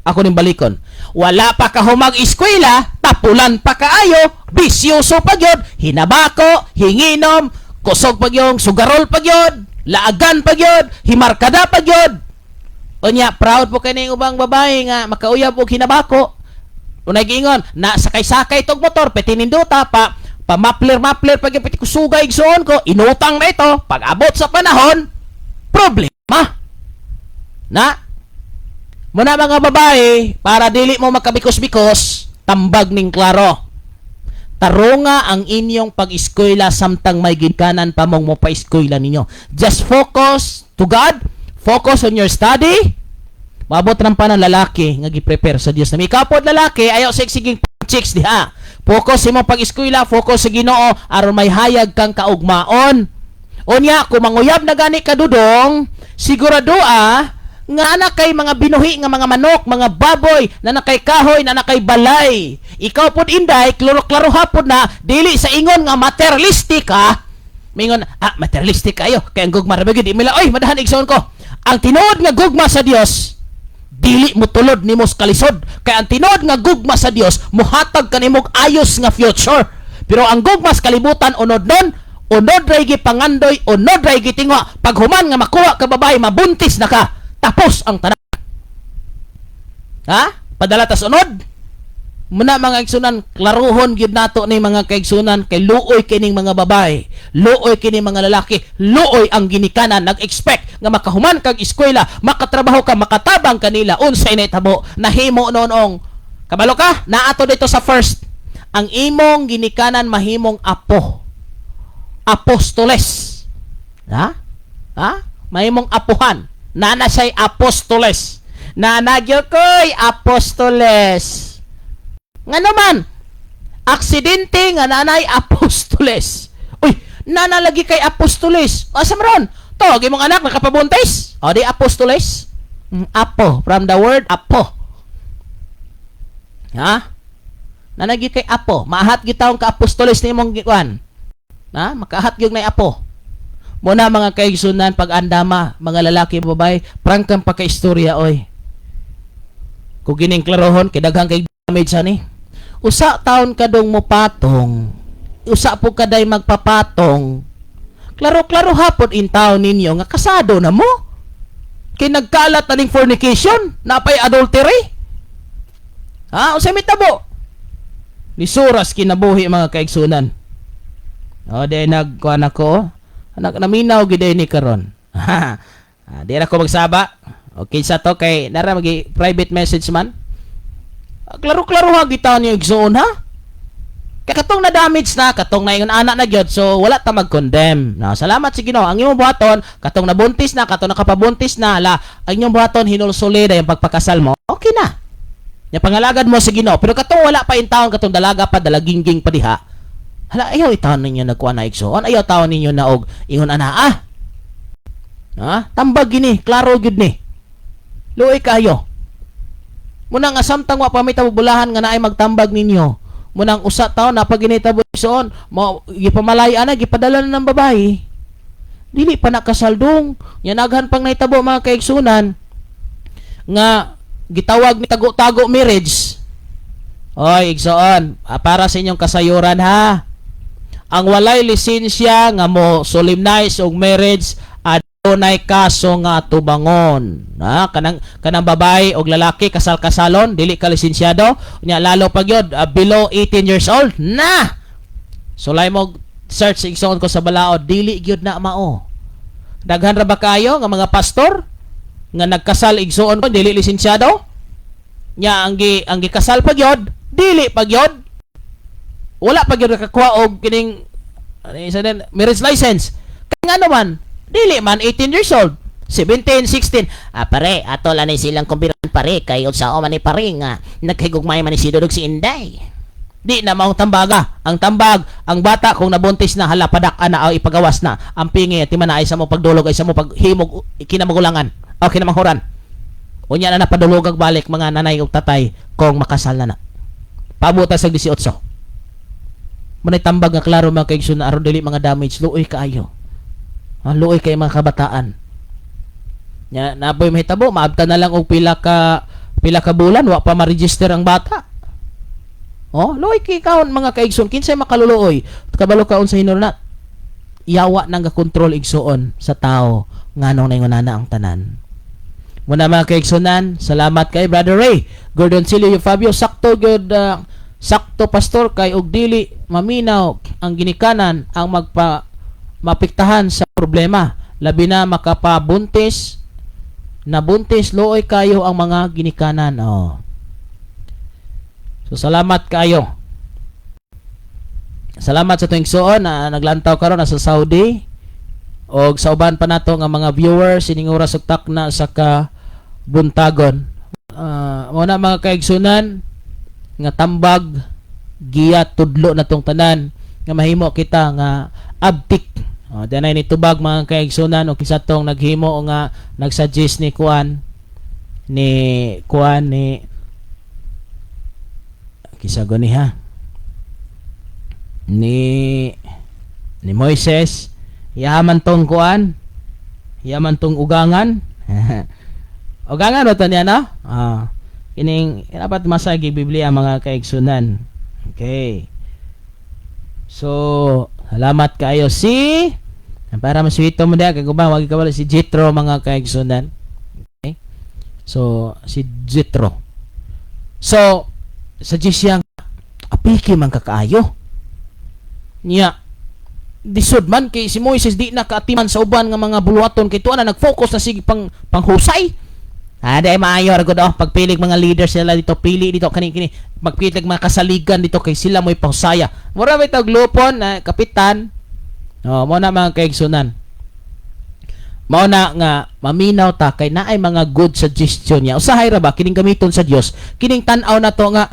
Ako ning balikon. Wala pa ka humag eskwela, tapulan pa kaayo, bisyoso pa gyud, hinabako, hinginom, kusog pa gyud, sugarol pa gyud, laagan pa gyud, himarkada pa gyud. Unya, proud po kay ning ubang babae nga makauyab og hinabako. Unay giingon, na sakay-sakay tog motor, peti nindota pa, pa mapler-mapler pag peti kusugay, igsuon ko, inutang na ito, pag abot sa panahon, problema. Na, muna mga babae, para dili mo makabikos-bikos, tambag ning klaro. Tarunga ang inyong pag-eskwela samtang may ginikanan pa mong mo pa-eskwela ninyo. Just focus to God, focus on your study. Maabot ng pa ng lalaki nga gi-prepare sa Dios. Na ikaw pod lalaki, ayaw sa siging chicks diha. Focus sa imong pag-eskwela, focus sa Ginoo aron may hayag kang kaugmaon. Unya, kung manguyab na gani ka, dudong, sigurado nga na kay mga binuhi nga mga manok, mga baboy, na nakay kahoy, na nakay balay. Ikaw pod, inday, klaro-klaro hapon na, dili sa ingon nga materialistic ha. Mingon, materialistic kayo, kay ang gugma ra ba gyud, di mila, oy, madahan, igsoon ko. Ang tinuod nga gugma sa Dios, dili mo tulod nimo sa kalisod. Kay ang tinuod nga gugma sa Dios, muhatag kanimog ayos nga future. Pero ang gugma sa kalibutan, unod nun, unod ray gipangandoy, unod ray gitingwa. Paghuman nga makuha ka babae, mabuntis na ka. Tapos ang tanan. Ha? Padala tas unod. Muna, mga igsunan, klaruhon gyud nato ni, mga kaigsunan, kay luoy kining mga babae, luoy kining mga lalaki, luoy ang ginikanan nag-expect nga makahuman kag eskwela, makatrabaho ka, makatabang kanila. Unsay nahitabo? Nahimo noonong kabalo ka naato dito sa first, ang imong ginikanan mahimong apo, apostoles. Ha? Ha? Mahimong apuhan. Nana siya'y apostoles. Nana gyud ko'y apostoles. Nga naman, aksidente nga nanay apostoles. Uy, nana lagi kay apostoles. Asa man ron? To, imong anak nakapabuntis. O di apostoles. Apo, from the word apo. Ha? Nanagi kay apo. Maahat gitawong ka apostoles ni imong gikuan. Ha? Makahat gyud na apo. Muna, mga kaigsunan, pag andama, mga lalaki, babae, prangkang pagka-istorya, oy. Kung gining klarohon, kay daghang kay damage ani. Usa taon ka dong mo patong, usa po kaday magpapatong, klaro-klaro hapon in taon ninyo nga kasado na mo. Kay nagkalat na ning fornication, napay adultery. Ha? Unsay mitabo? Ni suras kinabuhi, mga kaigsunan. O, di nagkuan ako. Anak, naminaw gid ni karon. Ah, di na ko magsaba. Okay sa to kay nara magi private message man. Ah, klaro-klaro ha gitaw niyo, igsoon, ha. Kay katong na damage na, katong naingon ana na gyud, so wala ta mag-condemn. Na, salamat sa Ginoo. Ang imong buhaton, katong nabuntis na, katong nakapabuntis na, la, ang inyong buhaton hinulsuli na yung pagpakasal mo. Okay na. Nya pangalagad mo sa Ginoo. Pero katong wala pa in taon, katong dalaga pa, dalagingging pa diha. Hala, ayaw itaon ninyo nagkuha na, igsoon. Ayaw taon ninyo na og ingon ana ah. Ha? Tambag gini, klaro gyud ni. Luoy kayo. Muna nga samtang wa pa may tabubulahan nga naay magtambag ninyo. Munang usa taon na pag ginitabo, igsoon, mo gipamalay ana, gipadala na ng babae. Dili pa nakasaldong. Nya naghan pang nahitabo, mga kaigsunan, nga gitawag ni tago-tago marriage. Oy, igsoon, para sa inyong kasayuran ha. Ang walay lisensya nga mo solemnize og marriage, adunay kaso nga tubangon. Ha, kanang kanang babae og lalaki kasal-kasalon, dili ka lisensyado, unya lalo pag yun, below 18 years old na. Sulay mo search, igsoon ko, sa balaod, dili gyud na mao. Daghan ra ba kayo nga mga pastor nga nagkasal, igsoon ko, dili lisensyado? Nya ang gikasal pa gyud, dili pa gyud, wala pa gyud nakakuha og kining ano isa din, marriage license. Kaya nga naman, dili man 18 years old. 17, 16. Ah, pare, ato lang ni silang kumpiran, pare, kay unsa man ni pare nga nagkahigugmay man ni si Dudog si Inday. Di na maong tambaga. Ang tambag, ang bata kung nabuntis na, hala, padak ana o ipagawas na. Ang pingi ti man ay sa mo pagdulog ay sa mo paghimog kinamagulangan o kinamanghuran. Unya na napadulogag balik mga nanay ug tatay kung makasal na na. Pabuta sa 18. Manay tambag nga klaro, mga kaigsoon, na aron dili mga damage, luoy kaayo. Ah, luoy kay mga kabataan. Nya napoy mahitabo, maabta na lang og pila ka bulan wa pa ma-register ang bata. Oh, luoy kay kaon, mga kaigsoon, kinsay makaluluoy? Kabalo kaon sa hinulnat. Yawa nang gakontrol, igsoon, sa tao nganong naingonana ang tanan. Muna, mga kaigsunan, salamat kay Brother Ray. Gordon Silio Fabio, sakto gyud, sakto pastor, kay og dili maminaw ang ginikanan ang magpa mapiktahan sa problema, labi na makapabuntis, nabuntis, luoy kayo ang mga ginikanan. Oh. So salamat kayo. Salamat sa tuwing suon na naglantaw karon sa Saudi og sa uban pa nato nga mga viewers sining oras ug takna sa ka buntagon. Mao na, mga kaigsunan, nga tambag, giya, tudlo na tong tanan nga mahimo kita nga abtik. Oh, danay ni tubag, mga kaigsunan, og kinsa tong naghimo nga nagsuggest ni kuan ni kinsa gani ha, ni Moises, yaman tong kuan, yaman tong ugangan, ugangan ba to niya, no? Ah, kining dapat masagi Biblia, mga kaigsunan. Okay, so salamat kaayo si para maswito mo diha kay guba wag kabalo si Jitro, mga kaigsunan. Okay, so si Jitro, so sa siya apiki man kakaayo niya, disod man kay si Moises di na kaatiman sa uban nga mga buluhaton kay tuwa na nag-focus na sige pang panghusay. Ah, di maayo ra gud oh pagpilig mga leaders sila dito, pili dito kani kini, magpili mga kasaligan dito kay sila mo'y panghusaya. Mura may tag lupon na kapitan. Oh, mo na, mga kaigsunan. Mao na nga maminaw ta kay naay mga good suggestion niya. Usahay ra ba kining gamiton sa Dios? Kining tan-aw na to nga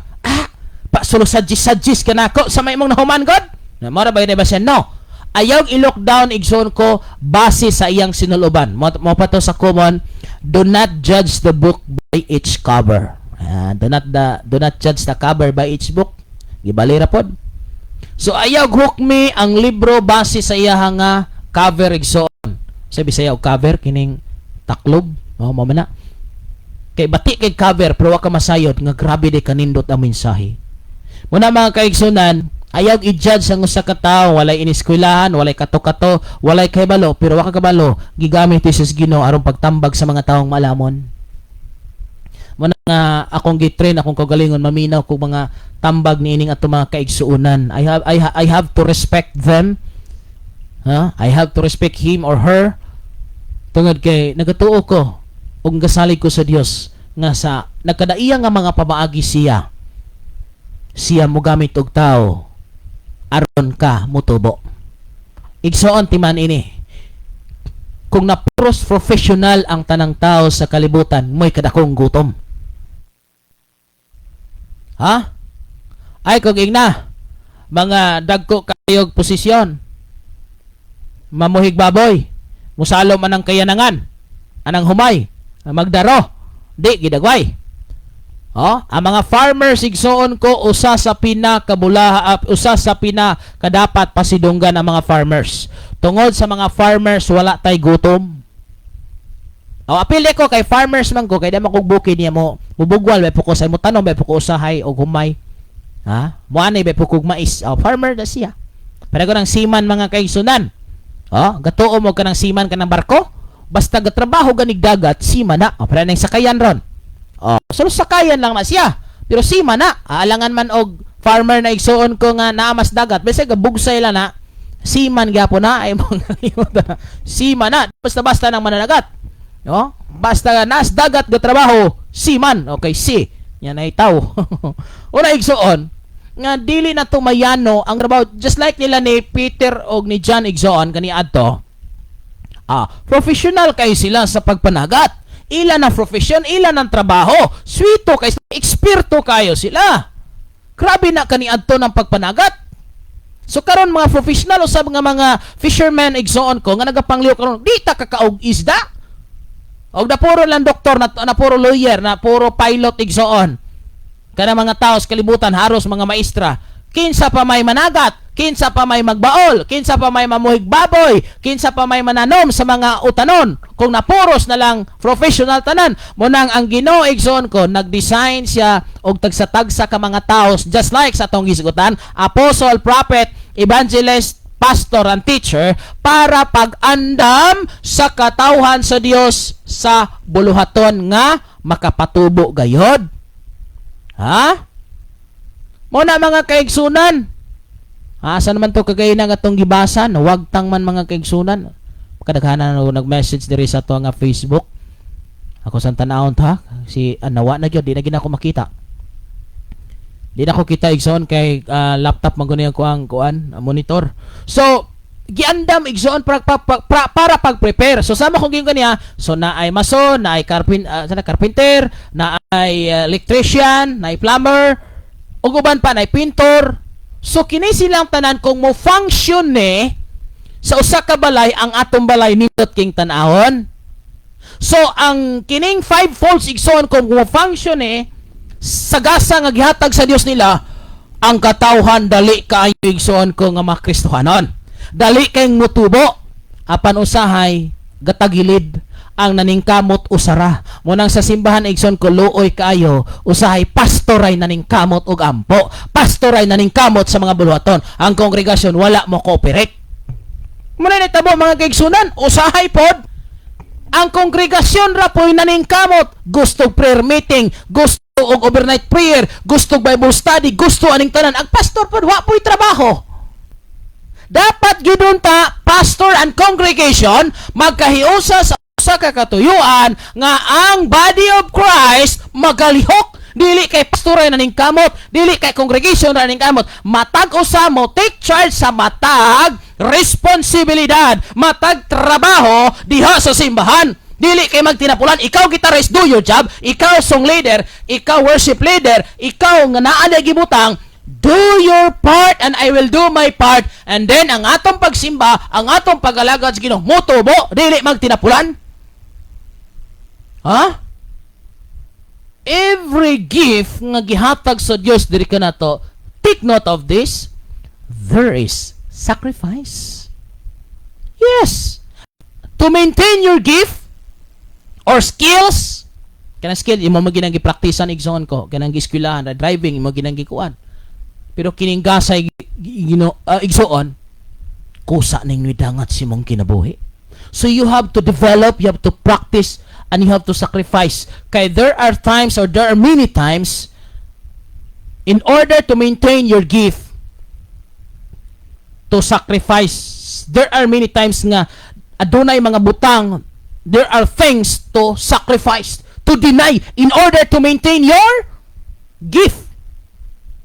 pa sulo suggest suggest ka nako sa may imong nahuman God. Na mao ra ba yun ba siya? No. Ayaw i-look down, igsoon ko, base sa iyang sinuloban. Mo pa to sa common, do not judge the book by its cover. Ah, do not judge the cover by its book. Gibali ra pod. So ayaw hukmi ang libro base sa iyaha nga cover, igsoon. Sa Bisaya og cover kining taklob, oh, mo man na. Kay bati kay cover pero wa ka masayod nga grabe di kanindot ang mensahe. Muna, mga kaigsunan, ayaw i-judge ang usa ka tawo, walay ineskwelahan, walay kato-kato, walay kahibalo, pero wa ka kabalo, gigamit ni sa Ginoo aron pagtambag sa mga taong malamon. Muna nga akong gitrain akong kaugalingon maminaw kog mga tambag niining ato mga kaigsuonan. I have to respect them. Ha? I have to respect him or her tungod kay nagatuo ko ug gasalig ko sa Dios nga sa nagkadaiya nga mga pamaagi siya siya mogamit og tao aron ka mutubo. Igsoon, timan ini. Kung napuros professional ang tanang tao sa kalibutan, mo'y kadakong gutom. Ha? Ay, kung ingna, mga dagko kayog posisyon, mamuhig baboy, musalo man ang kayanangan, anang humay, magdaro, di gidagway. Oh, ang mga farmers, igsoon ko, usa sa pinakabulaha, usa sa pinakadapat pasidunggan ang mga farmers. Tungod sa mga farmers wala tay gutom. Oh, apil ko kay farmers man ko kay di man kog bukid niya mo mubugwal bay po ko sa mo tanom bay po ko usahay og humay. Ha? Mo anay bay po kog mais. Oh, farmer na siya. Pero ko ng seaman, mga kaigsunan. Oh, gatuo mo ka ng seaman ka ng barko. Basta gatrabaho ganig dagat, seaman na. Oh, pero nang sakayan ron. Oh, so sakayan lang na siya. Pero seaman na. Aalangan man og farmer na, igsuon ko, nga naamas dagat. Basta gabugsay lang na. Seaman gyapon na ay mga seaman na. Basta basta nang mananagat. No? Basta nas dagat gatrabaho, seaman. Okay, sea. Yan ay tao. Una, igsuon, nga dili na tumayano ang trabaho just like nila ni Peter og ni John, igsoon, kani adto. Ah, professional kay sila sa pagpanagat. Ila na profession, ila ng trabaho. Swito kay eksperto kayo sila. Grabe na kani adto ng pagpanagat. So karon mga professional usab nga mga fishermen, igsoon ko, nga nagapangliw karon, di ta kakaog isda. Og na puro lang doktor, na puro lawyer, na puro pilot, igsoon. Kana mga tao sa kalibutan haros mga maestra. Kinsa pa may managat, kinsa pa may magbaol, kinsa pa may mamuhig baboy, kinsa pa may mananom sa mga utanon. Kung napuros na lang professional tanan, munang ang Ginoo, igsoon ko, nag-design siya og tagsa-tagsa ka mga tao just like sa atong gisgutan, apostle, prophet, evangelist, pastor and teacher para pag-andam sa katawhan sa Dios sa buluhaton nga makapatubo gayod. Ha? Mo na, mga kaigsunan. Asa naman to kagay nga atong gibasa, wagtang man, mga kaigsunan. Kadaghanan na nag-message diri sa ato nga Facebook. Ako sa tanawon ta si nawa na gyud, di na gina ako makita. Di na ko kita, igsoon, kay laptop man guni ko ang kuan, monitor. So giandam, igsoon, para pag-prepare. So sama kong giingon kaniya, so naay mason, naay sana carpenter, naay electrician, naay plumber, ug uban pa, naay pintor. So kini silang tanan kung mo function ni sa usa ka balay, ang atong balay nindot king tan-awon. So ang kining five folds, igsoon, kung mo function ni sa gasa nga gihatag sa Dios nila, ang katawhan dali kaayo, igsoon ko, nga makristohanon. Dali kayong mutubo. Apan usahay gatagilid ang naningkamot usara. Munang sa simbahan, igsoon ko, luoy kaayo, usahay pastor ay naningkamot og ampo. Pastor ay naningkamot sa mga buluhaton. Ang kongregasyon wala mo cooperate. Muna nitabo, mga kaigsunan, usahay pod ang kongregasyon ra po'y naningkamot, gusto prayer meeting, gusto og overnight prayer, gusto Bible study, gusto aning tanan. Ang pastor pod wa po'y trabaho. Dapat gyud ta, pastor and congregation, magkahiusa sa usa ka katuyuan nga ang body of Christ magalihok. Dili kay pastor ay naningkamot, dili kay congregation ay naningkamot. Matag usa mo take charge sa matag responsibilidad, matag trabaho diha sa simbahan. Dili kay magtinapulan, ikaw guitarist, do your job, ikaw song leader, ikaw worship leader, ikaw nga naa na gibutang, do your part and I will do my part, and then ang atong pagsimba, ang atong pag-alagad sa Ginoo motubo, dili magtinapulan. Ha? Every gift nga gihatag sa Dios diri kanato, take note of this, there is sacrifice. Yes. To maintain your gift or skills, kanang skill imo mo ginang gipraktisan, igsoon ko, kanang gieskuylahan na driving imo ginang gikuan. Pero kining gasay gino igsoon, kusa ning nidangat si mong kinabuhi. So you have to develop, you have to practice, and you have to sacrifice. Kay there are times or there are many times in order to maintain your gift, to sacrifice. There are many times nga adunay mga butang, there are things to sacrifice, to deny in order to maintain your gift.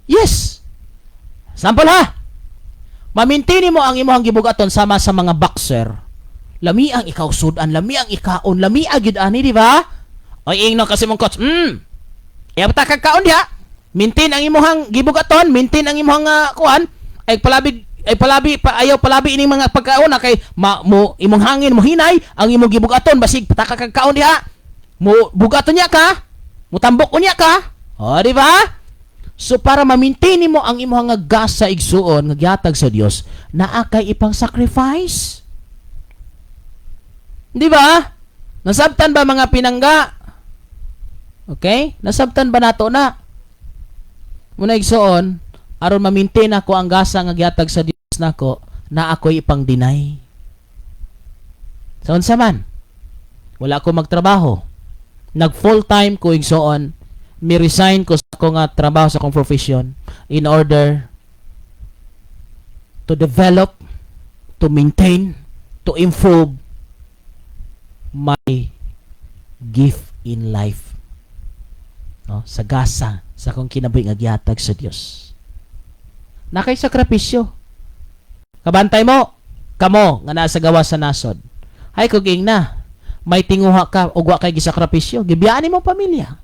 Yes. Sample ha. Ma-maintain mo ang imong gibugaton sama sa mga boxer. Lami ang ikaw sudan, lami ang ikaon, lami agid ani, di ba? Oy, ingno kasi mong coach. Iya ta kag kaon diha. Maintain ang imong gibugaton, maintain ang imong kuan, ay palabi pa, ayaw palabi ining mga pagkaon na kay ma, mo imong hangin mo hinay ang imong gibugaton, basig pataka kag kaon diha. Mo bugaton niya ka, mutambok unya ka. O, di ba? So para ma-maintain nimo ang imong nga gasa, igsuon, nga gihatag sa Dios, naa kay ipang sacrifice. Di ba? Nasabtan ba, mga pinangga? Okay? Nasabtan ba nato na? Muna, igsuon, aron ma-maintain ako ang gasa nga gihatag sa Dios nako, na ako'y ipang deny. Sa unsa man? Wala ko magtrabaho. Nag full time ko, igsuon, mi-resign ko sa ako nga trabaho, sa akong profession, in order to develop, to maintain, to improve my gift in life. No? Sa gasa, sa akong kinabuhi nga gihatag sa Dios. Nakay sakripisyo. Kabantay mo, kamo nga nasa gawas sa nasod. Hay kog na, may tinguha ka ug wa kay gisakripisyo, gibiyaan nimo pamilya.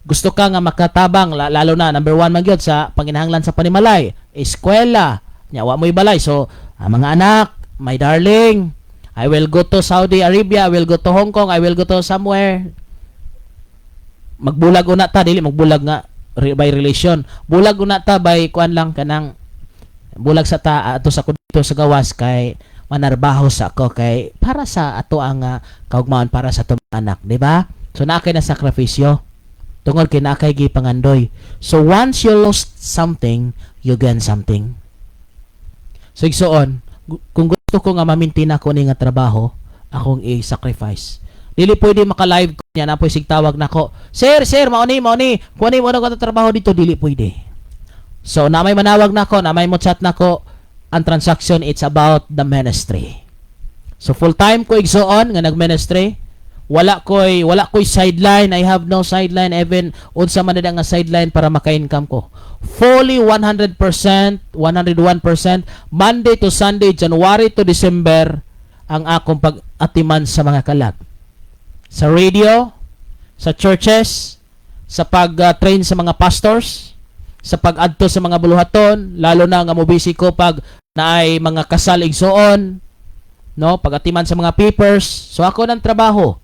Gusto ka nga makatabang, lalo na number one man gyud sa panginahanglan sa panimalay, eskwela, nya wa mo'y balay. So, ang mga anak, my darling, I will go to Saudi Arabia, I will go to Hong Kong, I will go to somewhere. Magbulag una ta, dili magbulag nga by relation. Bulag una ta by kuan lang, kanang bulag sa ta ato sa dito sa gawas kay manarbaho sa ako kay para sa ato ang kaugmaon, para sa atong anak, di ba? So naa kay na sakripisyo tungod kay naa kay gipangandoy. So once you lost something, you gain something. So igsuon, kung gusto ko nga ma-maintain ako ni nga trabaho, akong i-sacrifice. Dili pwede maka-live ko niya na po tawag nako. "Sir, sir, mao ni, mao ni. Kuha ni mo na ko trabaho dito," dili pwede. So na may manawag nako, na may mo chat nako, ang transaction, it's about the ministry. So full time ko, igsuon, nga nag-ministry. Wala koy sideline. I have no sideline, even unsa man na nga sideline para maka-income ko. Fully 100%, 101%, Monday to Sunday, January to December ang akong pag-atiman sa mga kalag. Sa radio, sa churches, sa pag-train sa mga pastors, sa pag-adto sa mga buluhaton, lalo na nga mobisi ko pag naay mga kasal, igsoon, no, pag-atiman sa mga papers. So ako ng trabaho.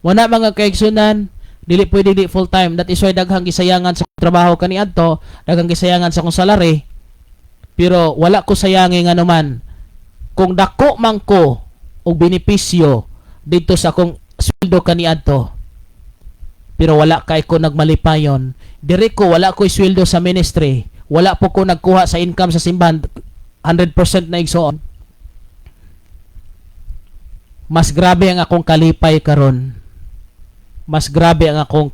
Wala, mga kaigsunan, dili pwede di full time. That is why daghang gisayangan sa trabaho kaniadto, daghang gisayangan sa akong salary. Pero wala ko sayangi nga naman. Kung dako man ko og benepisyo dito sa akong sweldo kaniadto, pero wala kay ko nagmalipayon. Diri ko wala ko sweldo sa ministry. Wala po ko nagkuha sa income sa simbahan, 100% na, igsoon. Mas grabe ang akong kalipay karon. Mas grabe ang akong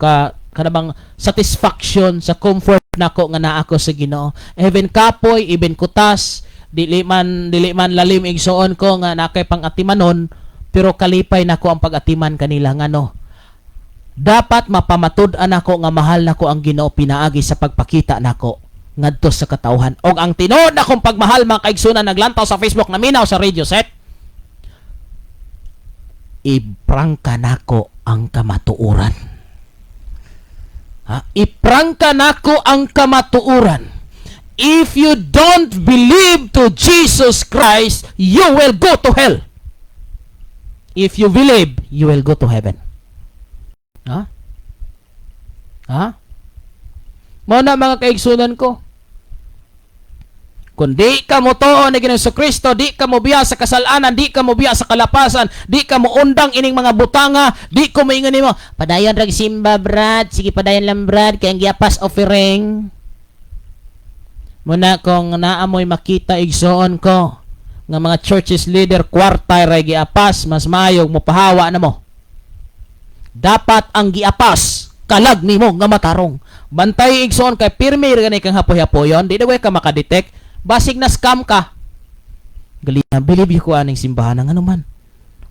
kanabang satisfaction sa comfort nako nga naa ako sa Ginoo. Even kapoy, even kutas, dili man lalim, igsoon ko, nga nakay pang-atimanon, pero kalipay nako ang pag-atiman kanila, ngano dapat mapamatud-an ako nga mahal nako ang Ginoo pinaagi sa pagpakita nako ngadto sa katawhan. Og ang tinuod nakong pagmahal, mga kaigsunan, naglantaw sa Facebook, naminaw sa radio set, iprangka nako ang kamatuoran. Ha? Iprangka nako ang kamatuoran. If you don't believe to Jesus Christ, you will go to hell. If you believe, you will go to heaven. Ha? Ha? Mao na, mga kaigsunan ko. Kung di ka mo tuo ni Ginoong Kristo, di ka mo biya sa kasalanan, di ka mo biya sa kalapasan, di ka mo undang ining mga butanga, di ko maingon nimo, "Padayon rag simba, Brad. Sige, padayon lang, Brad, kay ang giapas offering." Muna kung naamoy makita, igsoon ko, nga mga churches leader kwarta ray giapas, mas maayog mo pahawa na mo. Dapat ang giapas kalag nimo nga matarong. Bantay, igsoon, kay pirmi ra gani kang hapoy-hapoyon, di na ka makadetect basig na scam ka. Galina, believe ko aning simbahan ang ano man.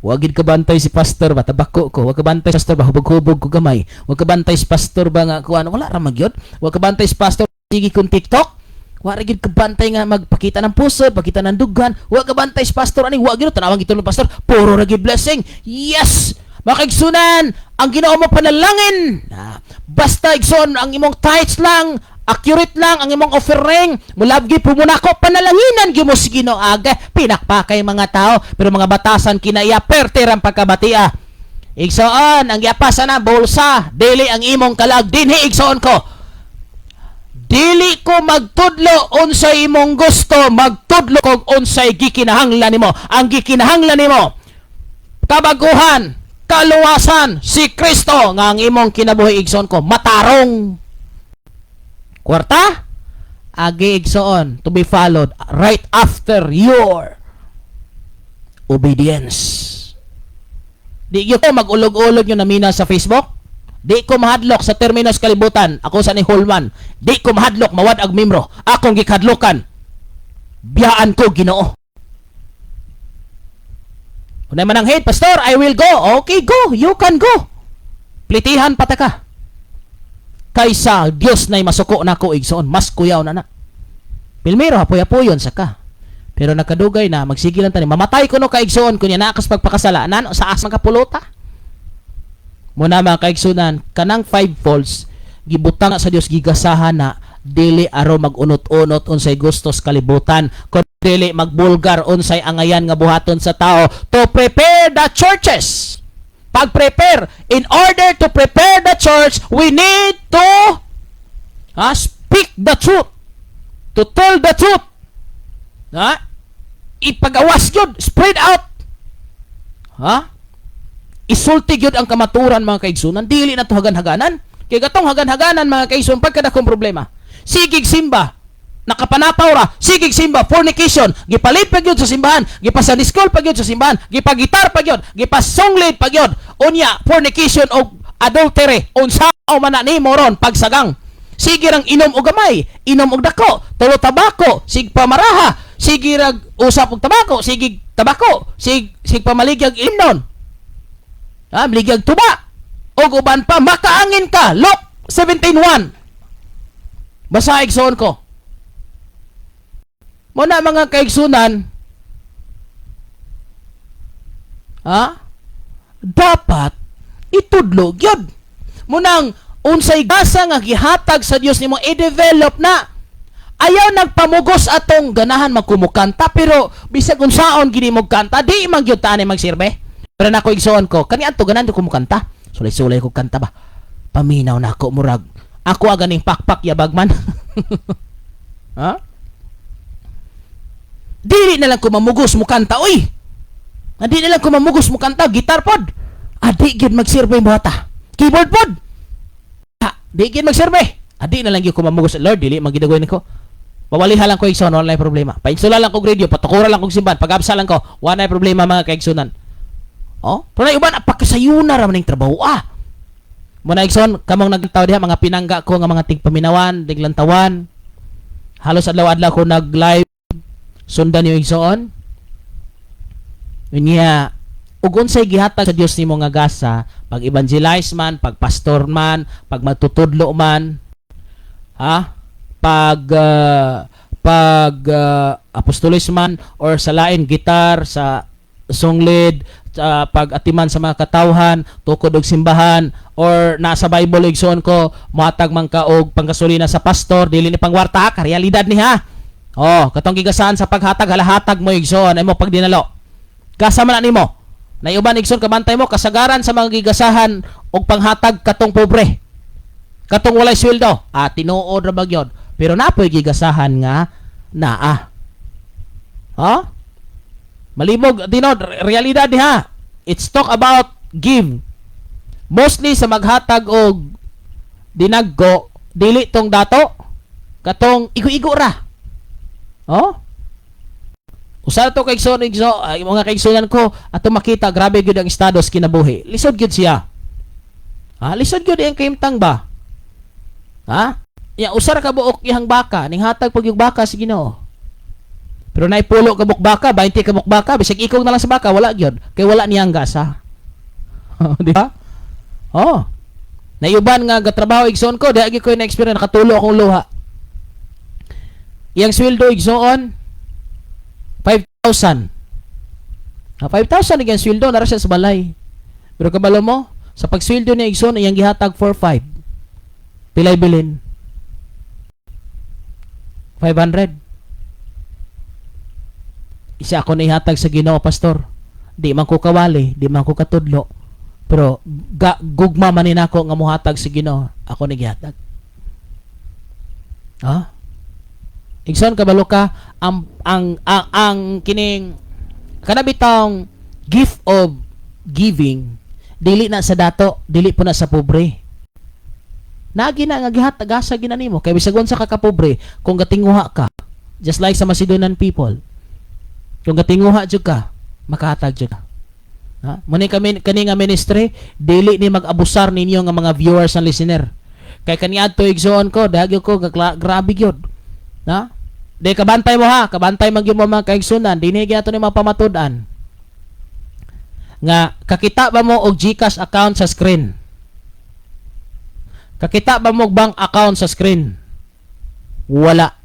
Wag gid ka bantay si pastor ba, tabako ko. Wag ka bantay si pastor ba, hubog-hubog ko gamay. Wag ka bantay si pastor ba nga kuan, wala ra magyod. Wag ka bantay si pastor sige kung TikTok. Wa ra gid ka bantay nga magpakita ng puso, pakita ng dughan. Wa ka bantay si pastor ani, wa gid tanawang gitulong pastor, puro ra gid blessing. Yes! Mga kaigsunan, ang Ginoo mo panalangin. Ah, basta, igsoon, ang imong tithes lang, accurate lang ang imong offering, mulabgi po mo nako, panalanginan gyud mo si Ginoo aga, pinakpakay mga tao, pero mga batasan kinaiya perter ang pagkabatia. Igsoon, ang giapasan na bulsa, dili ang imong kalag dinhi, igsoon ko. Dili ko magtudlo unsay imong gusto, magtudlo kog unsay gikinahanglan nimo. Ang gikinahanglan nimo, kabaguhan, kaluwasan, si Kristo nga ang imong kinabuhi, igsoon ko, matarong. Kwarta, agi, igsoon, to be followed right after your obedience. Di gyud ko mag-ulog-ulog yung namina sa Facebook. Di ko mahadlok sa terminos kalibutan. Ako sa ni Holman. Di ko mahadlok mawad ag membro. Akong gikadlokan. Biyaan ko Ginoo. Unay man ang hate, "Pastor, I will go." Okay, go. You can go. Plitihan pata ka. Kaysa Dios na'y masuko nako, igsoon, mas kuyaw na na. Pilmero, hapoy-hapoyon sa ka. Pero nakadugay na, magsige lang tani. Mamatay ko no kaigsoon, kunya naakas pagpakasala, nano sa asang kapulota. Muna, mga kaigsunan, kanang five folds, gibutang na sa Dios, gigasahan na, dili aro mag-unot-unot unsay gustos kalibutan, kun dili magbulgar unsay angayan nga buhaton sa tao, to prepare the churches. Pag-prepare, in order to prepare the church, we need to speak the truth. To tell the truth. Ha? Ipagawas yun. Spread out. Ha? Isulti gyud ang kamaturan, mga kaigsunan. Dili na to hagan-haganan. Kay gatong hagan-haganan, mga kaigsunan, pagkadakong problema. Sigig simba, nakapanapaw ra, sigig simba, fornication, gipalit pa gyud sa simbahan, gipa-Sunday school pa gyud sa simbahan, gipagitar pa gyud, gipa-song lead pa gyud. Unya, fornication o adultery, unsa man na nimo ron pagsagang. Sige rang inom og gamay, inom og dako, tulo tabako, sig pamaraha, sige rag usap og tabako, sige tabako, sig pamaligyag imnon. Ha, maligyag tuba. Og uban pa makaangin ka. Luke 17:1. Basa, igsoon ko. Mo na, mga kaigsunan, ha? Dapat itudlo gyud. Munang unsay gasa nga gihatag sa Dios nimo, i-develop na. Ayaw nagpamugos atong ganahan magkumukanta, pero bisag unsaon gini mo kanta, di man gyud ta ani magsirbe. Pero nako, igsoon ko, kani adto ganahan ko kumukanta. Sulay-sulay ko kanta ba. Paminaw na ako, murag ako aganing pakpak yabag man. Ha? Dili na lang ko mamugos mo kanta, oy. Hindi na lang ko mamugos mo kanta, gitar pod. Adi gyud magsilbi buhata. Keyboard pod. Ha, di gyud magsilbi. Adi na lang gyud ko mamugos. Lord, dili magidagoy niko. Pawaliha lang ko, igsoon, wala problema. Painsula lang ko radio, patukura lang kog simban, pag-absa lang ko, wala problema, mga kaigsunan. Oh, pero na uban pagkasayuna ra man ning trabaho ah. Muna, igsoon, kamong nagtaw diha, mga pinangga ko nga mga tigpaminawan, tiglantawan. Halos adlaw-adlaw ko nag-live, sundan niyo, igsoon. Unya, ug unsay gihatag sa Dios nimo nga gasa, pag evangelize man, pag pastor man, pag magtutudlo man, ha? Pag apostolis man or sa lain, gitar sa song lead, pag atiman sa mga katawhan, tukod og simbahan or nasa Bible, igsoon ko, mohatag man ka og panggasolina sa pastor, dili ni pangwarta ka, realidad ni ha. Oh, katong gigasaan sa paghatag, halahatag mo, igsoon, ay mo pag dinalo. Gasa man na nimo. Naiuban, igsoon, kabantay mo, kasagaran sa mga gigasahan og panghatag katong pobre. Katong walay sweldo. Ah, tinuod ra ba gyud? Pero napoy gigasahan nga naa. Ha? Malibog dinod realidad diha. It's talk about give. Mostly sa maghatag og dinagko, dili tong dato, katong igo-igo ra. Oh? Usa to kay igsoon igso, ay, mga kaigsunan ko, ato makita grabe gyud ang estado sa kinabuhi. Lisod gyud siya. Ha, lisod gyud ang kahimtang ba? Ha? Ya usa ra ka buok iyang baka, ning hatag pag yung baka sa Ginoo. Pero naipulo ka buok baka, 20 ka buok baka, bisag ikog na lang sa baka, wala gyud. Kay wala niyang gasa. Di ba? Oh. Naiuban nga gatrabaho, igsoon ko, diha gyud ko na experience, nakatulo akong luha. Iyang sweldo, igsoon, 5,000. Ah, 5,000 ang sweldo nara siya sa balay. Pero kabalo mo, sa pagsweldo niya, igsoon, iyang gihatag 4,500. Pilay bilin? 500. Isa ako na ihatag sa Ginoo, pastor. Di man ko kawali, di man ko katudlo. Pero gugma man ni nako nga mohatag sa Ginoo, ako ni gihatag. Ha? Igsoon, kabalo ka ang kining kana bitawng gift of giving, dili na sa dato, dili po na sa pobre. Nagi na nga gihatag asa gina nimo kay bisag unsa ka kapobre, kung gatinguha ka, just like sa Macedonian people, kung gatinguha jud ka, makahatag jud ka. Ha? Muni kami kani nga ministry, dili ni mag-abusar ninyo nga mga viewers and listener. Kay kaniadto, igsoon ko, dagyo ko grabe gyud. Ha? Di kabantay mo ha, kabantay man gyud mo, mga kaigsunan, dinhi gyud ni mga pamatud-an. Nga kakita ba mo og GCash account sa screen? Kakita ba mo og bank account sa screen? Wala.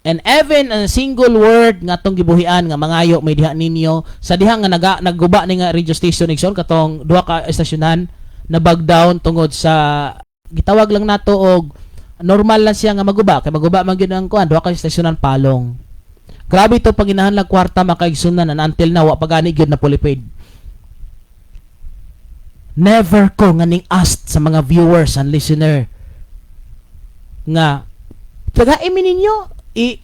And even a single word nga atong gibuhian nga mangayo may diha ninyo sa diha nga nagguba ni nga radio station, igsoon, katong duha ka estasyonan na bag down tungod sa gitawag lang nato og normal lang siya nga maguba kay maguba man gyud ang kuan, duha ka estasyonan palong. Grabe to panginahanglan kwarta, makaigsunan, and until now wa pa gani gyud na fully paid. Never ko nga ning ask sa mga viewers and listener nga tagain mi ninyo, i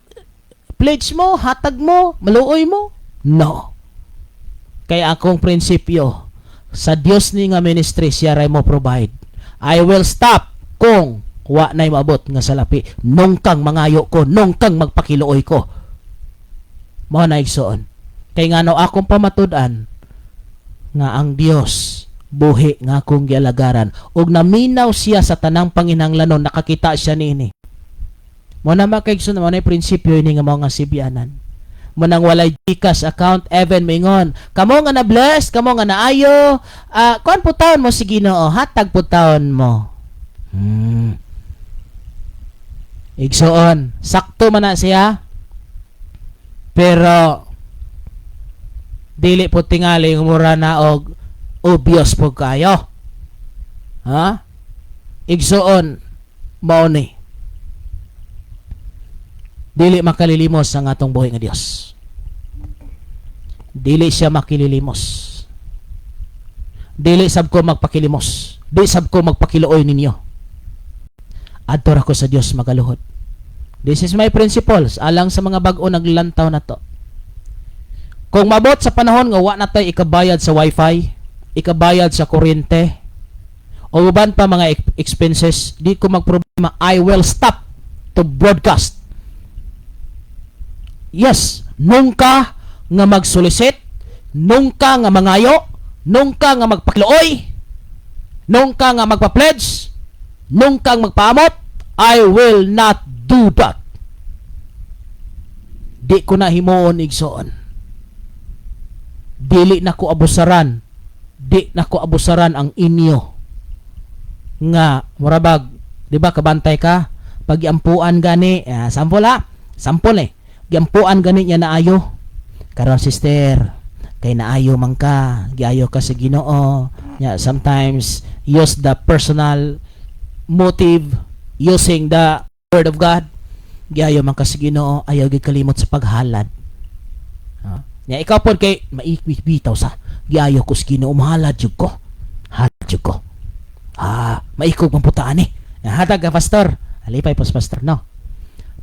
pledge mo, hatag mo, maluoy mo. No. Kaya akong prinsipyo sa Dios ni nga ministry, siya ray mo provide. I will stop kung wa na'y maabot nga salapi. Nungkang mangayo ko, nungkang magpakiluoy ko. Mao na, igsoon. Kay ngano, akong pamatud-an nga ang Dios buhi nga akong gialagaran ug naminaw siya sa tanang panginahanglanon, nakakita siya niini. Mo na, mga kaigsoon, mo na yung prinsipyo ini nga mga sibyanan. Mo nang walay GCash account, even mingon kamo nga na bless, kamo nga naayo, kuan po taon mo si Ginoo, hatag po taon mo. Igsoon, sakto man na siya, pero dili po tingali mura na og obvious po kayo, ha. Igsoon, mao ni dili makalilimos ang atong buhi nga Dios. Dili siya makililimos. Dili sab ko magpakilimos, di sab ko magpakiluoy ninyo. Adto ra ko sa Dios magaluhod. This is my principles alang sa mga bag-o naglantaw na to. Kung mabot sa panahon nga wa na tay ikabayad sa wifi, ikabayad sa kuryente o uban pa mga expenses, di ko magproblema. I will stop to broadcast. Yes, nungka nga magsolicit, nungka nga mangayo, nungka nga magpakiluoy, nungka nga magpa-pledge, nungka nga magpaamot. I will not do that. Di ko na himuon, igsoon. Dili na ko abusaran. Di na ko abusaran ang inyo. Nga, murabag, di ba kabantay ka? Pag giampuan gani, sample ha, sample eh. Giampuan gani niya naayo. Karon, sister, kay naayo man ka, giayo ka sa Ginoo. Yeah, sometimes use the personal motive using the word of God. Giayo man ka sa Ginoo, ayaw gid kalimot sa paghalad. Ha? Nya ikaw pod kay maikbitaw sa giayo ko sa Ginoo, mahalad jud ko. Halad jud ko. Ah, maikog man putaan eh. Hatag ka, pastor. Alipay pos pastor, no.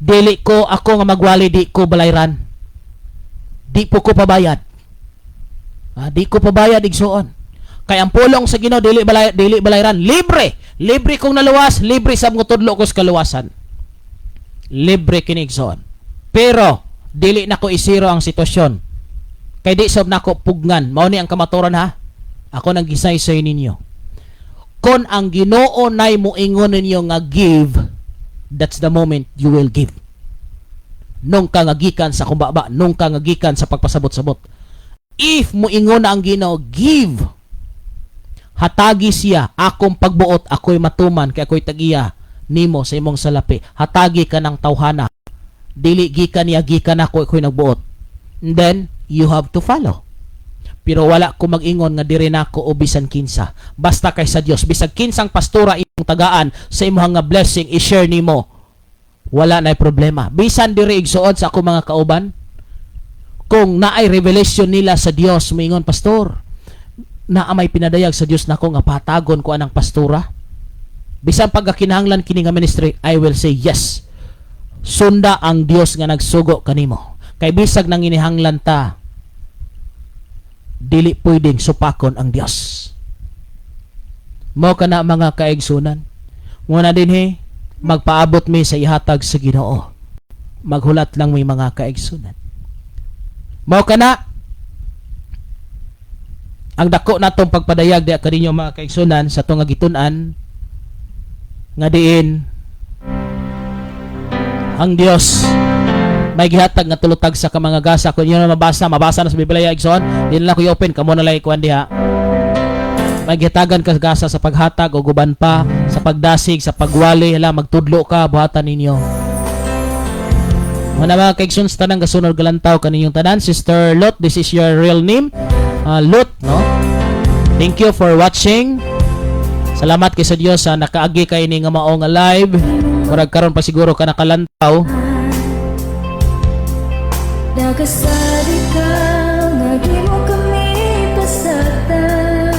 Dili ko ako nga magwali, di ko balayran. Di po ko pabayad. Ah, di ko pabayad, igsuon. Kay ang pulong sa Ginoo dili balay, dili balayran, libre. Libre kong naluwas, libre sa mga tudlo ko sa kaluwasan. Libre kini, igsuon. Pero dili nako isiro ang sitwasyon. Kay di sab nako pugnan. Mao ni ang kamaturan ha. Ako nang gisaysay ninyo. Kon ang Ginoo nay moingon ninyo nga give, that's the moment you will give. Nung ka nga gikan sa kumbaba, nung ka nga gikan sa pagpasabot-sabot. If moingon na ang Ginoo, give. Hatagi siya, akong pagbuot, ako'y matuman, kay ako'y tagiya nimo sa imong salapi. Hatagi ka ng tawhana. Dili gikan niya, gikan ako, ako'y nagbuot. And then, you have to follow. Pero wala ko mag-ingon nga diri nako o bisan kinsa. Basta kay sa Dios, bisag kinsang pastora imong tagaan sa imong nga blessing i-share nimo. Wala na problema. Bisan diri, igsuod, sa ako mga kauban, kung naay revelation nila sa Dios, moingon, "Pastor, naa may pinadayag sa Dios nako nga patagon ko anang pastora." Bisan pagkakinahanglan kini nga ministry, I will say yes. Sunda ang Dios nga nagsugo kanimo. Kay bisag nang inihanglan ta, dili pwedeng supakon ang Dios. Mo kana, mga kaigsunan. Muna din he, magpaabot mi sa ihatag sa Ginoo. Maghulat lang mi, mga kaigsunan. Mao kana ang dako natong pagpadayag diha kaninyo, mga kaigsunan, sa atong nga gitun-an nga diin ang Dios may gihatag nga tulutag sa ka mga gasa. Kung inyo na mabasa, mabasa na sa Biblia, igsoon. Di na lang ko i-open, kamo na lang ikuan diha. May gihatagan ka gasa sa paghatag o guban pa sa pagdasig, sa pagwali, hala, magtudlo ka, buhatan ninyo. Mga mga kaigsoon sa tanang gasunod galantaw kaninyong tanan, Sister Lot, this is your real name. Lot, no? Thank you for watching. Salamat kay sa Dios sa nakaagi kay ni nga mao nga live. Murag karon pa siguro ka nakalantaw. Nagasad ikaw nga di mo kami pasagdan.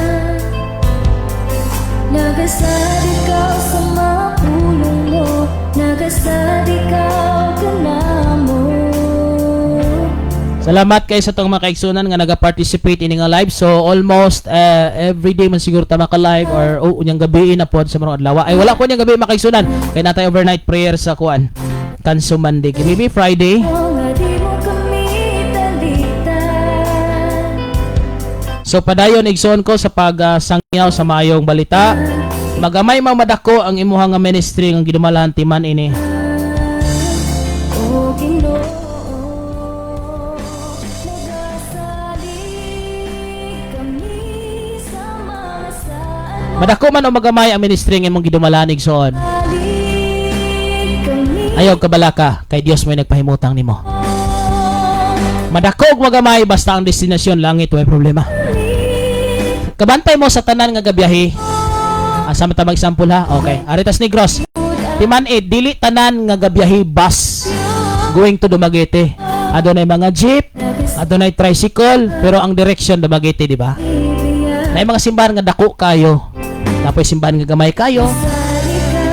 Nagasad ikaw sa mga pulong mo. Nagasad ikaw kanamo. Salamat kay sa tong mga kaigsunan nga naga-participate ini nga live. So almost every day man siguro ta maka live or oh, unyang gabi na pod sa mga adlaw. Ay, wala ko unyang gabi, mga kaigsunan. Kay natay overnight prayer sa kuan. Kanso Monday. Maybe Friday. Nga di mo kami talitan. So padayon, igsoon ko, sa pagsangyaw sa maayong balita. Magamay mang madako ang imuha nga ministry nga gidumalahan timan ini. O Ginoo. Madako man o magamay ang ministry nga imong gidumalan, igsoon. Salig kami. Ayaw kabalaka kay Dios may nagpahimutang nimo. Madako og magamay, basta ang destinasyon langit, way problema. Kabantay mo sa tanan nga gabiyahe. Asa man ta mag-example, ha? Okay. Ari tas Negros. Timan eh, dili tanan nga gabiyahe bus going to Dumaguete. Adunay mga jeep, adunay tricycle, pero ang direction Dumaguete, di ba? Naay mga simbahan nga dako kayo. Napoy simbahan nga gamay kayo.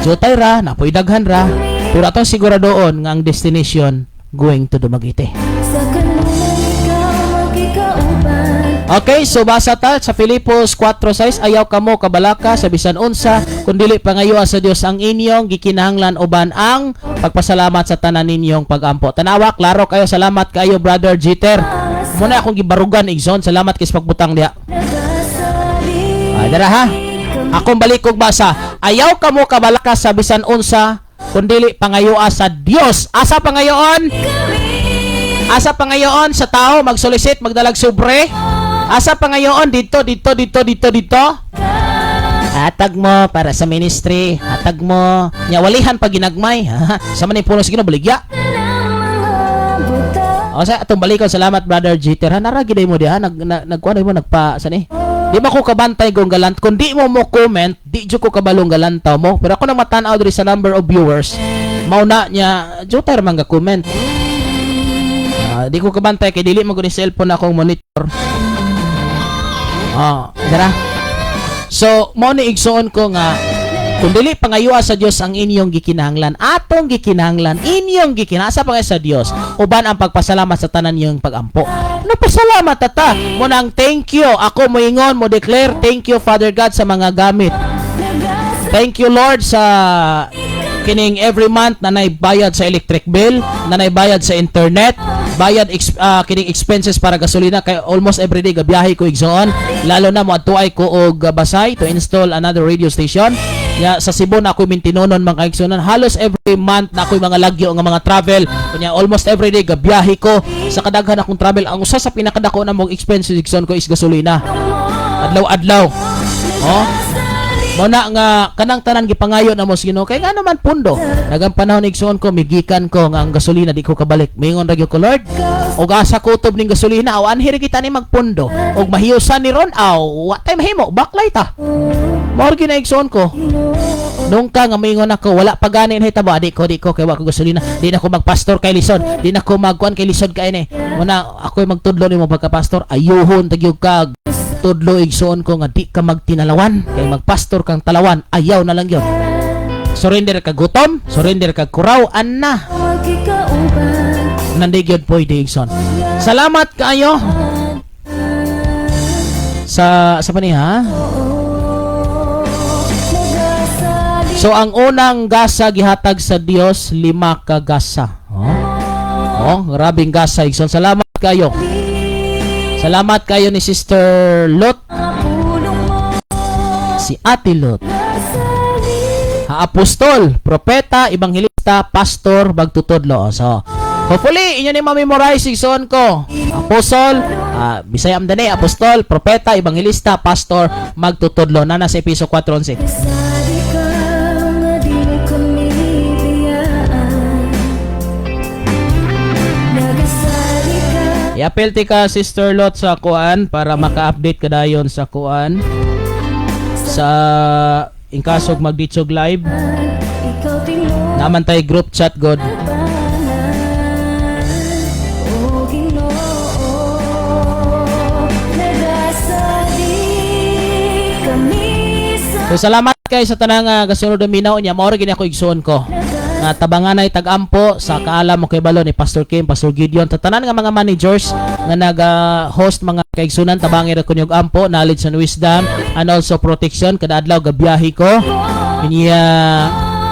Jutay ra, napoy daghan ra. Pero atong siguradoon nga ang destination going to Dumaguete. Sa kanunay ikaw magikauban. Okay, so basa ta sa Filipos 4:6, "Ayaw kamo kabalaka sa bisan unsa, kundili pangayoa sa Dios ang inyong gikinahanglan uban ang pagpasalamat sa tanan ninyong pagampo." Tanawa, klaro kayo. Salamat kayo, Brother Jeter. Muna akong gibarugan, igsoon. Salamat kay sa pagbutang diha. Nagasalig Ay, dara ha. Akong balik kog basa. "Ayaw kamo kabalaka sa bisan unsa, kundili pangayoa sa Dios." Asa pangayoon? Asa pangayoon? Sa tao magsolicit, magdalag sobre? Asa pangayoon? Dito, dito, dito, dito, dito. Hatag mo para sa ministry, hatag mo. Nya walihan pa ginagmay. Sa man puno sa Ginoo baligya. Mga buta. O sa atong balikon, salamat, Brother Jeter. Ha, nara giday mo diha nag nagkuan mo nagpa sa ni. Di ba ko kabantay kung galant kung di mo mo comment, di jud ko kabalong galantaw mo. Pero ako nang matan-aw diri sa number of viewers. Mao na niya jutay ra man ga comment. Ah, di ko kabantay kay dili man ko ni cellphone akong monitor. Ah, dara. So, mao ni, igsoon ko, nga kung dili pangayoa sa Dios ang inyong gikinahanglan, atong gikinahanglan, inyong gikinasa pa sa Dios, uban ang pagpasalamat sa tanan niyong pagampo. No, pasalamat ta. Mo nang thank you. Ako moingon, mo declare thank you, Father God, sa mga gamit. Thank you, Lord, sa kining every month na bayad sa electric bill, na bayad sa internet, bayad kining expenses para gasolina kay almost every day gabiyahe ko, igsoon. Lalo na moadto ay ko og Basay to install another radio station. Ya sa Cebu na ako mintinonon, mga kaigsuonan. Halos every month na ako'y mga lagyo nga mga travel. Kunya almost every day gabiyahe ko. Sa kadaghan akong travel, ang usa sa pinakadako na mong expenses, igsoon ko, is gasolina. Adlaw-adlaw. Oh, mao na nga kanang tanan gipangayo na mo sa Ginoo kay nga naman pundo. Nagang panahon, igsoon ko, migikan ko nga ang gasolina di ko kabalik. Mingon ra gyud ko, "Lord, og asa kutob ning gasolina aw anhi ra kita ni magpundo. Og mahiusan ni ron aw wa tay mahimo, baklay ta." Mao ra gyud na, igsoon ko. Nung ka nga moingon ako, wala pa gani na hitabo, di ko, di ko, kay wa ko gasolina, di na ko magpastor kay lisod, di na ko magkuan kay lisod kay ni. Muna, ako'y magtudlo nimo pagka-pastor, ayuhon tagyog kag tudlo, igsoon ko, nga di ka magtinalawan, kay magpastor kang talawan, ayaw na lang yon. Surrender ka gutom, surrender ka kuraw, anna. Magikauban. Nanday gyud pwede, igsoon. Salamat kaayo. Sa paniha. Nagasalig. So ang unang gasa gihatag sa Dios, lima ka gasa. Oh. Oh, grabing gasa, igsoon. Salamat kayo. Salamat kayo ni Sister Lot, Pulong mo. Si Ate Lot. Nagasalig. Ha, apostol, propeta, ebanghelista, pastor, magtutudlo. So, hopefully inyo ni ma-memorize, igsoon ko. Apostol, Bisaya am dani, apostol, propeta, ebanghelista, pastor, magtutudlo. Nana sa Episo 4:11. Sabi ka nga di mo kami biyaan. Nagasali ka. I-appeal ti ka, Sister Lot, sa kuan para maka-update ka dayon sa kuan sa in kasog magditsog live. Ikaw tinong Naman tay group chat god. O Ginoo. Nagasalig kami sa So salamat kay sa tanang gasunod minaw niya. Mao ra gini ako, igsoon ko. Nga tabanganay tag-ampo sa kaalam mo kay balo ni Pastor Kim, Pastor Gideon, sa tanan nga mga managers nga nag-host, mga kaigsunan, tabangi ra ko niyog ampo, knowledge and wisdom and also protection kada adlaw gabiyahe ko. Inya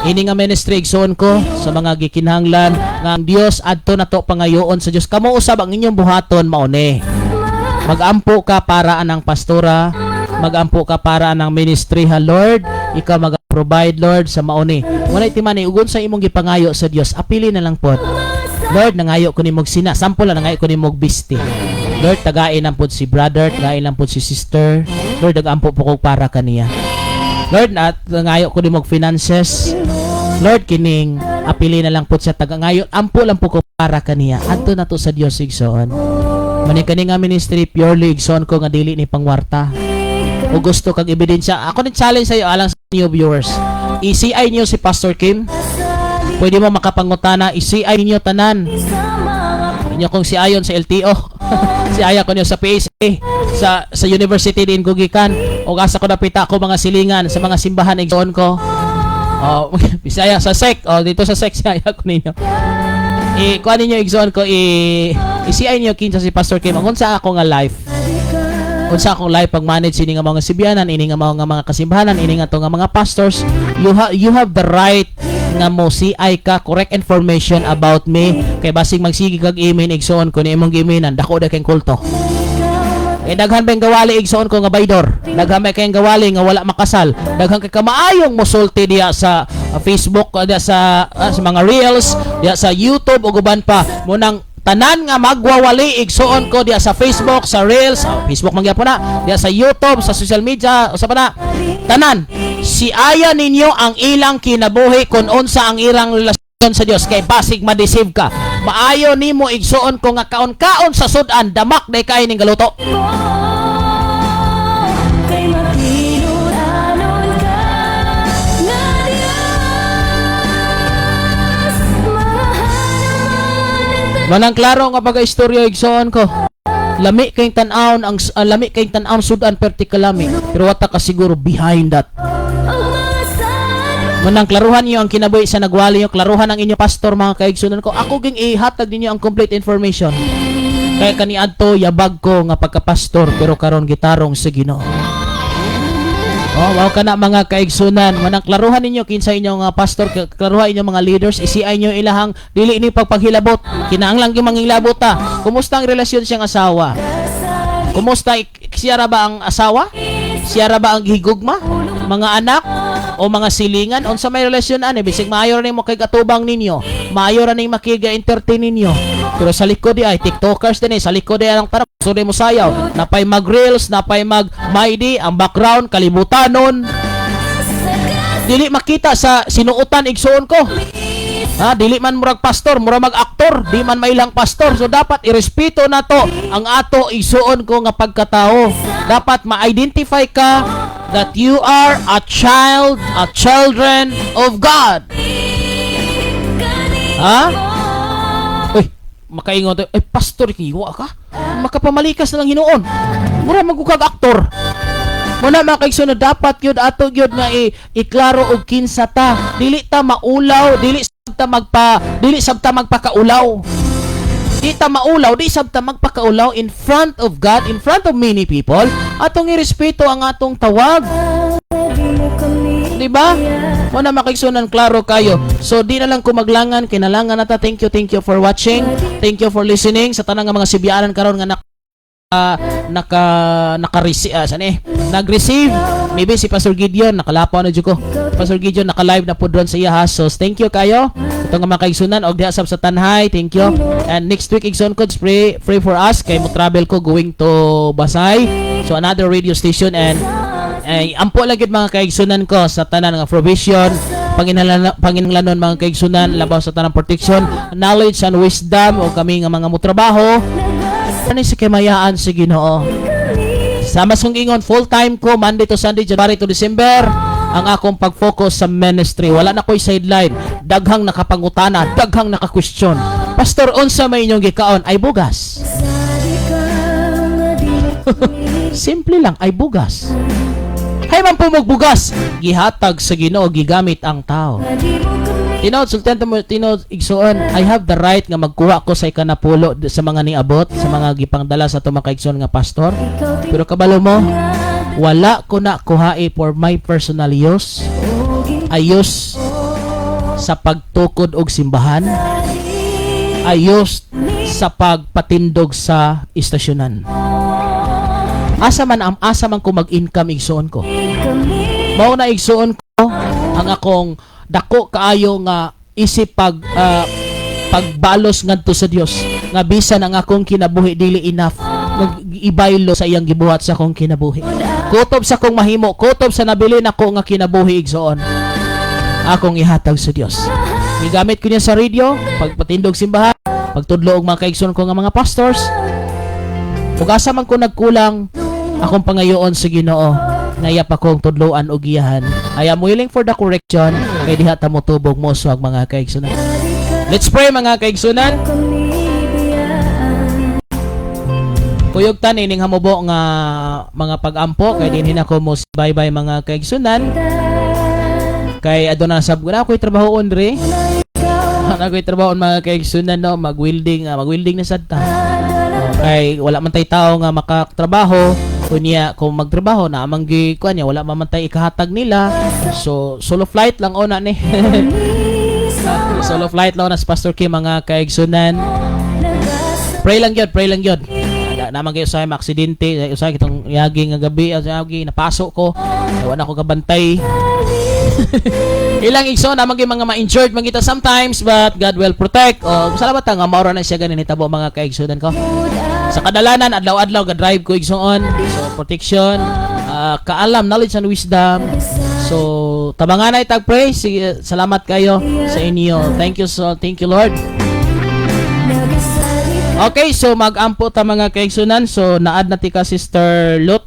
ini nga ministry, igsoon ko, sa mga gikinahanglan nga ang Dios adto nato pangayoon sa Dios. Kamo usab ang inyong buhaton mao ni. Magampo ka para anang pastora, magampo ka para anang ministry ha, Lord. Ikaw mag-provide, Lord, sa mauni. Wala ti man ugon sa imong gipangayo sa Dios, apili na lang pod. "Lord, nangayo ko nimog sina." Sample lang, "Nangayo ko nimog bisti. Lord, tagain lang pod si brother, tagain lang pod si sister. Lord, nagampo po ko para kaniya." Lord, at ngayo ko nimog finances. Lord, kining apili na lang po sa taga ngayo. Ampo lang po ko para kaniya. Adto na to sa Dios, igsoon. Mani kani nga ministry purely, igsoon ko, nga dili ni pangwarta. O gusto kag ebidensya. Ako ni challenge sa iyo alang sa new viewers. I-CI niyo si Pastor Kim. Pwede mo makapangutana, i-CI niyo tanan. Inyo kong si Ayon sa LTO. Si Aya ko niyo sa PSA, sa university din ko gikan. O asa ko napita ko mga silingan sa mga simbahan, igsoon ko. Oh, Bisaya sa SEC. Oh, dito sa SEC si Aya ko ninyo. I kuan ninyo, igsoon ko, i-CI niyo kinsa si Pastor Kim. Ang unsa ako nga life. Unsa akong life pag manage ini nga mga sibyanan, ini nga mga kasimbahanan, ini nga to nga mga pastors, you have the right nga mo CI ka correct information about me kay basig magsige kag email, igsoon ko, ni imong giemailan dako da kay kulto. Eh daghan bang gawali, igsoon ko, nga baydor. Daghan ba kayong gawali nga wala makasal. Daghan kay kamaayong mosulti diya sa Facebook, diya sa mga reels, diya sa YouTube ug uban pa. Munang tanan nga magwawali, igsoon ko, diya sa Facebook, sa reels, Facebook man gyapon na, diya sa YouTube, sa social media, usa pa na. Tanan, si aya ninyo ang ilang kinabuhi kung unsa ang ilang relasyon sa Dios kay basig ma-deceive ka. Maayo nimo, igsoon ko, nga kaon-kaon sa sudan, damak day kay ning galuto. Kay matinod-anon ka nga Diyos. Mahal. Manang klaro nga pag-istorya, igsoon ko. Lami kay tan-awon ang lami kay tan-awon sudan perti kalami, pero wata ka siguro behind that. Manang klaruhan niyo ang kinabuhi sa nagwali niyo, klaruhan ang inyo pastor, mga kaigsunan ko. Ako ging ihatag ninyo ang complete information. Kaya kaniadto yabag ko nga pagkapastor pero karon gitarong sa Ginoo. Oh, mao kana, mga kaigsunan. Manang klaruhan ninyo kinsa inyong pastor, klaruhan inyong mga leaders, isi-CI niyo ilahang dili ni pagpaghilabot. Kinahanglan gyud manghilabot ta. Kumusta ang relasyon siyang asawa? Kumusta siya ra ba ang asawa? Siya ra ba ang higugma? Mga anak o mga silingan, unsa may relasyon ani? Bisig maayo ra nimo kay katubang ninyo, maayo ra ning makiga-entertain ninyo. Pero sa likod di ay TikTokers din eh, sa likod di ay ang tarap so di mo sayaw, napay mag reels, napay mag maidi, ang background kalibutanon. Dili makita sa sinuotan, igsuon ko. Ha, dili man murag pastor, murag mag-aktor, di man mailang pastor. So dapat irespeto nato ang ato, igsuon ko, nga pagkatao. Dapat ma-identify ka that you are a child, a children of God. Ha? Uy, makaingon to, "Eh, pastor, kiwa ka? Makapamalikas na lang hinuon. Mura magukag aktor." Muna, mga kaigsoon, dapat yun ato yun nga iklaro og kinsa ta. Dili ta maulaw, dili sabta magpakaulaw. Di ta maulaw, di sabta magpakaulaw in front of God, in front of many people. Atong irespeto ang atong tawag. Di ba? Muna, mga kaigsunan, klaro kayo. So di na lang ko maglangan, kinalangan na ta. Thank you for watching. Thank you for listening sa tanang nga mga sibianan karon nga naka naka-receive saan eh nag-receive. Maybe si Pastor Gideon nakalapaw na jud ko. Pastor Gideon naka-live na po doon sa iya ha. So thank you kayo ito nga mga kaigsunan og diha sab sa Tanhay, thank you. And next week, igsoon ko, pray pray for us kay mo travel ko going to Basay, so another radio station. And ay ampo lang gyud, mga kaigsunan ko, sa tanan nga provision, panginahanglanon, mga kaigsunan, labaw sa tanang protection, knowledge and wisdom o kami nga mga motrabaho ani sa kimayaan sa Ginoo. Sama kong ingon, full time ko Monday to Sunday, January to December ang akong pag-focus sa ministry. Wala na ko'y sideline. Daghang nakapangutana, daghang naka-question. "Pastor, unsa may inyong gikaon?" Ay bugas. Simple lang, ay bugas. Hay man po bugas, gihatag sa Ginoo, gigamit ang tao. Tinuod, sultihan mo, tinuod, igsuon, I have the right nga magkuha ko sa ikanapulo sa mga niabot, sa mga gipangdala sa ato mga kaigsuon nga pastor. Pero kabalo mo, wala ko na kuhae for my personal use. Ayos sa pagtukod og simbahan. Ayos sa pagpatindog sa istasyonan. Asa man ko mag-income, igsuon ko? Mao na, igsuon ko, ang akong dako kaayo nga isip pagbalos ngadto sa Dios nga bisan ang akong kinabuhi dili enough. Nag-ibaylo sa iyang gibuhat sa akong kinabuhi. Kutob sa akong mahimo, kutob sa nabilin ako nga kinabuhi, igsoon, akong ihatag sa Dios. Gigamit ko niya sa radio, pagpatindog simbahan, pagtudlo og mga kaigsoon ko nga mga pastors. Ug asa man ko nagkulang, akong pangayoon sa Ginoo nga iya pa kong tudloan og giyahan. I am willing for the correction kay diha ta motubog mo ang mga kaigsunan. Let's pray, mga kaigsunan. Kumibiyaan. Kuyog ta ining hamubo nga mga pag-ampo kay dinhi na ko mo bye-bye, mga kaigsunan, kay aduna sab na ako'y trabahoon dre. Na ako'y trabahoon, mga kaigsunan, no, mag-welding, mag-welding na sad ta. Oh, kay wala man tay tao nga makatrabaho kunya. Kung magtrabaho na amang gi kuan niya, wala man man tay ikahatag nila, so solo flight lang ona ni, solo flight lang na si Pastor Kim, mga kaigsunan. Pray lang yun, pray lang yun. Naman kayo sa aksidente, usahay kitong yagi nga gabi, yagi napaso ko. Wala ko kabantay. Ilang igsoon naman kay mga ma-injured man kita sometimes, but God will protect. O salamat nga maura na siya ganin hitabo, mga kaigsunan ko. Sa kadalanan, adlaw-adlaw ga-drive ko, igsoon. So protection, kaalam, knowledge and wisdom. So tabanganay tag pray. Sige, salamat kayo sa inyo. Thank you, Lord. Okay, so mag-ampo ta, mga kaigsunan. So naad na ti ka, Sister Lot.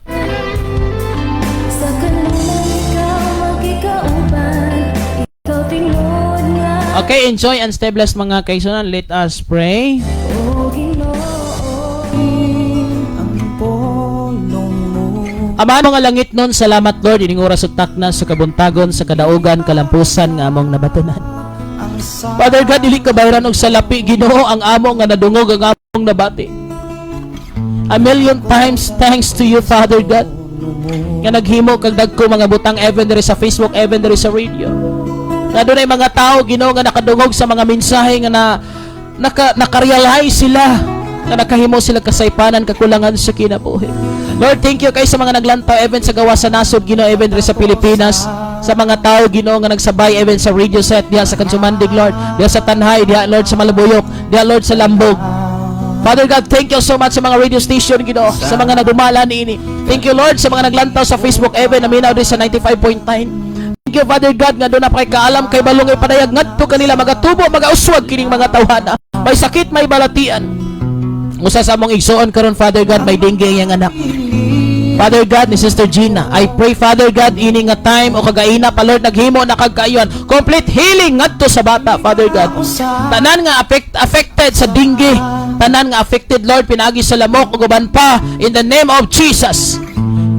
Sa kanunay ikaw magikauban. Ikaw tinuod nga. Okay, enjoy and stay blessed, mga kaigsunan. Let us pray. O Ginoo. Ang polong mo. Ama mga langit nun, salamat, Lord, ining oras ug takna sa kabuntagon, sa kadaugan, kalampusan nga among nabatunan. Ang sa Father God, dili ka bayran og salapi, Ginoo, ang amo nga nadungog, ang among nabati. A million times thanks to you, Father God, nga naghimo kag dagko mga butang even diri sa Facebook, even diri sa radio. Nga dunay mga tao, Ginoo, nga nakadungog sa mga mensahe nga na naka nakarealize sila nga nakahimo sila kasaypanan, kakulangan sa kinabuhi. Lord, thank you kay sa mga naglantaw even sa gawa sa nasod, Ginoo, even diri sa Pilipinas, sa mga tao, Ginoo, nga nagsabay even sa radio set diha sa Kansumandig, Lord, diha sa Tanjay, diha, Lord, sa Malabuyok, diha, Lord, sa Lambog. Father God, thank you so much sa mga radio station, Ginoo, sa mga nadumala niini. Thank you, Lord, sa mga naglantaw sa Facebook even naminaw din sa 95.9. Thank you, Father God, nga duna pa kay kaalam kay balong ipadayag ngadto kanila, magatubo, magauswag kining mga tawhana. May sakit, may balatian. Usa sa among igsoon karon, Father God, may dengue ang iyang anak. Father God, ni Sister Gina, I pray, Father God, ini nga time o kagaina pa, Lord, naghimo na kag kaayuhan. Complete healing ngadto sa bata, Father God. Tanan nga affected sa dengue, tanan nga affected, Lord, pinagi sa lamok ug uban pa, in the name of Jesus.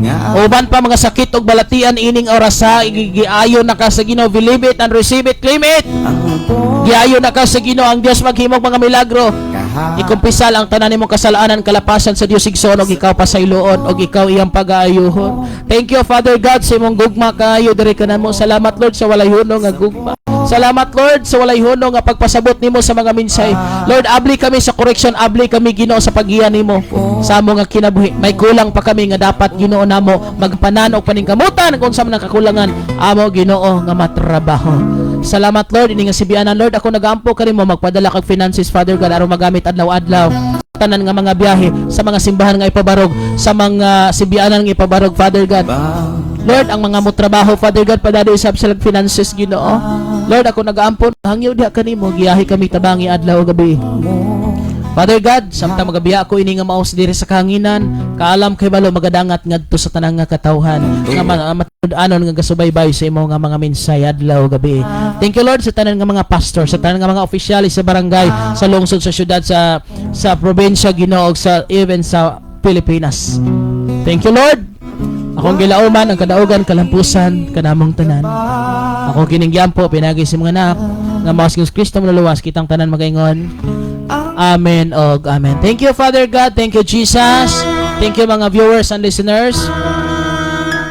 Nga Uban pa mga sakit ug balatian ining orasa, giayo na ka sa Ginoo. Believe it and receive it, claim it. Ang polong. Giayo na ka sa Ginoo, ang Dios maghimog mga milagro. Ikumpisal ang tanan nimong kasalanan, kalapasan sa Dios, igsoon, og ikaw pasayloon og ikaw iyang pag-aayuhon. Thank you, Father God, sa imong gugma kaayo diri kanamo. Salamat, Lord, sa walay hunong nga gugma. Salamat, Lord, sa walay hunong nga pagpasabot nimo sa mga mensahe. Lord, abli kami sa correction, abli kami, Ginoo, sa paggiya nimo sa amo nga kinabuhi. May kulang pa kami nga dapat, Ginoo, namo magpanan og paningkamutan kung sa man ang kakulangan amo, Ginoo, nga matrabaho. Salamat, Lord, ini nga sibianan, Lord, ako nagaampo kanimo magpadala kag finances, Father God, aron magamit adlaw-adlaw tanan nga mga biyahe sa mga simbahan nga ipabarog, sa mga sibianan nga ipabarog, Father God. Lord, ang mga motrabaho, Father God, padali usab sila finances, Ginoo. Lord, ako nagaampo, hangyo diha kanimo, giyahi kami, tabangi adlaw ug gabi. Father God, samtang magabiya ako ini nga maos diri sa kahanginan, kaalam kay balo magadangat ngadto sa tanang nga katawhan nga matud-anon nga gasubaybay sa imo nga mga mensahe adlaw gabi. Thank you, Lord, sa tanan nga mga pastor, sa tanan nga mga opisyalis sa barangay, sa lungsod, sa syudad, sa probinsya, Ginoo, ug sa even sa Pilipinas. Thank you, Lord. Akong gilauman ang kadaugan kalampusan kanamong tanan. Ako kining giampo pinagi sa mga anak nga maos Kristo manluluwas, kitang tanan magaingon. Amen og amen. Thank you, Father God, thank you, Jesus. Thank you, mga viewers and listeners.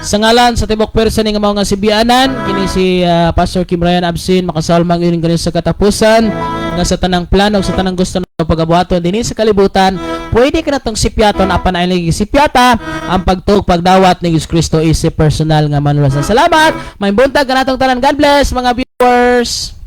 Sa ngalan sa tibok persa ni nga mga sibianan, kini si Pastor Kim Ryan Absin makasalmang ining ganin sa katapusan nga sa tanang plano, sa tanang gusto ng pagabuhaton dinhi sa kalibutan, pwede ka natong sipyaton, apan ay lagi sipyata ang pagtuog pagdawat ni Jesus Kristo is personal nga manulasan. Salamat. May buntag kanatong tanan. God bless, mga viewers.